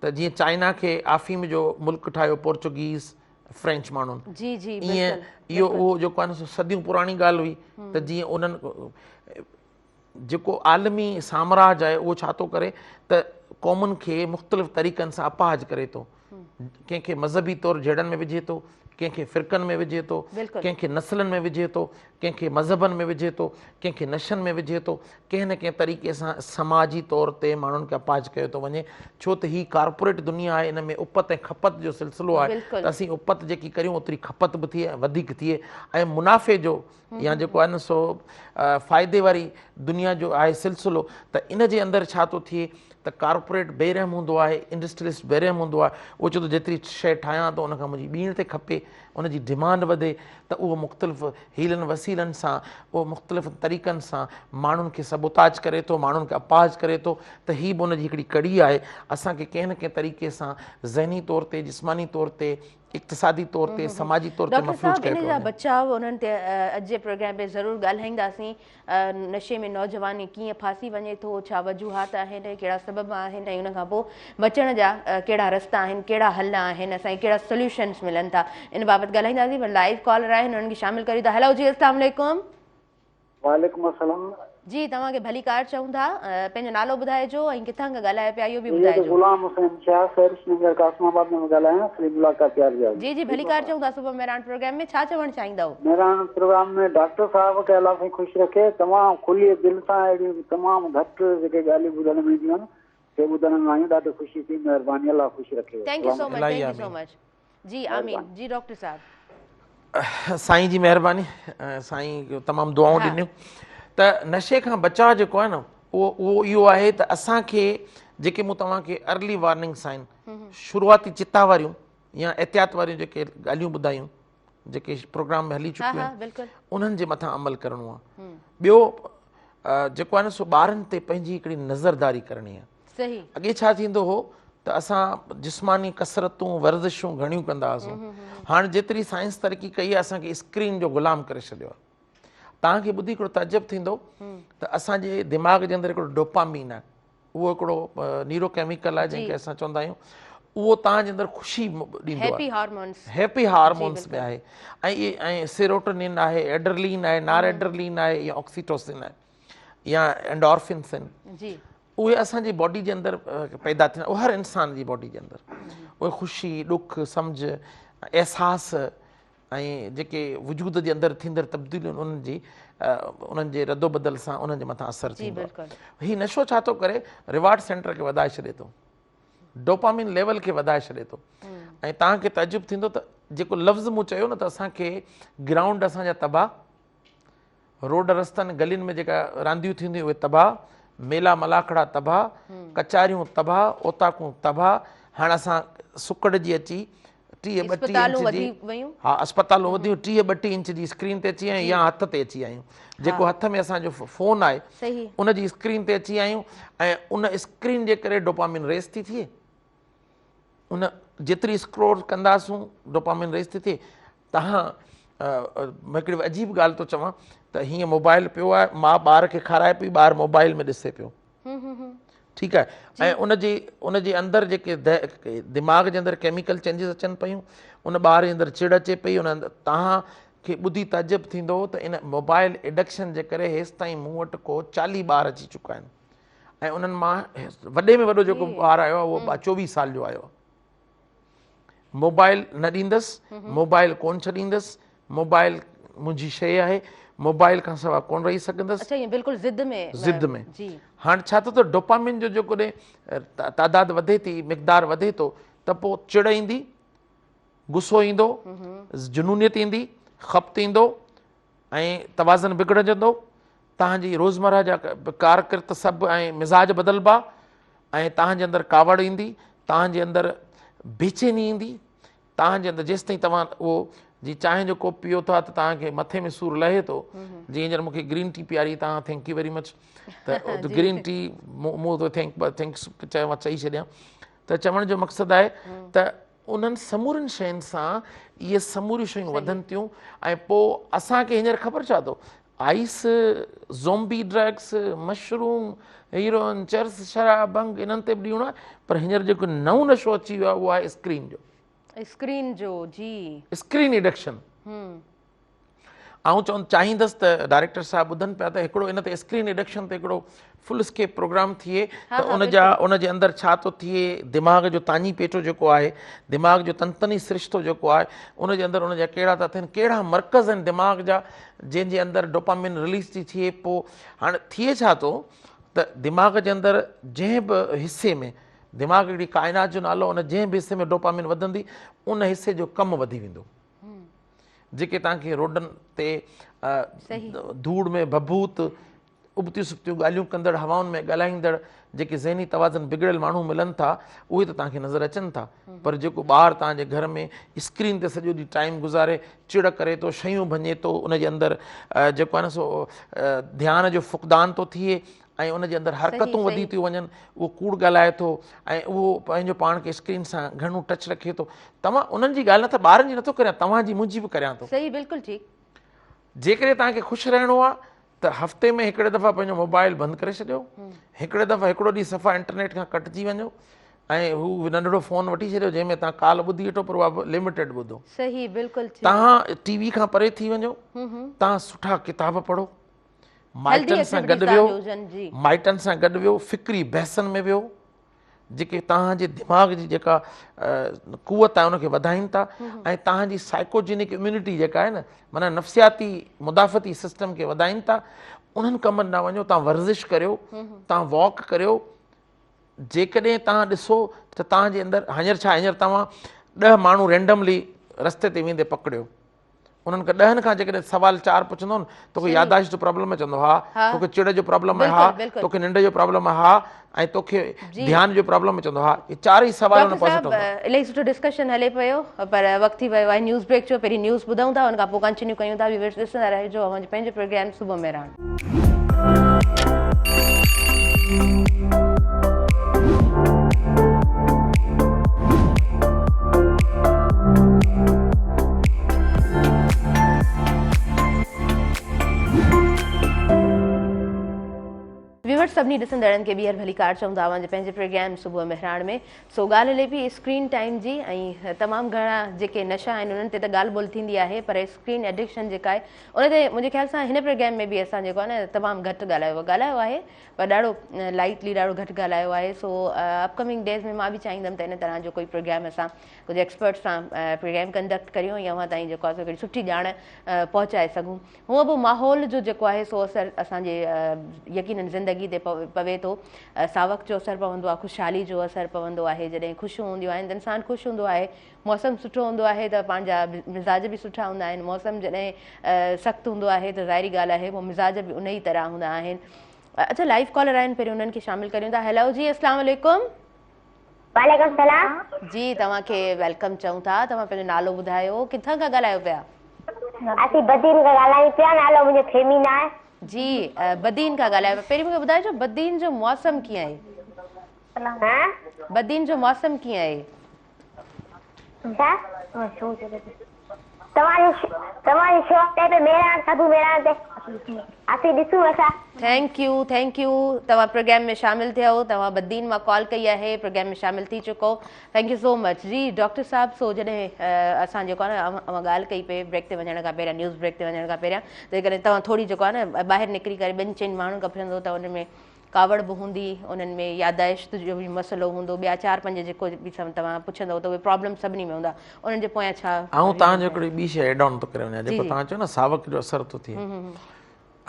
ته جيئن چائنا کي آفيم جو ملڪ ٺاهيو پورچوگيز فرينچ ماڻهن جي جي ائين اهو اهو جيڪو آهي سو صديون پراڻي ڳالهه هئي ته جيئن انهن جيڪو عالمي سامراج آهي اهو ڇا ٿو ڪري ته قومن کي مختلف طريقن سان اپاهج ڪري ٿو ڪنهن کي مذهبي طور جهيڙن ۾ وجهي ٿو ڪنهن کي فرقن ۾ وجهي ٿو ڪنهن کي نسلن ۾ وجهي ٿو ڪنهن کي مذهبن ۾ وجهي ٿو ڪنهن کي نشن ۾ وجهي ٿو ڪنهن نه ڪنهن طريقي سان سماجي طور تي ماڻهن کي اپاهج ڪيو ٿو وڃي ڇو ته هي ڪارپوريٽ دنيا آهي ان ۾ اپت ۽ کپت جو سلسلو آهي ته اسين اپت جيڪي ڪريون اوتري کپت به ٿئي ۽ وڌيڪ ٿئي ۽ منافعي جو يا جيڪو آهي نه سو فائدي واري دنيا جو آهي سلسلو ته ان جي اندر ڇا ٿو ٿئي ته ڪارپوريٽ بي رحم هوندو آهي انڊسٽريلسٽ بي رحم هوندو آهي اهو چوي ٿو جيتري شيء ٺاهيان ٿو ان کان منهنجي ٻيڻ تي کپي ان جي ڊمانڊ وڌي ته اهو مختلف حيلن وسيلن سان اهو مختلف طريقن سان ماڻهن کي سبوتاج ڪري ٿو ماڻهن کي اپاهج ڪري ٿو ته هي به ان جي هڪڙي ڪڙي آهي اسان کي ڪنهن نه ڪنهن طريقي سان ذهني طور تي جسماني طور تي اقتصادي طور تي سماجي طور تي ڊاڪٽر مفلوج صاحب ڪيو ان پيو جا وڃي. بچاء انهن تي اڄ جي پروگرام ۾ ضرور ڳالهائينداسين نشي ۾ نوجوان ڪيئن ڦاسي وڃي ٿو ڇا وجوهات آهن ڪهڙا سبب آهن ۽ ان کان پوء بچڻ جا ڪهڙا رستا آهن ڪهڙا حل آهن اسان کي ڪهڙا سوليوشنس ملن ٿا ان بابت ڳالهائينداسين پر لائيو ڪالر آهن انهن کي شامل ڪريون ٿا هيلو جي السلام عليڪم. وعليڪم السلام. جي توهان کي ڀليڪار چئون ٿا پنهنجو نالو ٻڌائجو ۽ ڪٿان کان ڳالهايو پيا اهو به سيد ٻڌائجو. غلام حسين شاهه سحرش ننگر قاسم آباد ۾ ڳالهايان سليم الله ڪاتيار جا. جي جي ڀليڪار چئون ٿا صبح مهراڻ پروگرام ۾ ڇا چوڻ چاهيندؤ. مهراڻ پروگرام ۾ ڊاڪٽر صاحب کي الله سائين خوش رکي تمام کلي دل سان اهڙيون تمام گهٽ جيڪي ڳالهيون ٻڌڻ ۾ اينديون آهن سي ٻڌڻ ۾ آيون ڏاڍو خوشي ٿي مهرباني الله خوش رکي thank you السلام سو مچ الاهي thank you سو آمين. مچ جي آمين جي ڊاڪٽر صاحب. سائين جي مهرباني سائين تمام دعائون ڏنيون ته نشي کان بچاء جيڪو آهي نه اهو اهو اهو آهي ته اسان کي جيڪي مون توهان کي ارلي وارننگ سائن شروعاتي چتا واريون يا احتياط واريون جيڪي ڳالهيون ٻڌايون جيڪي پروگرام ۾ هلي چڪيون آهن انهن جي مٿان عمل ڪرڻو آهي ٻيو جيڪو آهي نه سو ٻارن تي پنهنجي هڪڙي نظرداري ڪرڻي آهي صحيح. اڳي ڇا ٿيندو هو ته اسان جسماني ڪسرتون ورزشون گهڻيون ڪندا هئاسون هاڻ جيتري سائنس ترقي ڪئي آهي اسان کي اسڪرين جو غلام ڪري ڇڏيو آهي توهان کي ٻڌي هڪڙو تعجب ٿيندو ته اسان جي دماغ جي اندر هڪڙو ڊوپامين آهي اهو هڪڙو نيورو ڪيميڪل آهي جنهن کي اسان چوندا آهيون اهو توهان جي اندر خوشي ڏيندو آهي هيپي هارمونس به آهي ۽ ۽ سيروٽونين آهي ايڊرلين آهي نار ايڊرلين آهي يا آڪسيٽوسن آهي يا اينڊورفنس آهن جي اهي اسان جي باڊي جي اندر پيدا ٿيندا اهي هر انسان جي باڊي جي اندر اهي خوشي ڏک سمجھ احساس ۽ جيڪي وجود جي اندر ٿيندڙ تبديليون انهن جي انهن جي رد و بدل سان انهن جي مٿان اثر ٿيندو آهي هي نشو ڇا ٿو ڪري ريوارڊ سينٽر کي وڌائي ڇڏي ٿو ڊوپامين ليول کي وڌائي ڇڏي ٿو ۽ توهان کي تعجب ٿيندو ته جيڪو لفظ مون چيو نه ته اسان کي گرائونڊ اسان جا تباهه روڊ رستن گلين ۾ جيڪا رانديون ٿينديون اهي تباهه، ميلا ملاکڙا تباهه، ڪچهريون تباهه، اوطاقون تباهه، هاڻ اسان سڪڙجي اچي 30 32 انچ جي ها اسپتالون وڌيون 30 32 انچ جي اسڪرين تي اچي آيون يا هٿ تي اچي آيون جيڪو هٿ ۾ اسان جو فون آهي ان جي اسڪرين تي اچي آيون ۽ ان اسڪرين جي ڪري ڊوپامين ريس ٿي ٿئي ان جيتري اسڪرول ڪنداسون ڊوپامين ريس ٿي ٿئي تهان هڪڙي عجيب ڳالهه ٿو چوان ته هيئن موبائل پيو آهي ماء ٻار کي کارائي پئي ٻار موبائل ۾ ڏسي پيو ٺيڪ آهي ۽ ان جي ان جي اندر جيڪي دماغ جي اندر ڪيميڪل چينجز اچن پيون ان ٻار جي اندر چڙ اچي پئي ان اندر توهان کي ٻڌي تعجب ٿيندو ته ان موبائل ايڊڪشن جي ڪري هيستائين مون وٽ ڪو 40 ٻار اچي چڪا آهن ۽ انهن مان وڏي ۾ وڏو جيڪو ٻار آيو آهي اهو 24 سال جو آيو آهي. موبائل نه ڏيندس، موبائل ڪون ڇڏيندس، موبائل منهنجي شيء آهي، موبائل کان سواء ڪون رهي سگهندس. اڇا ائين بلڪل ضد ۾. ضد ۾. جي. هاڻ ڇا ٿو ته ڊوپامين جو جيڪڏهن تعداد وڌي ٿي، مقدار وڌي ٿو ته پوء چڙ ايندي، غصو ايندو، جنونيت ايندي، خپت ايندو ۽ توازن بگڙجندو، توهان جي روزمره جا ڪارڪرت سڀ ۽ مزاج بدلبا ۽ توهان جي اندر ڪاوڙ ايندي، توهان جي اندر بيچيني ايندي، توهان جي اندر جيستائين توهان اهو جي چانهه جو ڪوپ پيئو ٿا ته توهان کي مٿي ۾ سور لهي ٿو، جي هينئر مون کي گرين ٽي پياري توهان thank you very much ته گرين ٽي مون ته thanks چيو مان چئي ڇڏيان ته چوڻ جو مقصد آهي ته انهن سمورين شين سان اهي سموريون شيون وڌن ٿيون ۽ پوء اسان کي هينئر خبر ڇا اٿو ice, zombie drugs, mushroom, heroin, چرس، شراب، ڀنگ انهن تي به ڏيڻو آهي پر هينئر جيڪو نئون نشو اچي ويو آهي اهو آهي اسڪرين جو. اسڪرين جو جي. Screen addiction. آئون چوڻ چاهيندس ته ڊائريڪٽر صاحب ٻڌن پيا ته هڪڙو ان تي اسڪرين ايڊڪشن تي هڪڙو فل اسڪيپ پروگرام ٿئي ته ان جا ان جي اندر ڇا ٿو ٿئي دماغ جو تاڃي پيٽو جيڪو آهي دماغ جو تنتني سرشتو جيڪو آهي ان جي اندر ان جا ڪهڙا ٿا ٿين ڪهڙا مرڪز آهن دماغ جا جنهن جي اندر ڊوپامين رليز ٿي ٿئي پوء هاڻي ٿئي ڇا ٿو ته دماغ جي اندر جنهن به حصي ۾ دماغ هڪڙي ڪائنات جو نالو ان جنهن به حصي ۾ ڊوپامين وڌندي ان حصي جو ڪم وڌي ويندو. جيڪي توهان کي روڊن تي ڌوڙ ۾ ڀڀوت ابتيون سبتيون ڳالهيون ڪندڙ هوائن ۾ ڳالهائيندڙ جيڪي ذهني توازن بگڙيل ماڻهو ملن ٿا اهي ته توهان کي نظر اچن ٿا پر جيڪو ٻار توهان جي گهر ۾ اسڪرين تي سڄو ڏينهن ٽائيم گذاري چڙ ڪري ٿو شيون ڀڃي ٿو ان جي اندر جيڪو آهي نه سو ڌيان جو فقدان ٿو ٿئي ۽ ان جي اندر حرڪتون وڌي ٿيون وڃن اهو ڪوڙ ڳالهائي ٿو ۽ اهو پنهنجو پاڻ کي اسڪرين سان گهڻو ٽچ رکي ٿو توهان انهن جي ڳالهه نٿا ٻارن جي نٿو ڪريان توهان جي منهنجي به ڪريان ٿو. صحيح بلڪل ٺيڪ. جيڪڏهن توهان کي خوش رهڻو آهي ته هفتي ۾ هڪڙي دفعا پنهنجو موبائل بند ڪري ڇڏيو هڪڙي دفعا هڪڙو ڏينهن صفا انٽرنيٽ کان ڪٽجي وڃو ۽ هو ننڍڙو فون وٺي ڇڏيو جنهن ۾ توهان ڪال ٻڌي وٺو پر اها به لميٽيڊ ٻڌو. صحيح بلڪل ٺيڪ. توهان ٽي وي کان پري ٿي وڃو توهان سٺا ڪتاب پڙهو مائٽن سان گڏ ويهو، مائٽن سان گڏ ويهو، فڪري بحثن ۾ ويهو، جيڪي توهان جي دماغ جي جيڪا قوت آهي ان کي وڌائين ٿا ۽ توهان جي سائيڪوجينڪ اميونٽي جيڪا آهي نه معنيٰ نفسياتي مدافعتي سسٽم کي وڌائين ٿا انهن ڪمن ڏانهن وڃو توهان ورزش ڪريو توهان واڪ ڪريو جيڪڏهن توهان ڏسو ته توهان جي اندر هينئر ڇا هينئر توهان 10 ماڻهو رينڊملي رستي تي ويندي پڪڙيو انهن کان ڏهن کان جيڪڏهن سوال چار پڇندو نه توکي ياداشت جو پرابلم آهي چوندو ها توکي چڙ جو پرابلم آهي ها توکي ننڊ جو پرابلم آهي ها ۽ توکي ڌيان جو پرابلم آهي چوندو ها هي چار ئي سوال ان پازيٽو هوندا. الاهي سٺو ڊسڪشن هلي پيو پر وقت ٿي ويو آهي نيوز بريڪ جو پهرين نيوز ٻڌون ٿا ان کان پوء ڪنٽينيو ڪيون ٿا ويورز ڏسندا رهجو اوهان جو پنهنجو پروگرام صبح مهراڻ. ويورز سڀني ڏسندڙن کي ٻيهر ڀليڪار چئون ٿا اوهان جي پنهنجي پروگرام صبح مهراڻ ۾ سو ڳالهه هلي پئي اسڪرين ٽائيم جي ۽ تمام گهڻا جيڪي نشا آهن انهن تي ته ڳالهه ٻولهه ٿيندي آهي پر اسڪرين ايڊڪشن جيڪا آهي ان تي منهنجي خيال سان هن پروگرام ۾ به اسان جيڪو آهي نه تمام گهٽ ڳالهايو ڳالهايو آهي پر ڏاڍو لائيٽلي ڏاڍو گهٽ ڳالهايو آهي سو اپ ڪمنگ ڊيز ۾ مان به چاهيندم ته ان طرح جو ڪوئي پروگرام اسان ڪجهه ايڪسپرٽ سان پروگرام ڪنڊڪٽ ڪريون ۽ اوهان تائين جيڪو آهي سو هڪڙي سٺي ڄاڻ پهچائي سگهون هونء به ماحول جو جيڪو آهي سو اثر اسان جي يقينن زندگي تي پوي ٿو ساوڪ جو اثر پوندو آهي خوشحالي جو اثر پوندو آهي جڏهن خوشيون هونديون آهن ته انسان خوش هوندو آهي موسم سٺو هوندو آهي ته پنهنجا مزاج به سٺا هوندا آهن موسم جڏهن سخت هوندو آهي ته ظاهري ڳالهه آهي پوء مزاج به ان ئي طرح هوندا آهن اڇا لائيو ڪالر آهن پهريون انهن کي شامل ڪريون ٿا هيلو جي اسلام عليڪم. وعليڪم السلام. جي توهان کي welcome چئون ٿا توهان پنهنجو نالو ٻڌايو ڪٿان کان ڳالهايو پيا. اسين بدين کان ڳالهايون پيا نالو منهنجو فهمينا آهي. جي بدين کان ڳالهايو پيا پهرين مونکي ٻڌايو بدين جو موسم ڪيئن آهي. ها بدين جو موسم ڪيئن آهي. ڇا؟ توهان جي توهان جي شو تي پي مهراڻ سڀ مهراڻ تي اسين ڏسون اسان. Thank you thank you توهان پروگرام ۾ شامل ٿيو توهان بدين مان ڪال ڪئي آهي پروگرام ۾ شامل ٿي چڪو thank you سو مچ جي ڊاڪٽر صاحب سو جڏهن اسان جيڪو آهي نه اوهان ڳالهه ڪئي پئي بريڪ تي وڃڻ کان پهريان نيوز بريڪ تي وڃڻ کان پهريان ته جيڪڏهن توهان ٿوري جيڪو آهي نه ٻاهر نڪري ڪري ٻن چئن ماڻهن کان پڇندو ته ان ۾ ڪاوڙ به هوندي انهن ۾ ياداشت جو به مسئلو هوندو ٻيا چار پنج جيڪو به توهان پڇندو ته اهي پرابلم سڀني ۾ هوندا انهن جي پويان ڇا آئون توهان جو هڪڙي ٻي شيء ايڊ آن ٿو ڪري وڃان جيڪو توهان چيو نه ساوڪ جو اثر ٿو ٿئي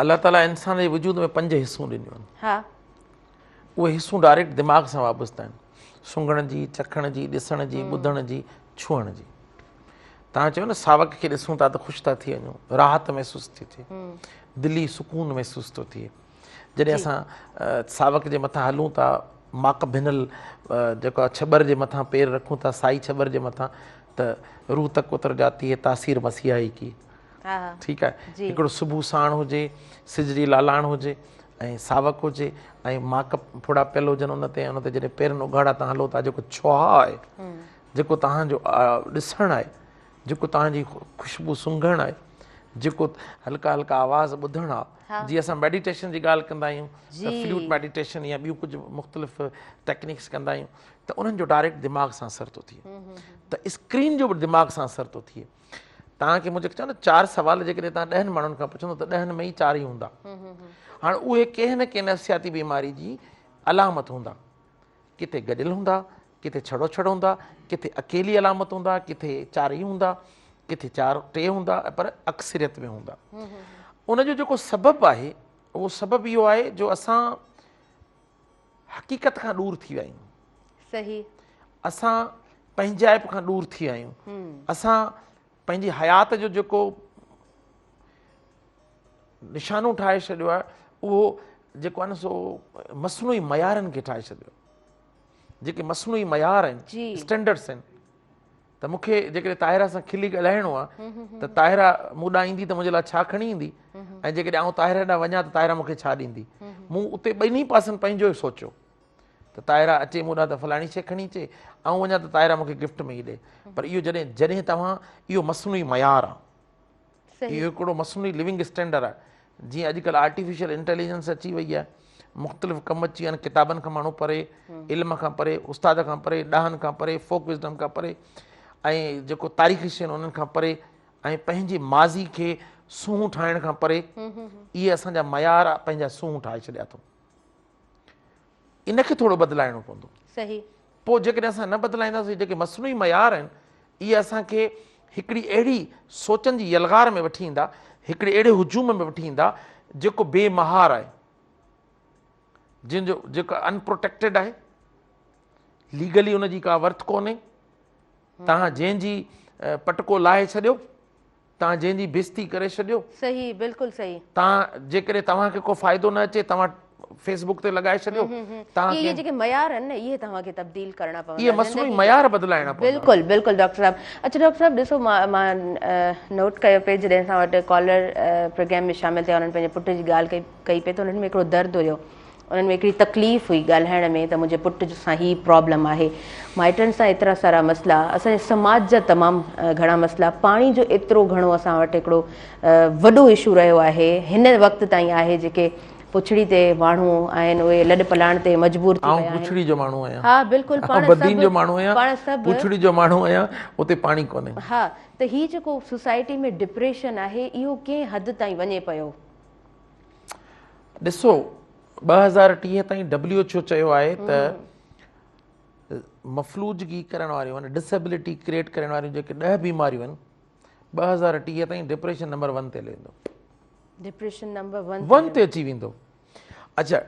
الله تعالي انسان جي وجود ۾ پنج حصون ڏنيون آهن ها اهي حصون ڊائريڪٽ دماغ سان وابسته آهن سونگهڻ جي چکڻ جي ڏسڻ جي ٻڌڻ جي ڇهڻ جي توهان چيو نه ساوڪ کي ڏسون ٿا ته خوش ٿا ٿي وڃون راحت محسوس ٿي ٿئي دلي سڪون محسوس ٿو ٿئي جڏهن اسان ساوڪ جي مٿان هلون ٿا ماڪ ڀنل جيڪو آهي ڇٻر جي مٿان پير رکون ٿا سائي ڇٻر جي مٿان ته روح تڪ اتر جاتي هي تاثير مسيحائي ڪي ٺيڪ آهي هڪڙو صبح ساڻ هجي سج جي لالاڻ هجي ۽ ساوڪ هجي ۽ ماڪ ڦڙا پيل هجن ان تي ان تي جڏهن پيرن اگهاڙا تان هلو ٿا جيڪو ڇهاء آهي جيڪو تهان جو ڏسڻ آهي جيڪو توهان جي خوشبو سونگهڻ آهي، جيڪو هلڪا هلڪا آواز ٻڌڻ آ، جيئن اسان ميڊيٽيشن جي ڳالهه ڪندا آهيون ته فلوٽ ميڊيٽيشن يا ٻيون ڪجهه مختلف ٽيڪنيڪس ڪندا آهيون ته انهن جو ڊائريڪٽ دماغ سان اثر ٿو ٿئي ته اسڪرين جو به دماغ سان اثر ٿو ٿئي. توهان کي مون جيڪو چيو نه چار سوال جيڪڏهن توهان ڏهن ماڻهن کان پڇندو ته ڏهن ۾ ئي چار ئي هوندا. هاڻ اهي ڪنهن نه ڪنهن نفسياتي بيماري جي علامت هوندا. ڪٿي گڏيل هوندا، ڪٿي ڇڙو ڇڙ هوندا، ڪٿي اڪيلي علامت هوندا، ڪٿي چار ئي هوندا، ڪٿي چار ٽي هوندا پر اڪثريت ۾ هوندا. ان جو جيڪو سبب آهي اهو سبب اهو آهي جو اسان حقيقت کان ڏور ٿي ويا آهيون. صحيح. اسان پنهنجائپ کان ڏور ٿي ويا آهيون. اسان پنهنجي حيات جو جيڪو نشانو ٺاهي ڇڏيو آهي اهو جيڪو آهي نه سو مصنوعي معيارن کي ٺاهي ڇڏيو آهي جيڪي مصنوعي معيار آهن اسٽينڊرڊس آهن ته مون کي جيڪڏهن طاهره سان کلي ڳالهائڻو آهي ته طاهره مون ڏانهن ايندي ته منهنجي لاء ڇا کڻي ايندي ۽ جيڪڏهن آئون طاهره ڏانهن وڃان ته طاهره مون کي ڇا ڏيندي مون اتي ٻنهي پاسن پنهنجو ئي سوچيو ته طاهره اچي مون ڏانهن ته فلاڻي شيء کڻي اچي آئون وڃان ته طاهره مون کي گفٽ ۾ ئي ڏي پر اهو جڏهن جڏهن توهان اهو مصنوعي معيار آهي اهو هڪڙو مصنوعي لونگ اسٽينڊر آهي جيئن اڄڪلهه آرٽيفيشل انٽيليجنس اچي وئي آهي مختلف ڪم اچي ويا آهن ڪتابن کان ماڻهو پري علم کان پري استاد کان پري ڏاهن کان پري فوڪ وزڊم کان پري ۽ جيڪو تاريخي شيون انهن کان پري ۽ پنهنجي ماضي کي سونهون ٺاهڻ کان پري اهي اسان جا معيار پنهنجا سونهون ٺاهي ڇڏيا اٿئون ان کي ٿورو بدلائڻو پوندو. صحيح. پوء جيڪڏهن اسان نه بدلائينداسين جيڪي مصنوعي معيار آهن اهي اسان کي هڪڙي اهڙي سوچن جي يلغار ۾ وٺي ايندا، هڪڙي اهڙي هجوم ۾ وٺي ايندا جيڪو بي مهار آهي، جنهن جو جيڪو ان پروٽيڪٽيڊ آهي، ليگلي ان جي ڪا ورٿ ڪونهي، توهان جنهن جي پٽڪو لاهي ڇڏيو. توهان جنهن جي بيستي ڪري ڇڏيو. صحيح بلڪل صحيح. توهان جيڪڏهن توهان کي ڪو فائدو نه اچي توهان فيس بڪ تي لڳائي ڇڏيو. توهان اهي جيڪي معيار آهن نه اهي توهان کي تبديل ڪرڻا پوندا. اهي مصنوعي معيار بدلائڻا پوندا. بلڪل بلڪل ڊاڪٽر صاحب. اڇا ڊاڪٽر صاحب ڏسو مان نوٽ ڪيو پئي جڏهن اسان وٽ ڪالر پروگرام ۾ شامل ٿيا انهن پنهنجي پٽ جي ڳالهه ڪئي ڪئي پئي ته انهن ۾ هڪڙو درد هيو. انهن ۾ هڪڙي تڪليف هئي ڳالهائڻ ۾ ته منهنجي پٽ سان هي پرابلم آهي مائٽن سان ايترا سارا مسئلا اسان جي سماج جا تمام گهڻا مسئلا پاڻي جو ايترو گهڻو اسان وٽ هڪڙو وڏو اشو رهيو آهي هن وقت تائين آهي جيڪي پڇڙي تي ماڻهو آهن اهي لڏ پلاڻ تي مجبور ٿي ويا آهن. آئون پڇڙي جو ماڻهو آهيان. ها بلڪل پاڻ سڀ بدين جو ماڻهو آهيان پڇڙي جو ماڻهو آهيان اتي پاڻي ڪونهي. ها ته هي جيڪو سوسائٽي ۾ ڊپريشن آهي اهو ڪنهن حد تائين وڃي پيو. ڏسو 2030 تائين ڊبليو ايڇ او چيو آهي ته مفلوجگي ڪرڻ واريون يعني ڊسيبلٽي ڪريئيٽ ڪرڻ واريون جيڪي 10 بيماريون آهن 2030 تائين ڊپريشن نمبر 1 تي هلي ويندو. ڊپريشن نمبر 1 تي اچي ويندو. اڇا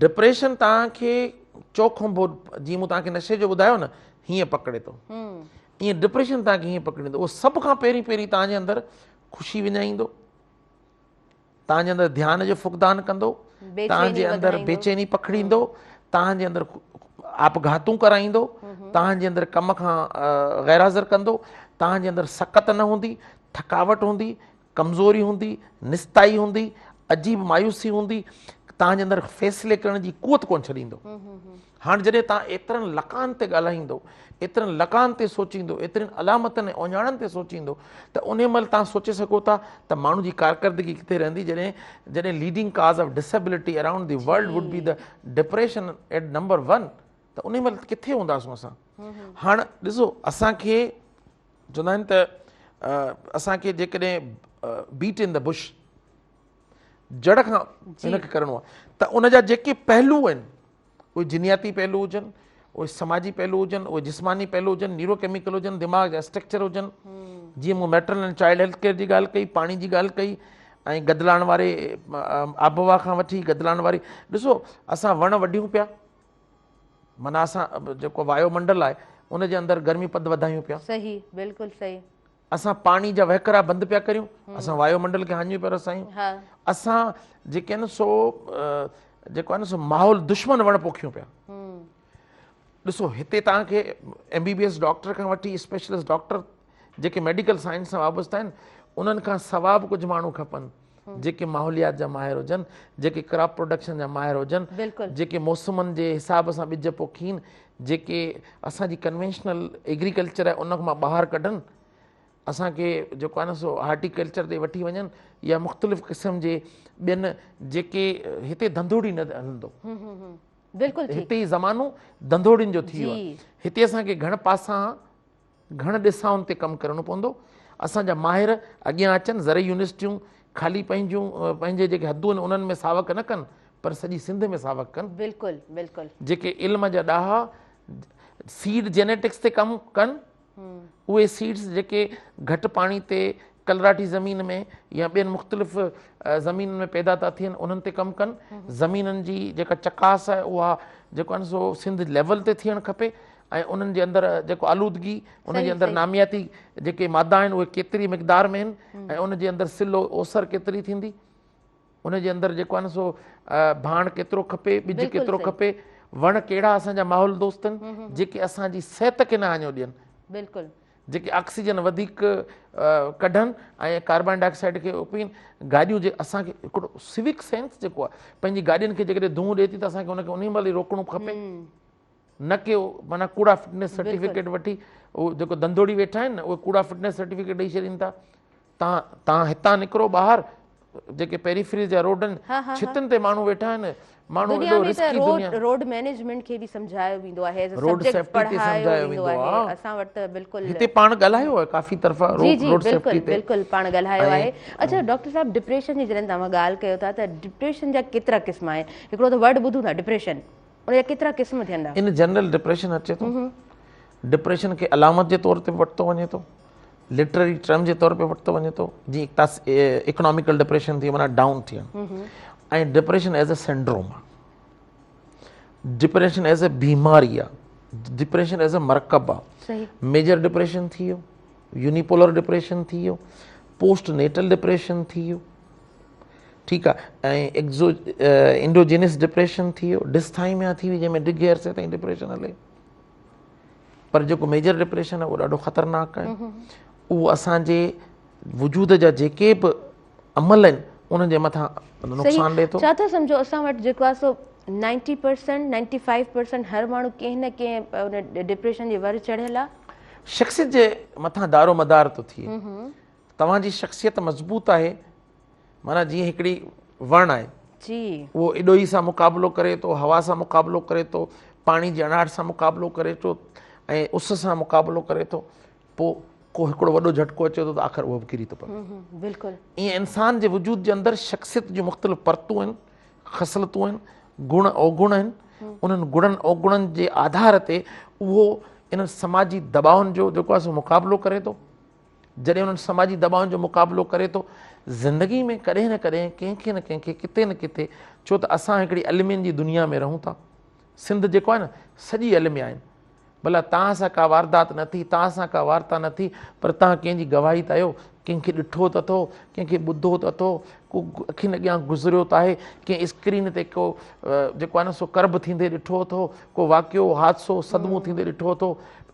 ڊپريشن توهان کي چوکنڀو جيئن مون توهان کي نشي جو ٻڌايو نه هيئن پڪڙي ٿو ائين ڊپريشن توهان کي هيئن پڪڙيندو اهو سڀ کان پهرين پهرين توهان جي اندر خوشي وڃائيندو توهان جي اندر ڌيان جو فقدان ڪندو، توهان جي اندر بيچيني پکڙيندو، توهان جي اندر آپگهاتون ڪرائيندو، توهان جي اندر ڪم کان غير حاضر ڪندو، توهان جي اندر سڪت نه هوندي، ٿڪاوٽ هوندي، ڪمزوري هوندي، نستائي هوندي، عجيب مايوسي هوندي، توهان جي اندر فيصلي ڪرڻ جي قوت ڪونه ڇڏيندو. هاڻ جڏهن توهان ايترن لقائن تي ڳالهائيندو، ايترن لقائن تي سوچيندو، ايترين علامتن ۽ اوڃاڻن تي سوچيندو ته انهي مهل توهان سوچي سگهو ٿا ته ماڻهو جي ڪارڪردگي ڪٿي رهندي جڏهن جڏهن leading cause of disability around the world would be the depression at number one ته انهي مهل ڪٿي هونداسون اسان. هاڻ ڏسو اسان کي چوندا آهن ته اسان کي جيڪڏهن بيٽ ان دا بش جڙ کان هن کي ڪرڻو آهي ته ان جا جيڪي پهلو آهن اهي جنياتي پهلو هجن اهي سماجي پهلو هجن اهي جسماني پهلو هجن نيورو ڪيميڪل هجن دماغ جا اسٽرڪچر هجن جيئن مون maternal and child health care جي ڳالهه ڪئي پاڻي جي ڳالهه ڪئي ۽ گدلاڻ واري آبهوا کان وٺي گدلاڻ واري ڏسو اسان وڻ وڍيون پيا معنيٰ اسان جيڪو وايو منڊل آهي ان جي اندر گرمي پد وڌايون پيا صحيح بلڪل صحيح اسان پاڻي جا وهڪرا بند پيا ڪريون اسان وايو منڊل کي هاڃيون پيا رسايون اسان جيڪي آهن سو جيڪو آهي نه سو ماحول دشمن وڻ پوکيون پيا ڏسو هتي توهان کي M B B S doctor کان وٺي اسپيشلسٽ ڊاڪٽر جيڪي ميڊيڪل سائنس سان وابسته آهن انهن کان سوا به ڪجهه ماڻهو کپن جيڪي ماحوليات جا ماهر هجن جيڪي ڪراپ پروڊڪشن جا ماهر هجن جيڪي موسمن جي حساب سان ٻج پوکين جيڪي اسان جي ڪنوينشنل ايگريڪلچر آهي ان مان ٻاهر ڪڍن اسان کي جيڪو آهي نه سو هارٽيڪلچر تي وٺي وڃن يا مختلف قسم جي ٻين جيڪي هتي ڌنڌوڙي نه هلندو بلڪل هتي زمانو ڌنڌوڙين جو ٿي ويو آهي هتي اسان کي گهڻ پاسا گهڻ ڏسائن تي ڪم ڪرڻو پوندو، اسان جا ماهر اڳيان اچن، زرعي يونيورسٽيون خالي پنهنجون پنهنجي جيڪي حدون آهن انهن ۾ ساوڪ نه ڪن پر سڄي سنڌ ۾ ساوڪ ڪن. بلڪل بلڪل. جيڪي علم جا ڏاها سيڊ جينيٽڪس تي ڪم ڪن، اهي سيڊس جيڪي گهٽ پاڻي تي ڪلراٺي زمين ۾ يا ٻين مختلف زمينن ۾ پيدا ٿا ٿين انهن تي ڪم ڪن، زمينن جي جيڪا چڪاس آهي اها جيڪو آهي نه سو سنڌ ليول تي ٿيڻ کپي ۽ انهن جي اندر جيڪو آلودگي ان جي اندر نامياتي جيڪي مادا آهن اهي ڪيتري مقدار ۾ آهن ۽ ان جي اندر سلو اوسر ڪيتري ٿيندي ان جي اندر جيڪو آهي نه سو ڀاڻ ڪيترو کپي ٻج ڪيترو کپي وڻ ڪهڙا اسان جا ماحول دوست آهن جيڪي اسان جي صحت کي نه هاڃو ڏين بلڪل جيڪي آڪسيجن وڌيڪ ڪڍن ۽ ڪاربان ڊاء آڪسائيڊ کي اپين گاڏيون جي اسان کي هڪڙو سوڪ سينس جيڪو آهي پنهنجي گاڏين کي جيڪڏهن دونهون ڏي ٿي ته اسان کي ان کي انهي مهل ئي روڪڻو کپي نه ڪي معنيٰ ڪوڙا فٽنس سرٽيفڪيٽ وٺي اهو جيڪو ڌنڌوڙي ويٺا آهن نه اهي ڪوڙا فٽنس سرٽيفڪيٽ ڏئي ڇڏين ٿا تان تان هتان نڪرو ٻاهر جيڪي پيريفريز جا روڊ آهن ڇتن تي ماڻهو ويٺا آهن ماڻهو ايڏو رسڪي دنيا روڊ مينيجمينٽ کي به سمجهايو ويندو آهي روڊ سيفٽي تي سمجهايو ويندو آهي اسان وٽ ته بلڪل هتي پاڻ ڳالهايو آهي ڪافي طرفا روڊ سيفٽي تي بلڪل پاڻ ڳالهايو آهي اڇا ڊاڪٽر صاحب ڊپريشن جي جڏهن توهان ڳالهه ڪيو ٿا ته ڊپريشن جا ڪيترا قسم آهن هڪڙو ته ورڊ ٻڌون ٿا ڊپريشن ان جا ڪيترا قسم ٿين ٿا؟ ان جنرل ڊپريشن اچي ٿو. ڊپريشن کي علامت جي طور تي به ورتو وڃي ٿو، لٽرري ٽرم جي طور تي ورتو وڃي ٿو، جيئن اڪناميڪل ڊپريشن ٿي معنيٰ ڊائون ٿيڻ ۽ ڊپريشن ايز اي سنڊروم آ، ڊپريشن ايز اي بيماري آ، ڊپريشن ايز اي مرڪب آ، ميجر ڊپريشن ٿي ويو، يونيپولر ڊپريشن ٿي ويو، پوسٽ نيٽل ڊپريشن ٿي ويو. ٺيڪ آ ۽ ايگزو انڊوجينس ڊپريشن ٿي ويو ڊسٿائميا ٿي وئي جنهن ۾ ڊگهي عرصي تائين ڊپريشن هلي پر جيڪو ميجر ڊپريشن آهي اهو ڏاڍو خطرناڪ آهي اهو اسان جي وجود جا جيڪي به عمل آهن انهن جي مٿان نقصان ڏئي ٿو. ڇا ٿا سمجهو اسان وٽ جيڪو آهي سو 90% 95% هر ماڻهو ڪنهن نه ڪنهن ان ڊپريشن جي ور چڙهيل آهي. شخصيت جي مٿان دارو مدار ٿو ٿئي. توهان جي شخصيت مضبوط آهي معنيٰ جيئن هڪڙي وڻ آهي جي اهو اڏوهي سان مقابلو ڪري ٿو هوا سان مقابلو ڪري ٿو پاڻي جي اڻاٺ سان مقابلو ڪري ٿو ۽ اس سان مقابلو ڪري ٿو پوء ڪو هڪڙو وڏو جهٽڪو اچي ٿو ته آخر اهو به ڪري ٿو پوي. بلڪل. ائين انسان جي وجود جي اندر شخصيت جون مختلف پرتون آهن، خصلتون آهن، گڻ اوگڻ آهن، انهن گڻن اوگڻن جي آڌار تي اهو انهن سماجي دٻائن جو جيڪو آهي سو مقابلو ڪري ٿو. جڏهن انهن سماجي دٻائن جو مقابلو ڪري ٿو، زندگي ۾ ڪڏهن نه ڪڏهن ڪنهن کي نه ڪنهن کي ڪٿي نه ڪٿي، ڇو ته اسان هڪڙي المين جي دنيا ۾ رهون ٿا. سنڌ جيڪو آهي نه سڄي الميا آهن. ڀلا توهان سان ڪا واردات نه ٿي، توهان سان ڪا وارتا نه ٿي، پر توهان ڪنهن جي گواهي ته آهيو، ڪنهن کي ڏٺو ته اٿو، ڪنهن کي ٻڌو ته اٿو، ڪو اکين اڳيان گذريو ته آهي، ڪنهن اسڪرين تي ڪو جيڪو آهي نه سو ڪرب ٿيندي ڏٺو اٿو، ڪو واقعو، حادثو، صدمو ٿيندي ڏٺو اٿو.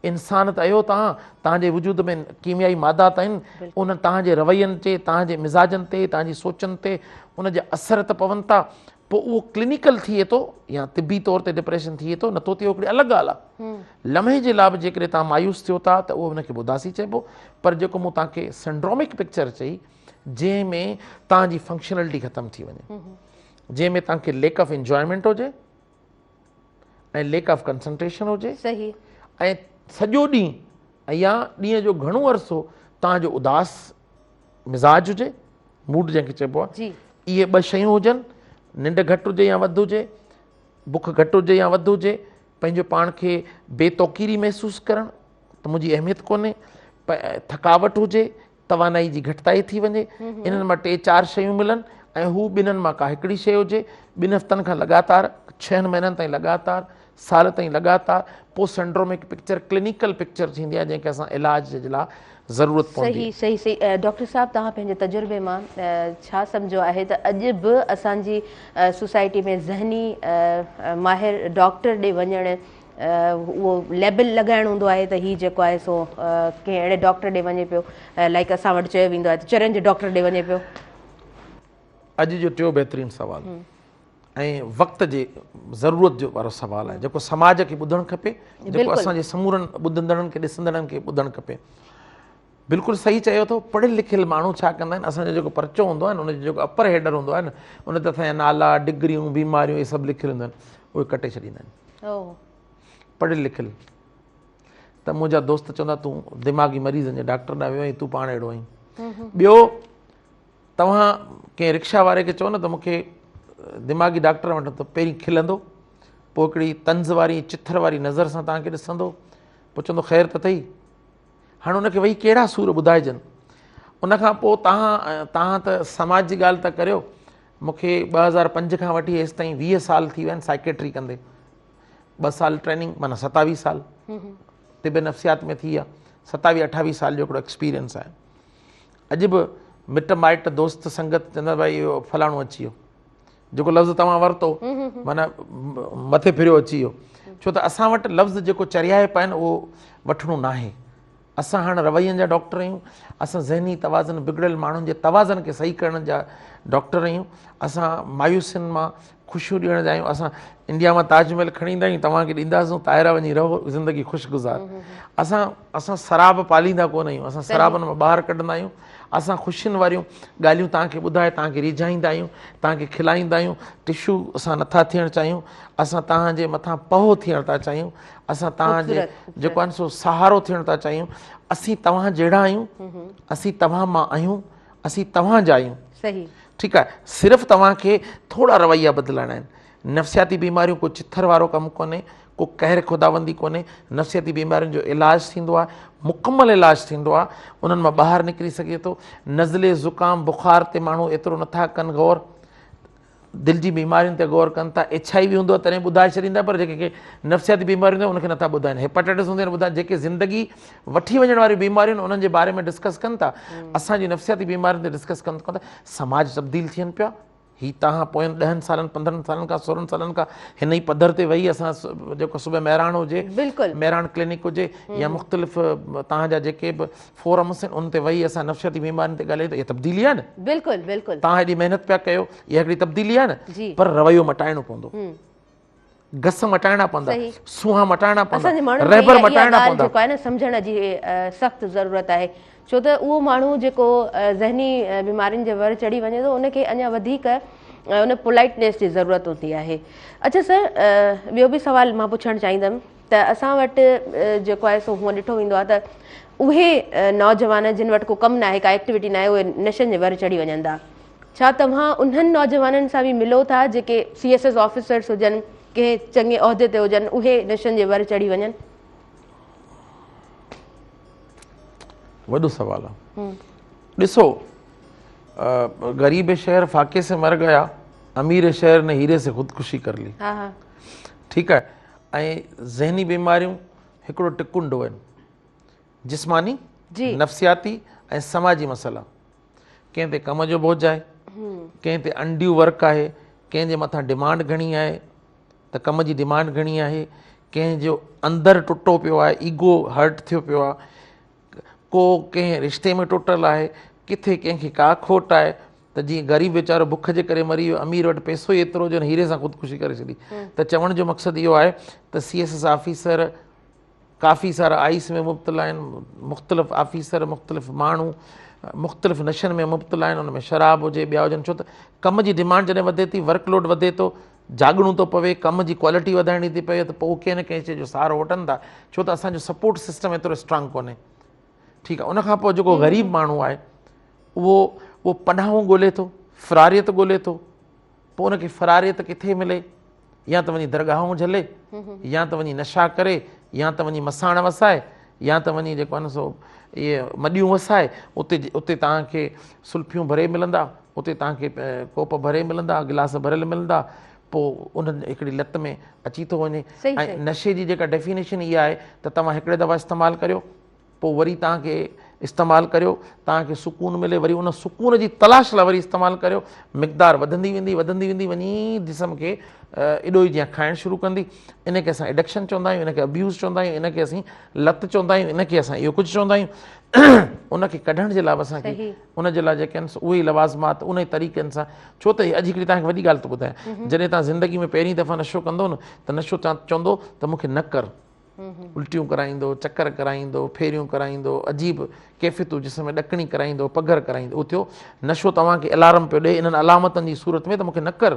انسان ته آهيو توهان، توهان جي وجود ۾ ڪيميائي مادا ته آهن، ان توهان جي روين تي، توهان جي مزاجن تي، توهان جي سوچن تي ان جا اثر ته پون ٿا. پوء اهو ڪلينيڪل ٿئي ٿو يا طبي طور تي ڊپريشن ٿئي ٿو نٿو ٿئي هڪڙي الڳ ڳالهه آهي. لمحي جي لاء به جيڪڏهن توهان مايوس ٿيو ٿا ته اهو ان کي به اداسي چئبو پر جيڪو مون توهان کي سنڊرومڪ پڪچر چئي جنهن ۾ توهان جي فنڪشنلٽي ختم ٿي وڃي جنهن ۾ توهان کي ليڪ آف انجوائمينٽ هجي ۽ ليڪ آف ڪنسنٽريشن هجي صحيح ۽ سڄو ڏينهن يا ڏينهن جو گهڻو عرصو توهان جو اداس مزاج هجي موڊ جنهن کي چئبو آهي اهي ٻه شيون هجن ننڊ گهٽ هجي يا وڌ هجي بک گهٽ هجي يا وڌ هجي پنهنجو پاڻ کي بي توقيري محسوس ڪرڻ ته منهنجي اهميت ڪونهي ٿڪاوٽ هجي توانائي جي گهٽتائي ٿي وڃي انهن مان ٽي چار شيون ملن ۽ هو ٻنهن مان ڪا هڪڙي شيء هجي ٻن هفتن کان لڳاتار ڇهن مهينن تائين لڳاتار سال تائين لڳاتار پوء سنڊرومڪ پڪچر ڪلينيڪل پڪچر ٿيندي آهي جنهن کي اسان علاج جي لاء ضرورت پوندي صحيح صحيح صحيح ڊاڪٽر صاحب توهان پنهنجي تجربي مان ڇا سمجهيو آهي ته اڄ به اسان جي سوسائٽي ۾ ذهني ماهر ڊاڪٽر ڏي وڃڻ اهو ليبل لڳائڻ هوندو آهي ته هي جيڪو آهي سو ڪنهن اهڙي ڊاڪٽر ڏي وڃي پيو لائڪ اسان وٽ چيو ويندو آهي ته چرين جي ڊاڪٽر ڏي وڃي پيو. اڄ جو ٽيو بهترين سوال ۽ وقت جي ضرورت جو وارو سوال آهي جيڪو سماج کي ٻڌڻ کپي جيڪو اسان جي سمورن ٻڌندڙن کي ڏسندڙن کي ٻڌڻ کپي بلڪل صحيح چيو اٿو پڙهيل لکيل ماڻهو ڇا ڪندا آهن اسان جو جيڪو پرچو هوندو آهي ان جو جيڪو اپر هيڊر هوندو آهي نه ان تي اسان جا نالا ڊگريون بيماريون اهي سڀ لکيل هوندا آهن اهي ڪٽي ڇڏيندا آهن پڙهيل لکيل ته منهنجا دوست چوندا تون دماغي مريضن جي ڊاڪٽر ڏانهن ويو آهين تون پاڻ اهڙو آهين ٻيو توهان ڪنهن رڪشا واري کي چئو نه ته مون کي دماغي ڊاڪٽر وٽ ته پهرين کلندو پوء هڪڙي طنز واري چٿر واري نظر سان توهان کي ڏسندو پوء چوندو خير ته اٿئي هاڻي ان کي ويهي ڪهڙا سور ٻڌائجن ان کان پوء توهان توهان ته سماج جي ڳالهه ٿا ڪريو مون کي 2005 کان وٺي هيستائين 20 سال ٿي ويا آهن سائڪيٽري ڪندي ٻه سال ٽريننگ معنيٰ 27 سال طب نفسيات ۾ ٿي ويا 27 28 سال جو هڪڙو ايڪسپيرينس آهي اڄ به مٽ مائٽ دوست سنگت چوندا ڀائي اهو فلاڻو اچي ويو جيڪو لفظ توهان ورتو معنيٰ مٿي ڦريو اچي ويو ڇو ته اسان وٽ لفظ جيڪو چريائپ آهن اهو وٺڻو ناهي اسان هاڻ روين جا ڊاڪٽر آهيون اسان ذهني توازن بگڙيل ماڻهن جي توازن کي صحيح ڪرڻ جا ڊاڪٽر آهيون اسان مايوسين مان خوشيون ڏيڻ جا آهيون اسان انڊيا مان تاج محل کڻي ايندا آهيون توهان کي ڏينداسون طاهره وڃي رهو زندگي خوش گذار اسان اسان سراب پاليندا ڪونه آهيون اسان سرابن مان ٻاهر ڪڍندا آهيون اسان خوشين واريون ڳالهيون توهان کي ٻڌائي توهان کي ريجهائيندا آهيون توهان کي کلائيندا آهيون ٽشو اسان نٿا ٿيڻ چاهيون اسان توهان جي مٿان پهو ٿيڻ ٿا چاهيون اسان توهان جي جيڪو آهي سو سهارو ٿيڻ ٿا چاهيون اسين توهان جهڙا آهيون اسين توهان مان آهيون اسين توهان جا آهيون صحيح ٺيڪ آهي صرف توهان کي ٿورا رويا بدلائڻا آهن نفسياتي بيماريون ڪو چٿر وارو ڪم ڪونهي ڪو قهر خداوندي ڪونهي نفسياتي بيمارين جو علاج ٿيندو آهي مڪمل علاج ٿيندو آهي انهن مان ٻاهر نڪري سگهجي ٿو نزلي زڪام بخار تي ماڻهو ايترو نٿا ڪن غور دل جي بيمارين تي غور ڪن ٿا ايڇ I V هوندو آهي تڏهن ٻڌائي ڇڏيندا پر جيڪي نفسياتي بيماريون هونديون ان کي نٿا ٻڌائين هيپاٽائٽس هوندي آهي ٻڌائين جيڪي زندگي وٺي وڃڻ واريون بيماريون انهن جي باري ۾ ڊسڪس ڪن ٿا اسان جي نفسياتي بيمارين تي ڊسڪس ڪن ٿا سماج تبديل ٿين پيا هي تهان پوين ڏهن سالن پندرهن سالن کان سورهن سالن کان هن ئي پڌر تي ويهي اسان جيڪو صبح مهراڻ هجي بلڪل مهراڻ ڪلينڪ هجي يا مختلف تهان جا جيڪي به فورمس آهن ان تي ويهي اسان نفسياتي بيمارين تي ڳالهايون ته اها تبديلي آهي نه بلڪل بلڪل تهان هيڏي محنت پيا ڪيو اها هڪڙي تبديلي آهي نه پر رويو مٽائڻو پوندو گس مٽائڻا پوندا سونهان مٽائڻا پوندا رهبر مٽائڻا پوندا جيڪو آهي نه سمجهڻ جي سخت ضرورت آهي ڇو ته اهو ماڻهو جيڪو ذهني بيمارين جي ور چڙهي وڃي ٿو ان کي اڃا وڌيڪ ان پولائٽنيس جي ضرورت هوندي آهي اڇا سر ٻيو به سوال مان پڇڻ چاهيندم ته اسان وٽ جيڪو آهي سو هونء ڏٺو ويندو آهي ته اهي نوجوان جن وٽ ڪو ڪم ناهي ڪا ايڪٽيوٽي ناهي اهي نشن جي ور چڙهي وڃن ٿا ڇا توهان انهن نوجوانن سان به ملو ٿا جيڪي سي ايس ايس آفيسرس هجن ڪنهن چڱي عهدي تي هجن اهي نشن جي ور چڙهي وڃن؟ وڏو سوال آ ڏسو غريب شهر فاقي سي مر گيا امير شهر ني هيري سي خودڪشي ڪر لي ٺيڪ آهي ۽ ذهني بيماريون هڪڙو ٽڪنڊو آهن جسماني نفسياتي ۽ سماجي مسئلا ڪنهن تي ڪم جو بوجھ آهي ڪنهن تي انڊيو ورڪ آهي ڪنهن جي مٿان ڊمانڊ گهڻي آهي ته ڪم جي ڊمانڊ گهڻي آهي ڪنهن جو اندر ٽٽو پيو آهي ايگو هرٽ ٿيو پيو آهي ڪو ڪنهن رشتي ۾ ٽٽل آهي ڪٿي ڪنهن کي ڪا کوٽ آهي ته جيئن غريب ويچارو بک جي ڪري مري ويو، امير وٽ پئسو ئي ايترو جو هن هيري سان خودڪشي ڪري ڇڏي. ته چوڻ جو مقصد اهو آهي ته سي ايس ايس آفيسر ڪافي سارا آئيس ۾ مبتلا آهن، مختلف آفيسر، مختلف ماڻهو مختلف نشن ۾ مبتلا آهن، ان ۾ شراب هجي ٻيا هجن، ڇو ته ڪم جي ڊمانڊ جڏهن وڌي ٿي، ورڪ لوڊ وڌي ٿو، جاڳڻو ٿو پوي، ڪم جي ڪوالٽي وڌائڻي ٿي پوي ته پوء ڪنهن نه ڪنهن شيء جو سهارو وٺن ٿا، ڇو ته اسان جو سپورٽ سسٽم ايترو اسٽرانگ ڪونهي. ٺيڪ آهي، ان کان پوء جيڪو غريب ماڻهو آهي اهو اهو پناهون ڳولي ٿو، فراريت ڳولي ٿو، پوء ان کي فراريت ڪٿي ملي؟ يا ته وڃي درگاهون جهلي، يا ته وڃي نشا ڪري، يا ته وڃي مساڻ وسائي، يا ته وڃي جيڪو آهي نه سو اهي مڏيون وسائي، اتي اتي توهان کي سلفيون ڀري ملندا، اتي توهان کي ڪوپ ڀري ملندا، گلاس ڀريل ملندا، پوء انهن هڪڙي لت ۾ اچي ٿو وڃي. ۽ نشي جي جيڪا ڊيفينيشن اها آهي ته توهان هڪڙي دفعا استعمال ڪريو، پوء وري توهان کي استعمال ڪريو، توهان کي سڪون ملي، وري ان سڪون جي تلاش لاء وري استعمال ڪريو، مقدار وڌندي ويندي، وڌندي ويندي، وڃي جسم کي اڏوئي جيان کائڻ شروع ڪندي. ان کي اسان ايڊڪشن چوندا آهيون، ان کي ابيوز چوندا آهيون، ان کي اسين لت چوندا آهيون، ان کي اسان اهو ڪجهه چوندا آهيون. ان کي ڪڍڻ جي لاء به اسان کي ان جي لاء جيڪي آهن اهي ئي لوازمات ان ئي طريقن سان، ڇو ته اڄ هڪڙي توهان کي وڏي ڳالهه ٿو ٻڌايان، جڏهن توهان زندگي ۾ پهرين دفعا نشو ڪندو نه ته نشو چوندو ته مون کي نه ڪر، الٽيون ڪرائيندو، چڪر ڪرائيندو، ڦيريون ڪرائيندو، عجيب ڪيفيتون جسم ۾ ڏڪڻي ڪرائيندو، پگهر ڪرائيندو. اهو ٿيو نشو توهان کي الارم پيو ڏئي انهن علامتن جي صورت ۾ ته مون کي نه ڪر.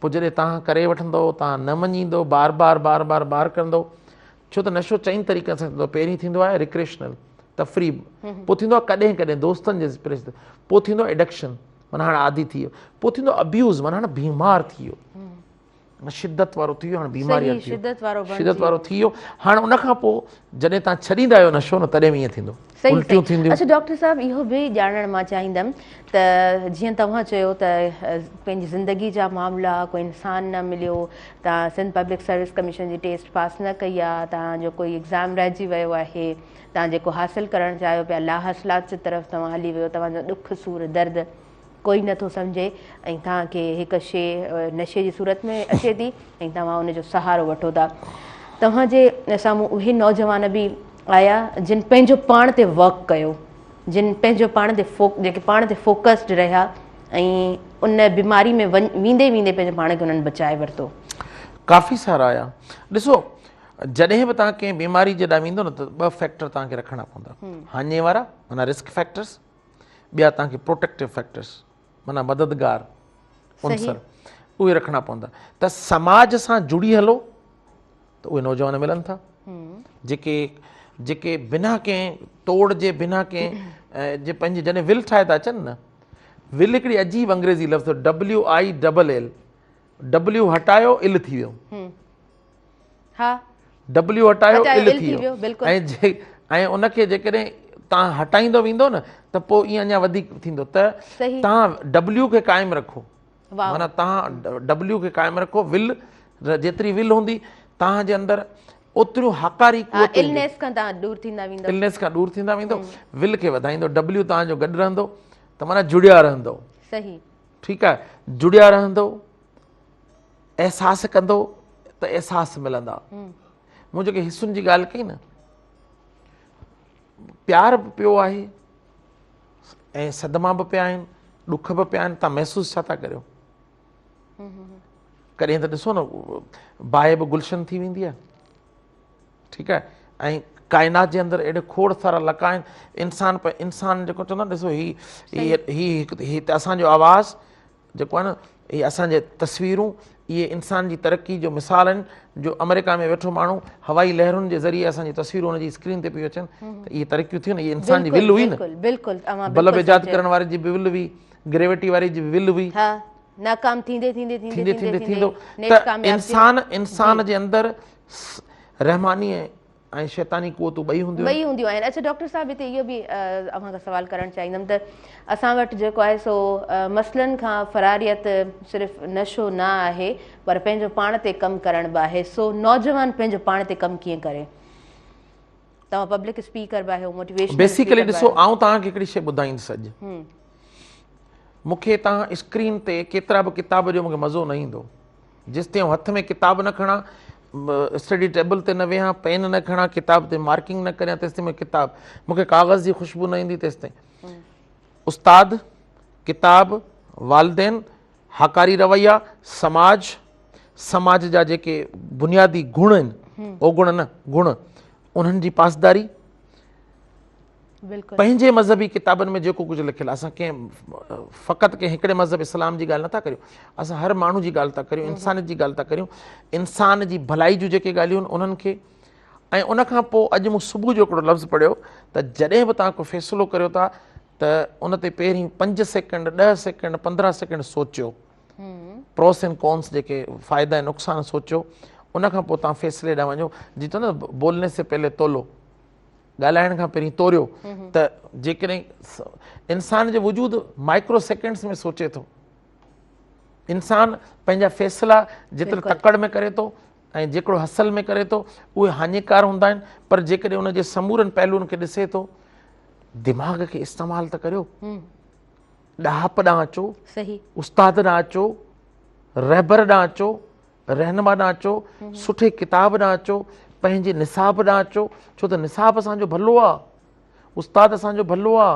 پوء جڏهن توهان ڪري وٺندو، توهان نه مڃيندو، بار بار بار بار بار ڪندو، ڇو ته نشو چئن طريقن سان ٿيندو آهي. پهرين ٿيندو آهي ريڪريشنل، تفريح، پوء ٿيندو آهي ڪڏهن ڪڏهن دوستن جي پريس، پوء ٿيندو آهي ايڊڪشن، معنيٰ هاڻي عادي ٿي ويو، پوء ٿيندو آهي ابيوز، معنيٰ هاڻي بيمار ٿي ويو، شدت وارو ٿي ويو، هاڻي بيماري ٿي ويو، شدت وارو ٿي ويو. هاڻي ان کان پوء جڏهن توهان ڇڏيندا آهيو نشو نه تڏهن به ائين ٿيندو، الٽيون ٿينديون. اڇا ڊاڪٽر صاحب اهو به ڄاڻڻ مان چاهيندم ته جيئن توهان چيو ته پنهنجي زندگي جا معاملا ڪو انسان نه مليو، توهان سنڌ پبلڪ سروس ڪميشن جي ٽيسٽ پاس نه ڪئي آهي، توهان جو ڪوئي ايگزام رهجي ويو آهي، توهان جيڪو حاصل ڪرڻ چاهيو پيا لاحاصلات جي طرف توهان هلي ويو، توهان جو ڏک سور درد ڪوئي نه ٿو سمجهي ۽ توهان کي هڪ شي نشي جي صورت ۾ اچي ٿي ۽ توهان ان جو سهارو وٺو ٿا. توهان جي سامهون اهي نوجوان به آيا جن پنهنجو پاڻ تي ورڪ ڪيو، جن پنهنجو پاڻ تي جيڪي پاڻ تي فوڪسڊ رهيا ۽ ان بيماري ۾ ويندي ويندي پنهنجو پاڻ کي انهن بچائي ورتو. ڪافي سارا آيا. ڏسو جڏهن به توهان ڪنهن بيماري جي ڏانهن ويندو نه ته ٻه فيڪٽر توهان کي رکڻا پوندا، هاڃي وارا معنيٰ رسڪ فيڪٽرز، ٻيا توهان کي پروٽيڪٽو فيڪٽرز معنيٰ مددگار عنصر اهي رکڻا پوندا ته سماج سان جڙي هلو ته اهي نوجوان ملن ٿا جيڪي جيڪي بنا ڪنهن توڙ جي بنا ڪنهن جي پنهنجي جڏهن ول ٺاهي ٿا اچن نه ول هڪڙي عجيب انگريزي لفظ W I double L W هٽايو ال ٿي ويو ها ڊبليو هٽايو ال ٿي ويو ۽ جي ۽ ان کي جيڪڏهن تان هٽائيندو ويندو نه ته پوء ائين اڃا وڌيڪ ٿيندو ته تان ڊبليو کي قائم رکو معنيٰ تان ڊبليو کي قائم رکو ول جيتري ول هوندي تان جي اندر اوتريون هاڪاري قوتون النيس کان تان دور ٿيندا ويندو النيس کان دور ٿيندا ويندو ول کي وڌائيندو ڊبليو تان جو گڏ رهندو ته معنيٰ جڙيا رهندو صحيح ٺيڪ آهي جڙيا رهندو احساس ڪندو ته احساس ملندا. مون جيڪي حصن جي ڳالهه ڪئي نه، پيار به پيو آهي ۽ صدما به پيا آهن، ڏک به پيا آهن، تان محسوس ڇا ٿا ڪريو؟ ڪڏهن ته ڏسو نه باهه به گلشن ٿي ويندي آهي، ٺيڪ آهي، ۽ ڪائنات جي اندر اهڙي کوڙ سارا لقاء آهن، انسان انسان جيڪو چوندا آهن ڏسو هي هي هي ته اسان جو آواز جيڪو آهي نه اهي اسان جي تصويرون اهي انسان جي ترقي جو مثال آهن جو آمريڪا ۾ ويٺو ماڻهو هوائي لهرن جي ذريعي اسان جي تصويرون ان جي اسڪرين تي پيون اچن ته اهي ترقيون ٿيون نه اهي انسان جي ول هئي نه بلڪل اوهان بلب ايجاد ڪرڻ واري جي به ول هئي گريويٽي واري جي به ول هئي ها ناڪام ٿيندي ٿيندي ٿيندي ٿيندي ٿيندو ته انسان انسان جي اندر رحماني ۽ شيطاني قوتون ٻئي هونديون ٻئي هونديون آهن. اڇا ڊاڪٽر صاحب هتي اهو به اوهان کان سوال ڪرڻ چاهيندم ته اسان وٽ جيڪو آهي سو مسئلن کان فراريت صرف نشو نه آهي پر پنهنجو پاڻ تي ڪم ڪرڻ به آهي سو نوجوان پنهنجو پاڻ تي ڪم ڪيئن ڪري؟ توهان پبلڪ اسپيڪر به آهيو موٽيويشنل بيسيڪلي ڏسو آئون توهان کي هڪڙي شيء ٻڌائيندس اڄ مون کي توهان اسڪرين تي ڪيترا به ڪتاب ڏيو مون کي مزو نه ايندو جيستائين آئون هٿ ۾ ڪتاب نه کڻان، اسٽڊي ٽيبل تي نه ويهان، پين نه کڻان، ڪتاب تي مارڪنگ نه ڪريان تيستائين مون کي ڪتاب، مون کي ڪاغذ جي خوشبو نه ايندي تيستائين. استاد، ڪتاب، والدين، هاڪاري رويا، سماج، سماج جا جيڪي بنيادي گڻ آهن، اوگڻ نه، گڻ، انهن جي پاسداري، پنهنجي مذهبي ڪتابن ۾ جيڪو ڪجهه لکيل آهي، اسان ڪنهن فقط ڪنهن هڪڙي مذهب اسلام جي ڳالهه نٿا ڪريون، اسان هر ماڻهو جي ڳالهه ٿا ڪريون، انسانيت جي ڳالهه ٿا ڪريون، انسان جي ڀلائي جون جيڪي ڳالهيون آهن انهن کي. ۽ ان کان پوء اڄ مون صبح جو هڪڙو لفظ پڙهيو ته جڏهن به توهان ڪو فيصلو ڪريو ٿا ته ان تي پهرين 5 سيڪنڊ، 10 سيڪنڊ، 15 سيڪنڊ سوچيو، پروس اينڊ ڪونس جيڪي فائدا ۽ نقصان سوچيو، ان کان پوء توهان فيصلي ڏانهن وڃو. جي چوندا نه بولني سي پهلي تولو، ڳالهائڻ کان پهرين توريو، ته جيڪڏهن انسان جو وجود مائڪرو سيڪنڊس ۾ سوچي ٿو، انسان پنهنجا فيصلا جيترو تڪڙ ۾ ڪري ٿو ۽ جيڪڙو حسل ۾ ڪري ٿو اهي هاڃيڪار هوندا آهن، پر جيڪڏهن ان جي سمورن پهلوئن کي ڏسي ٿو، دماغ کي استعمال ته ڪريو، ڏاهپ ڏانهن اچو، استاد ڏانهن اچو، رهبر ڏانهن اچو، رهنما ڏانهن اچو، سٺي ڪتاب ڏانهن اچو، پنهنجي نصاب ڏانهن اچو، ڇو ته نصاب اسان جو ڀلو آ، استاد اسان جو ڀلو آ.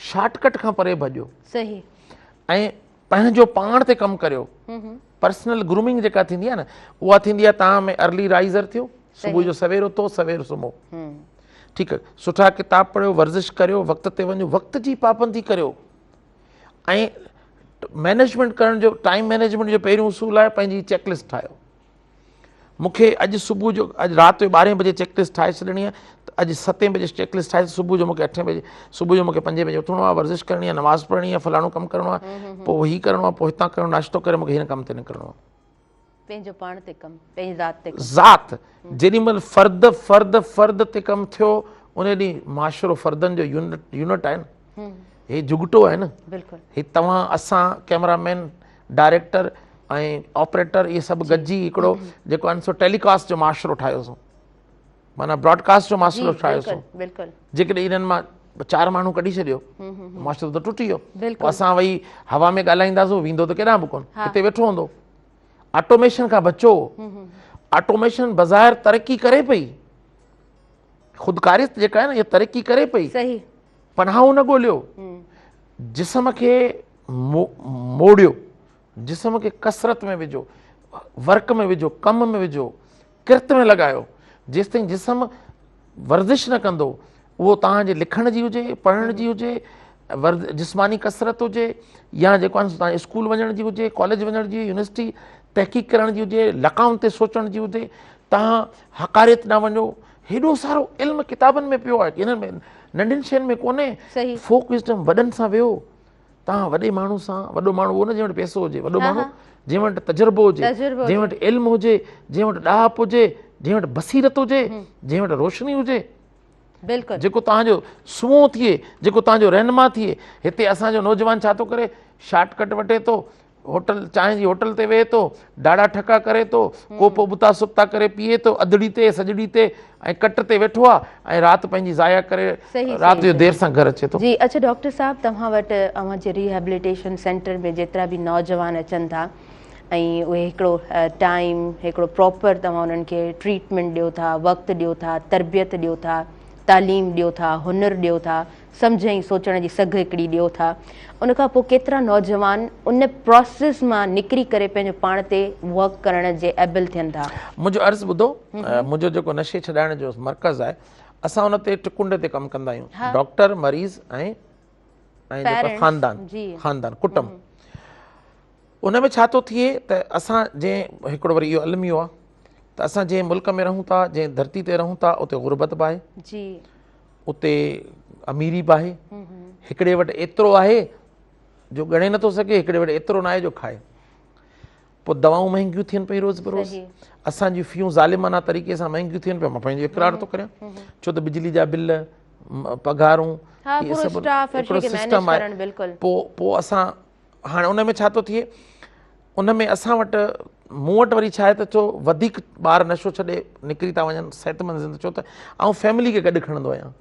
شارٽ ڪٽ کان پري ڀڄو ۽ پنهنجو پاڻ تي ڪم ڪريو. پرسنل گرومنگ جيڪا ٿيندي آهي نه، اها ٿيندي آهي توهان ۾ ارلي رائزر ٿيو، صبح جو سوير اٿو، سوير سمهو، ٺيڪ آهي، سٺا ڪتاب پڙهيو، ورزش ڪريو، وقت تي وڃو، وقت جي پابندي ڪريو. ۽ مينيجمينٽ ڪرڻ جو، ٽائيم مينيجمينٽ جو پهريون اصول آهي پنهنجي چيڪ لسٽ ٺاهيو. مون کي اڄ صبح جو، اڄ رات جو 12 بجي چيڪ لسٽ ٺاهي ڇڏڻي آهي ته اڄ 7 بجي چيڪ لسٽ ٺاهي صبح جو مون کي 8 بجي، صبح جو مون کي 5 بجي اٿڻو آهي، ورزش ڪرڻي آهي، نماز پڙهڻي آهي، فلاڻو ڪم ڪرڻو آهي، پوء هي ڪرڻو آهي، پوء هتان ڪرڻو، ناشتو ڪري مون کي هن ڪم تي نڪرڻو آهي. پنهنجو پاڻ تي ڪم، پنهنجي ذات تي ڪم. ذات، جيڏي مهل فرد فرد فرد تي ڪم ٿيو، ان ڏينهن معاشرو فردن جو يونٽ آهي نه، هي جهڳٽو آهي نه، هي توهان اسان ڪئميرا مين، ڊائريڪٽر ۽ آپريٽر اهي سڀ گڏجي هڪڙو جيڪو آهي سو ٽيليڪاسٽ جو معاشرو ٺاهيوسون، معنيٰ براڊڪاسٽ جو معاشرو ٺاهيوسون. جيڪڏهن انهن مان 4 ماڻهو ڪڍي ڇڏيو، معاشرو ته ٽٽي ويو. پوء اسان وئي هوا ۾ ڳالهائينداسون، ويندو ته ڪيڏانهن به ڪونه، هتي ويٺو هوندو. آٽوميشن کان بچو. آٽوميشن بظاهر ترقي ڪري پئي، خودڪاريت جيڪا آهي نه اها ترقي ڪري پئي، پناهون نه ڳوليو، جسم کي موڙيو، جسم کي ڪسرت ۾ وجهو، ورڪ ۾ وجهو، ڪم ۾ وجهو، ڪرت ۾ لڳايو. جيستائين جسم ورزش نه ڪندو، اهو توهان جي لکڻ جي هجي، پڙهڻ جي هجي، جسماني ڪسرت هجي، يا جيڪو آهي توهان اسڪول وڃڻ جي هجي، ڪاليج وڃڻ جي، يونيورسٽي تحقيق ڪرڻ جي هجي، لقائن تي سوچڻ جي هجي، توهان حقاريت ڏانهن وڃو. هيڏو سارو علم ڪتابن ۾ پيو آهي، انهن ۾ ننڍين شين ۾ ڪونهي. فوڪ وزڊم وڏن سان ويهو، توهان وڏي ماڻهو سان، وڏو ماڻهو اهو نه جنهن وٽ پئسو هجي، وڏو ماڻهو جنهن وٽ تجربو هجي، جنهن وٽ علم هجي، جنهن وٽ ڏاهپ هجي، جنهن وٽ بصيرت هجي، جنهن وٽ روشني هجي، بلڪل جيڪو توهان جو سونهون ٿئي، جيڪو توهان جو رهنما ٿئي. هتي اسان جو نوجوان ڇا ٿو ڪري؟ شارٽ ڪٽ وٺي ٿو، هوٽل چانهه جي هوٽل تي ويهي ٿو، ڊاڙا ٺڪا ڪري ٿو، ڪوپ ابتا سبتا ڪري پيئي ٿو، اڌڙي تي سڄڙي تي ۽ ڪٽ تي ويٺو آ ۽ رات پنهنجي ضايع ڪري رات جو دير سان گهر اچي ٿو. جي اڇا ڊاڪٽر صاحب توهان وٽ اوهان جي ريهيبليٽيشن سينٽر ۾ جيترا به نوجوان اچن ٿا ۽ اهي هڪڙو ٽائيم هڪڙو پراپر توهان انهن کي ٽريٽمينٽ ڏيو ٿا، وقت ڏيو ٿا، تربيت ڏيو ٿا، تعليم ڏيو ٿا، هنر ڏيو ٿا، سمجهه ۽ سوچڻ جي سگهه هڪڙي ڏيو ٿا، ان کان پوء ڪيترا نوجوان ان پراسيس مان نڪري ڪري پنهنجو پاڻ تي ورڪ ڪرڻ جي ايبل ٿين ٿا؟ منهنجو عرض ٻڌو، منهنجو جيڪو نشي ڇڏائڻ جو مرڪز آهي، اسان ان تي ٽڪنڊي تي ڪم ڪندا آهيون، ڊاڪٽر، مريض ۽ ۽ جيڪو خاندان، خاندان، ڪٽنب. ان ۾ ڇا ٿو ٿئي ته اسان جنهن هڪڙو وري اهو الميو آهي ته اسان جنهن ملڪ ۾ رهون ٿا، جنهن ڌرتي تي رهون ٿا، اتي غربت به آهي، اتي اميري به آهي، هڪڙي وٽ ايترو آهي جو ڳڻي نٿو سگهي، هڪڙي وٽ ايترو ناهي جو کائي. پوء دوائون مهنگيون ٿين پيون روز بروز، اسان جون فيون ظالمانه طريقي سان مهنگيون ٿين پيون. مان پنهنجو اقرار ٿو ڪريان، ڇو ته بجلي جا بل، پگهارون، اهي سڀ هڪڙو سسٽم آهي. پوء اسان هاڻي ان ۾ ڇا ٿو ٿئي، ان ۾ اسان وٽ، مون وٽ وري ڇا آهي ته ڇو وڌيڪ ٻار نشو ڇڏي نڪري ٿا وڃن صحتمند زندگي، ڇو ته آئون فيملي کي گڏ کڻندو آهيان.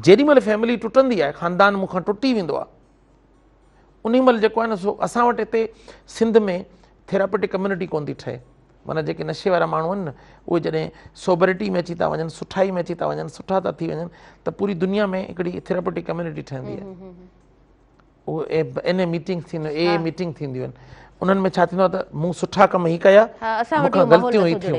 جيڏي مهل فيملي ٽٽندي آهي، خاندان مون کان ٽٽي ويندو آهي، انهي مهل جيڪو آهي نه سو اسان وٽ هتي سنڌ ۾ ٿيراپيوٽڪ ڪميونٽي ڪونه ٿي ٺهي. معنيٰ جيڪي نشي وارا ماڻهو آهن نه، اهي جڏهن سوبرٽي ۾ اچي ٿا وڃن، سٺائي ۾ اچي ٿا وڃن، سٺا ٿا ٿي وڃن، ته پوري دنيا ۾ هڪڙي ٿيراپيوٽڪ ڪميونٽي ٺهندي آهي. اهي اين اي ميٽنگ ٿينديون اي اي ميٽنگ ٿينديون آهن انهن ۾ ڇا ٿيندو آهي ته مون سٺا ڪم هي ڪيا مون کان غلطيون هي ٿيون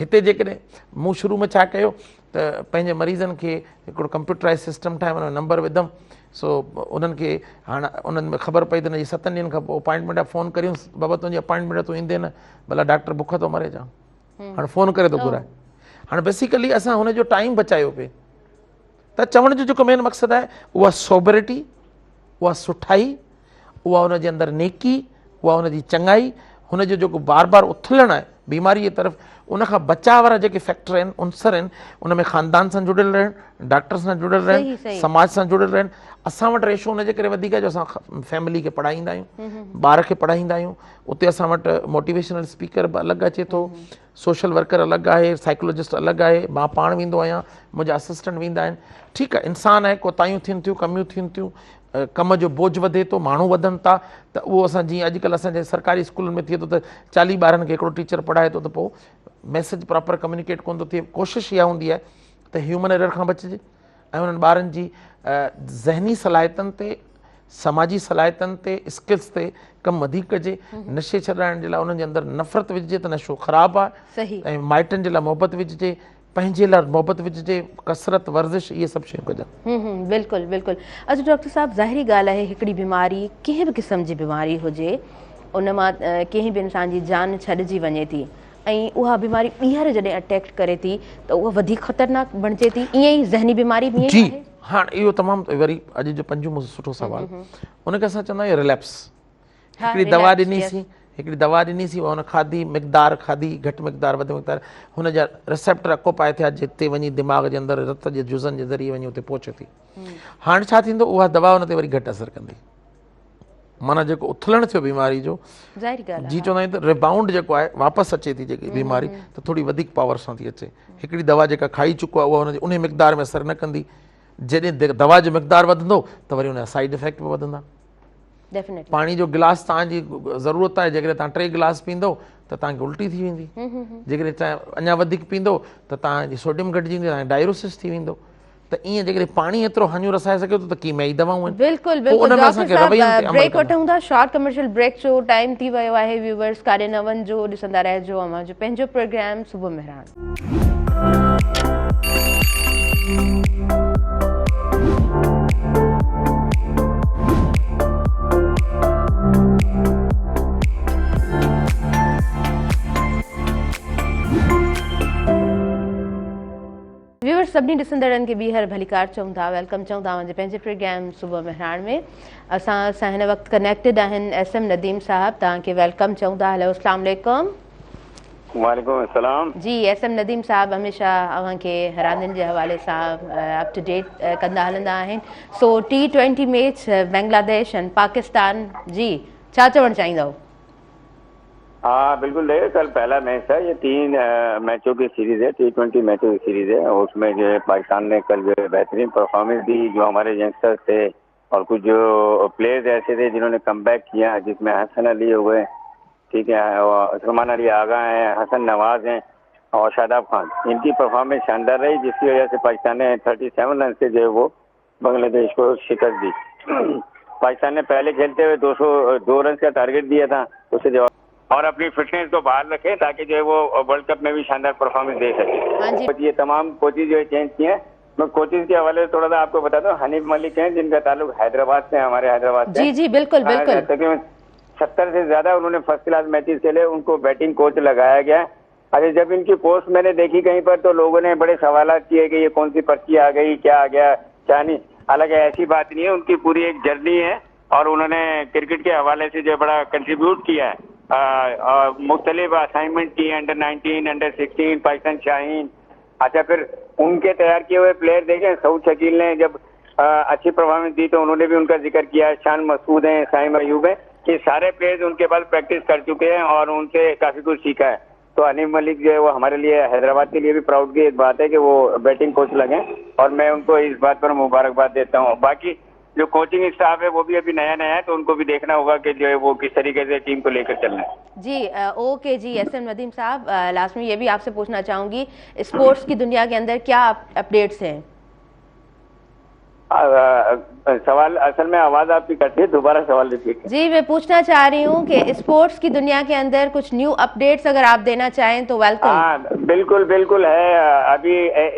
هتي جيڪڏهن مون شروع ۾ ڇا ڪيو ته پنهنجي مريضن کي هڪڙو ڪمپيوٽرائز سسٽم ٺاهيم ان نمبر وڌم سو انهن کي هاڻ انهن ۾ خبر پئي ته هن جي ستن ڏينهن کان پوء اپائنٽمينٽ آهي فون ڪريونس بابا تنهنجي اپائنٽمينٽ آهي تون ايندين نه ڀلا ڊاڪٽر بک ٿو مري ڇا هاڻ فون ڪري ٿو گهرائي هاڻ بيسيڪلي اسان هن جو ٽائيم بچايو پئي ته چوڻ جو جيڪو مين مقصد آهي اها سوبرٽي، اها سٺائي، اها ان جي اندر نيڪي، اها ان جي چڱائي، هن جو جيڪو بار بار اٿلڻ آهي بيماري جي طرف ان کان بچاء وارا جيڪي فيڪٽر آهن عنصر آهن ان ۾ خاندان سان جڙيل رهڻ، ڊاڪٽر سان جڙيل رهڻ، سماج سان جڙيل رهڻ، اسان وٽ ريشو ان جي ڪري وڌيڪ آهي جو اسان فيملي کي پڙهائيندا آهيون، ٻار کي پڙهائيندا آهيون، اتي اسان وٽ موٽيويشنل اسپيڪر به الڳ اچي ٿو، سوشل ورڪر الڳ آهي، سائيڪلوجسٽ الڳ آهي، مان پاڻ ويندو آهيان، منهنجا اسسٽنٽ ويندا آهن، ٺيڪ آهي انسان آهي ڪوتاهيون ٿين ٿيون ڪميون ٿين ٿيون، ڪم جو بوجهه وڌي ٿو، ماڻهو وڌن ٿا ته اهو اسان جيئن اڄڪلهه اسان جي سرڪاري اسڪولن ۾ ٿئي ٿو ته چاليهه ٻارن کي هڪڙو ٽيچر پڙهائي ٿو ته پوء ميسج پراپر ڪميونيڪيٽ ڪونه ٿو ٿئي، ڪوشش اها هوندي آهي ته هيومن ايرر کان بچجي ۽ انهن ٻارن جي ذهني صلاحيتن تي سماجي صلاحيتن تي اسڪلس تي ڪم وڌيڪ ڪجي نشي ڇڏائڻ جي لاء انهن جي اندر نفرت وجهجي ته نشو خراب آهي ۽ مائٽن جي لاء محبت وجهجي پنهنجي لاء محبت وجهجي ڪسرت ورزش اهي سڀ شيون ڪجن. بلڪل بلڪل اچ ڊاڪٽر صاحب ظاهري ڳالهه آهي هڪڙي بيماري ڪنهن به قسم جي بيماري هجي ان مان ڪنهن به انسان جي جان ڇڏجي وڃي ٿي ۽ اها بيماري ٻيهر جڏهن اٽيڪ ڪري ٿي ته اها وڌيڪ خطرناڪ بڻجي ٿي ائين ئي ذهني بيماري به ائين جي هاڻ اهو تمام وري اڄ جو پنجون سٺو سوال ان کي اسان چوندا آهيون ريليپس هڪڙي دوا ڏني سين هڪڙي دوا ڏني سين ان کاڌي مقدار کاڌي گهٽ مقدار وڌ مقدار هن جا ريسيپٽر اڪوپائي ٿيا جتي وڃي دماغ جي اندر رت جي جزن جي ذريعي وڃي اتي پهچي ٿي هاڻ ڇا ٿيندو اها دوا ان تي وري گهٽ اثر ڪندي معنيٰ جيڪو اٿلڻ ٿيو بيماري جو جي چوندا آهيون ته ريبائونڊ جيڪو آهي واپس اچي ٿي جيڪي بيماري ته ٿوري وڌيڪ پاور سان ٿي اچي هڪڙي دوا جيڪا کائي چڪو آهي اها ان جي انهي مقدار ۾ اثر نه ڪندي جڏهن دوا جو مقدار وڌندو ته وري ان جا سائيڊ افيڪٽ به وڌندا پاڻي جو گلاس توهان جي ضرورت آهي جيڪڏهن توهان 3 گلاس پيندو ته توهان کي الٽي ٿي ويندي جيڪڏهن توهان اڃا وڌيڪ پيندو ته توهان جي سوڊيم گهٽجي ويندي توهان کي ڊائروسس ٿي ويندو ته ائين جيڪڏهن پاڻي ايترو هاڃو رسائي سگهي ٿو ته ڪيميائي دوائون آهن. بلڪل بلڪل ڊاڪٽر صاحب بريڪ وٺون ٿا شارٽ ڪمرشل بريڪ جو ٽائيم ٿي ويو آهي ويورز ڪاڏي نه وڃجو ڏسندا رهجو اوهان جو پنهنجو پروگرام صبح مهراڻ. ويورز سڀني ڏسندڙن کي ٻيهر ڀليڪار چئون ٿا welcome چئون ٿا اوهان جي پنهنجي پروگرام صبح مهراڻ ۾ اسان سان هن وقت ڪنيڪٽيڊ آهن ايس ايم نديم صاحب توهان کي welcome چئون ٿا هلو اسلام عليڪم. وعليڪم السلام. جي ايس ايم نديم صاحب هميشه اوهان کي راندين جي حوالي سان اپ ٽو ڊيٽ ڪندا هلندا آهن سو T twenty match Bangladesh ۽ Pakistan جي ڇا چوڻ چاهيندؤ؟ हाँ बिल्कुल देखिए कल पहला मैच था, ये 3 मैचों की सीरीज है, टी20 मैचों की सीरीज है। उसमें जो है पाकिस्तान ने कल जो है बेहतरीन परफॉर्मेंस दी। जो हमारे यंगस्टर्स थे और कुछ जो प्लेयर्स ऐसे थे जिन्होंने कमबैक किया, जिसमें हसन अली हो गए, ठीक है, और सलमान अली आगा हैं, हसन नवाज हैं और शादाब खान, इनकी परफॉर्मेंस शानदार रही, जिसकी वजह से पाकिस्तान ने 37 रन से जो है वो बांग्लादेश को शिकस्त दी। पाकिस्तान ने पहले खेलते हुए 202 रन का टारगेट दिया था, उसे जवाब और अपनी फिटनेस को बहाल रखें ताकि जो है वो वर्ल्ड कप में भी शानदार परफॉर्मेंस दे सके। हाँ जी। ये तमाम कोचेज जो है चेंज किए हैं। मैं कोचेज के हवाले से थोड़ा सा आपको बता दूं, हनीफ मलिक हैं जिनका ताल्लुक हैदराबाद से, हमारे हैदराबाद से। जी जी बिल्कुल बिल्कुल। तकरीबन 70 से ज्यादा उन्होंने फर्स्ट क्लास मैचेस खेले, उनको बैटिंग कोच लगाया गया। अरे जब इनकी पोस्ट मैंने देखी कहीं पर तो लोगों ने बड़े सवाल किए कि ये कौन सी पर्ची आ गई, क्या आ गया क्या नहीं। हालांकि ऐसी बात नहीं है, उनकी पूरी एक जर्नी है और उन्होंने क्रिकेट के हवाले से जो बड़ा कंट्रीब्यूट किया है, मुख्तलिफ असाइनमेंट किए, अंडर 19, अंडर 16, पाकिस्तान शाहीन। अच्छा फिर उनके तैयार किए हुए प्लेयर देखें, सऊद शकील ने जब अच्छी परफॉर्मेंस दी तो उन्होंने भी उनका जिक्र किया, शान मसूद हैं, साइम अयूब हैं, ये सारे प्लेयर्स उनके पास प्रैक्टिस कर चुके हैं और उनसे काफी कुछ सीखा है। तो हनीफ मलिक जो है वो हमारे लिए हैदराबाद के लिए भी प्राउड की एक बात है कि वो बैटिंग कोच लगे और मैं उनको इस बात पर मुबारकबाद देता हूँ। बाकी जो कोचिंग स्टाफ है वो भी अभी नया नया है, तो उनको भी देखना होगा कि जो है वो किस तरीके से टीम को लेकर चलना है। जी ओके जी एस एम नदीम साहब, लास्ट में ये भी आपसे पूछना चाहूँगी, स्पोर्ट्स की दुनिया के अंदर क्या अपडेट्स हैं? सवाल असल में आवाज आपकी कट रही है, दोबारा सवाल रिपीट। जी मैं पूछना चाह रही हूँ कि स्पोर्ट्स की दुनिया के अंदर कुछ न्यू अपडेट्स अगर आप देना चाहें तो welcome. हाँ बिल्कुल बिल्कुल है, अभी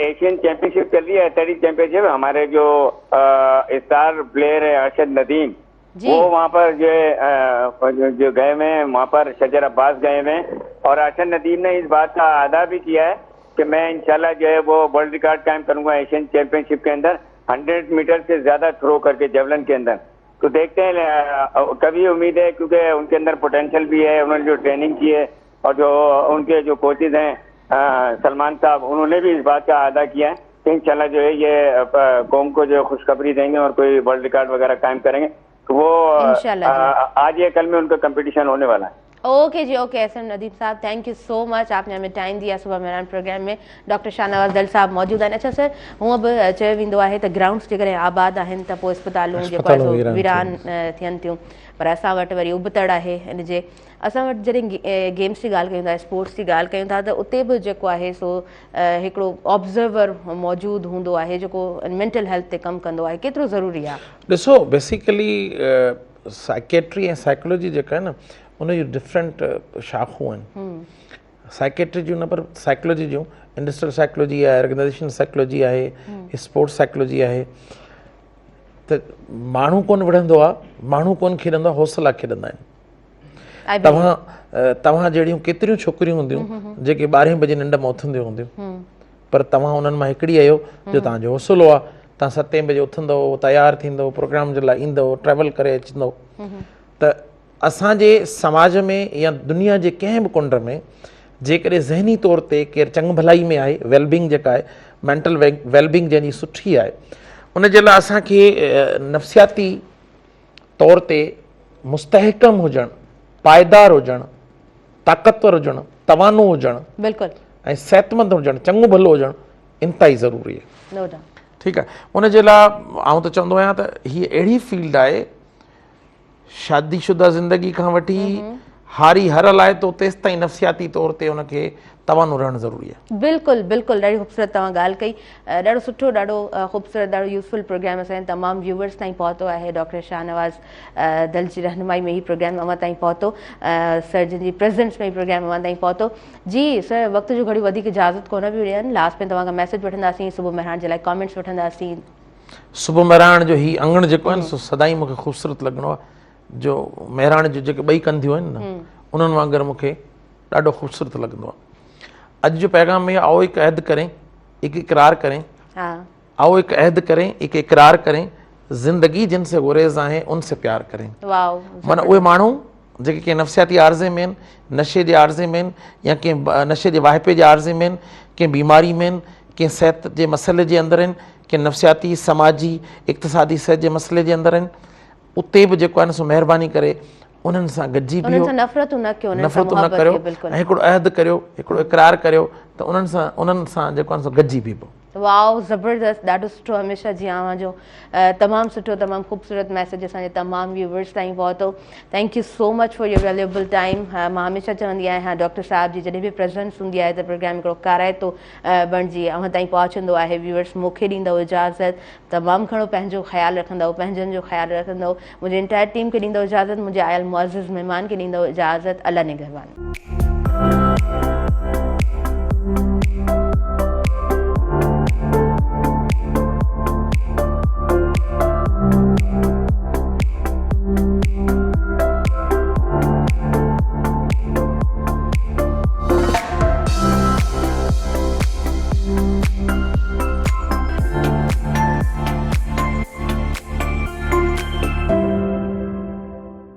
एशियन चैंपियनशिप चल रही है, एथलेटिक चैंपियनशिप। हमारे जो स्टार प्लेयर है अरशद नदीम, वो वहाँ पर जो है जो गए हुए हैं, वहाँ पर शजर अब्बास गए हुए हैं और अरशद नदीम ने इस बात का अदा भी किया है कि मैं इंशाल्लाह जो है वो वर्ल्ड रिकॉर्ड कायम करूंगा एशियन चैंपियनशिप के अंदर 100 मीटर से ज्यादा थ्रो करके जेवलिन के अंदर। तो देखते हैं, कभी उम्मीद है क्योंकि उनके अंदर पोटेंशियल भी है, उन्होंने जो ट्रेनिंग की है और जो उनके जो कोचेज हैं सलमान साहब, उन्होंने भी इस बात का अदा किया है कि इंशाल्लाह जो है ये कौम को जो खुशखबरी देंगे और कोई वर्ल्ड रिकॉर्ड वगैरह कायम करेंगे। तो वो आज या कल में उनका कंपटीशन होने वाला है। Okay ji, okay S M Nadeem sahab, thank you so much, आपने हमें टाइम दिया सुबह मेहरान प्रोग्राम में। डॉक्टर शाहनवाज़ दल साहब मौजूद आहिनि। अच्छा सर, हूअं बि चयो वेंदो आहे त ग्राउंड्स जेकॾहिं आबाद आहिनि त पोइ अस्पतालूं जेको आहे सो वीरान थियनि थियूं, पर असां वटि वरी उबतड़ आहे इन जे। असां वटि जॾहिं गेम्स जी ॻाल्हि कयूं था, स्पोर्ट्स जी ॻाल्हि कयूं था, त उते बि जेको आहे सो हिकिड़ो ऑब्ज़र्वर मौजूदु हूंदो आहे जेको मेंटल हेल्थ ते कमु कंदो आहे, केतिरो ज़रूरी आहे? ॾिसो, बेसिकली साइकेट्री ऐं साइकोलॉजी जेका आहे न, उन जूं डिफरेंट शाखूं आहिनि। साइकेट्री जूं न पर साइकोलॉजी जूं, इंडस्ट्रियल साइकोलॉजी आहे, ऑर्गेनाइजेशन साइकोलॉजी आहे, स्पोर्ट्स साइकोलॉजी आहे। त माण्हू कोन विढ़ंदो आहे, माण्हू कोन खेॾंदो आहे, हौसला खेॾंदा आहिनि। तव्हां तव्हां जहिड़ियूं केतिरियूं छोकिरियूं हूंदियूं जेके 12 बजे निंड मां उथंदियूं हूंदियूं, पर तव्हां उन्हनि मां हिकिड़ी आहियो जो तव्हांजो हौसलो आहे, तव्हां 7 बजे उथंदव, तयारु थींदव, प्रोग्राम जे लाइ ईंदव, ट्रैवल करे अचंदव। त असांजे समाज में या दुनिया जे कंहिं बि कुंड में जेकॾहिं ज़हनी तौर ते केरु चङु भलाई में आहे, वेलबींग जेका आहे, मेंटल वेलबींग जंहिंजी सुठी आहे, उन जे लाइ असांखे नफ़्सियाती तौर ते मुस्तहकम हुजणु, पाइदार हुजणु, ताक़तवर हुजणु, तवानो हुजणु, बिल्कुलु, ऐं सिहतमंद हुजणु, चङो भलो हुजणु इंतिहाई ज़रूरी आहे। नो डाउट। ठीकु आहे, उन जे लाइ आउं त चवंदो आहियां त हीअ अहिड़ी फील्ड आहे, शादीशुदा ज़िंदगी खां वठी हारी हर लाइ थो तेसि ताईं नफ़्सियाती तौर ते उनखे तवानो रहणु ज़रूरी आहे। बिल्कुलु बिल्कुलु, ॾाढी ख़ूबसूरत तव्हां ॻाल्हि कई, ॾाढो सुठो, ॾाढो ख़ूबसूरत, ॾाढो यूज़फुल प्रोग्राम असांजे तमामु व्यूवर्स ताईं पहुतो आहे। डॉक्टर शाहनवाज़ दल जी रहनुमाई में ही प्रोग्राम अव्हां ताईं पहुतो, सर जिन जी प्रेज़ेंस में ही प्रोग्राम अव्हां ताईं पहुतो। जी सर, वक़्त जो घड़ी वधीक इजाज़त कोन पियूं ॾियनि, लास्ट में तव्हां खां मैसेज वठंदासीं, सुबुह मेहरान जे लाइ कॉमेंट्स वठंदासीं। सुबुह मेहरान जो ही अंगण जेको आहे न, सो सदाईं मूंखे ख़ूबसूरत लॻंदो आहे, जो मेहरान जो जेके ॿई कंधियूं आहिनि न, उन्हनि वांगुरु मूंखे ॾाढो ख़ूबसूरत लॻंदो आहे। अॼु जो पैगाम इहो, आओ हिकु अहद करें, हिकु इकरार करें, आओ हिकु अहद करें, हिकु इकरार करें, ज़िंदगी जिन से गुरेज़ आहे उन से प्यार करें। माना उहे माण्हू जेके कंहिं नफ़्सियाती आर्ज़े में आहिनि, नशे जे आर्ज़े में आहिनि, या कंहिं नशे जे वाहिपे जे आर्ज़े में आहिनि, कंहिं बीमारी में आहिनि, कंहिं सिहत जे मसइले जे अंदरि आहिनि, कंहिं नफ़्सियाती, समाजी, इक़्तिसादी सिहत जे मसइले जे अंदरि आहिनि, उते बि जेको आहे न सो महिरबानी करे उन्हनि सां गॾिजी बीहो, नफ़रतूं न कयो, नफ़रतूं न करियो, ऐं हिकिड़ो अहद करियो, हिकिड़ो इक़रार करियो त उन्हनि सां जेको आहे सो गॾिजी बीहबो। वाओ, ज़बरदस्त, ॾाढो सुठो, हमेशह जीअं अव्हां जो तमामु सुठो, तमामु ख़ूबसूरत मैसेज असांजे तमामु व्यूवर्स ताईं पहुतो। Thank you so much for your valuable time. मां हमेशह चवंदी आहियां डॉक्टर साहब जी जॾहिं बि प्रेज़ेंस हूंदी आहे त प्रोग्राम हिकिड़ो काराइतो बणिजी अव्हां ताईं पहुचंदो आहे। व्यूवर्स मूंखे ॾींदव इजाज़त, तमामु घणो पंहिंजो ख़्यालु रखंदव, पंहिंजनि जो ख़्यालु रखंदव, मुंहिंजे इंटायर टीम खे ॾींदव इजाज़त, मुंहिंजे आयल मुअज़्ज़िज़ महिमान खे ॾींदव इजाज़त। अलाह निगहबान।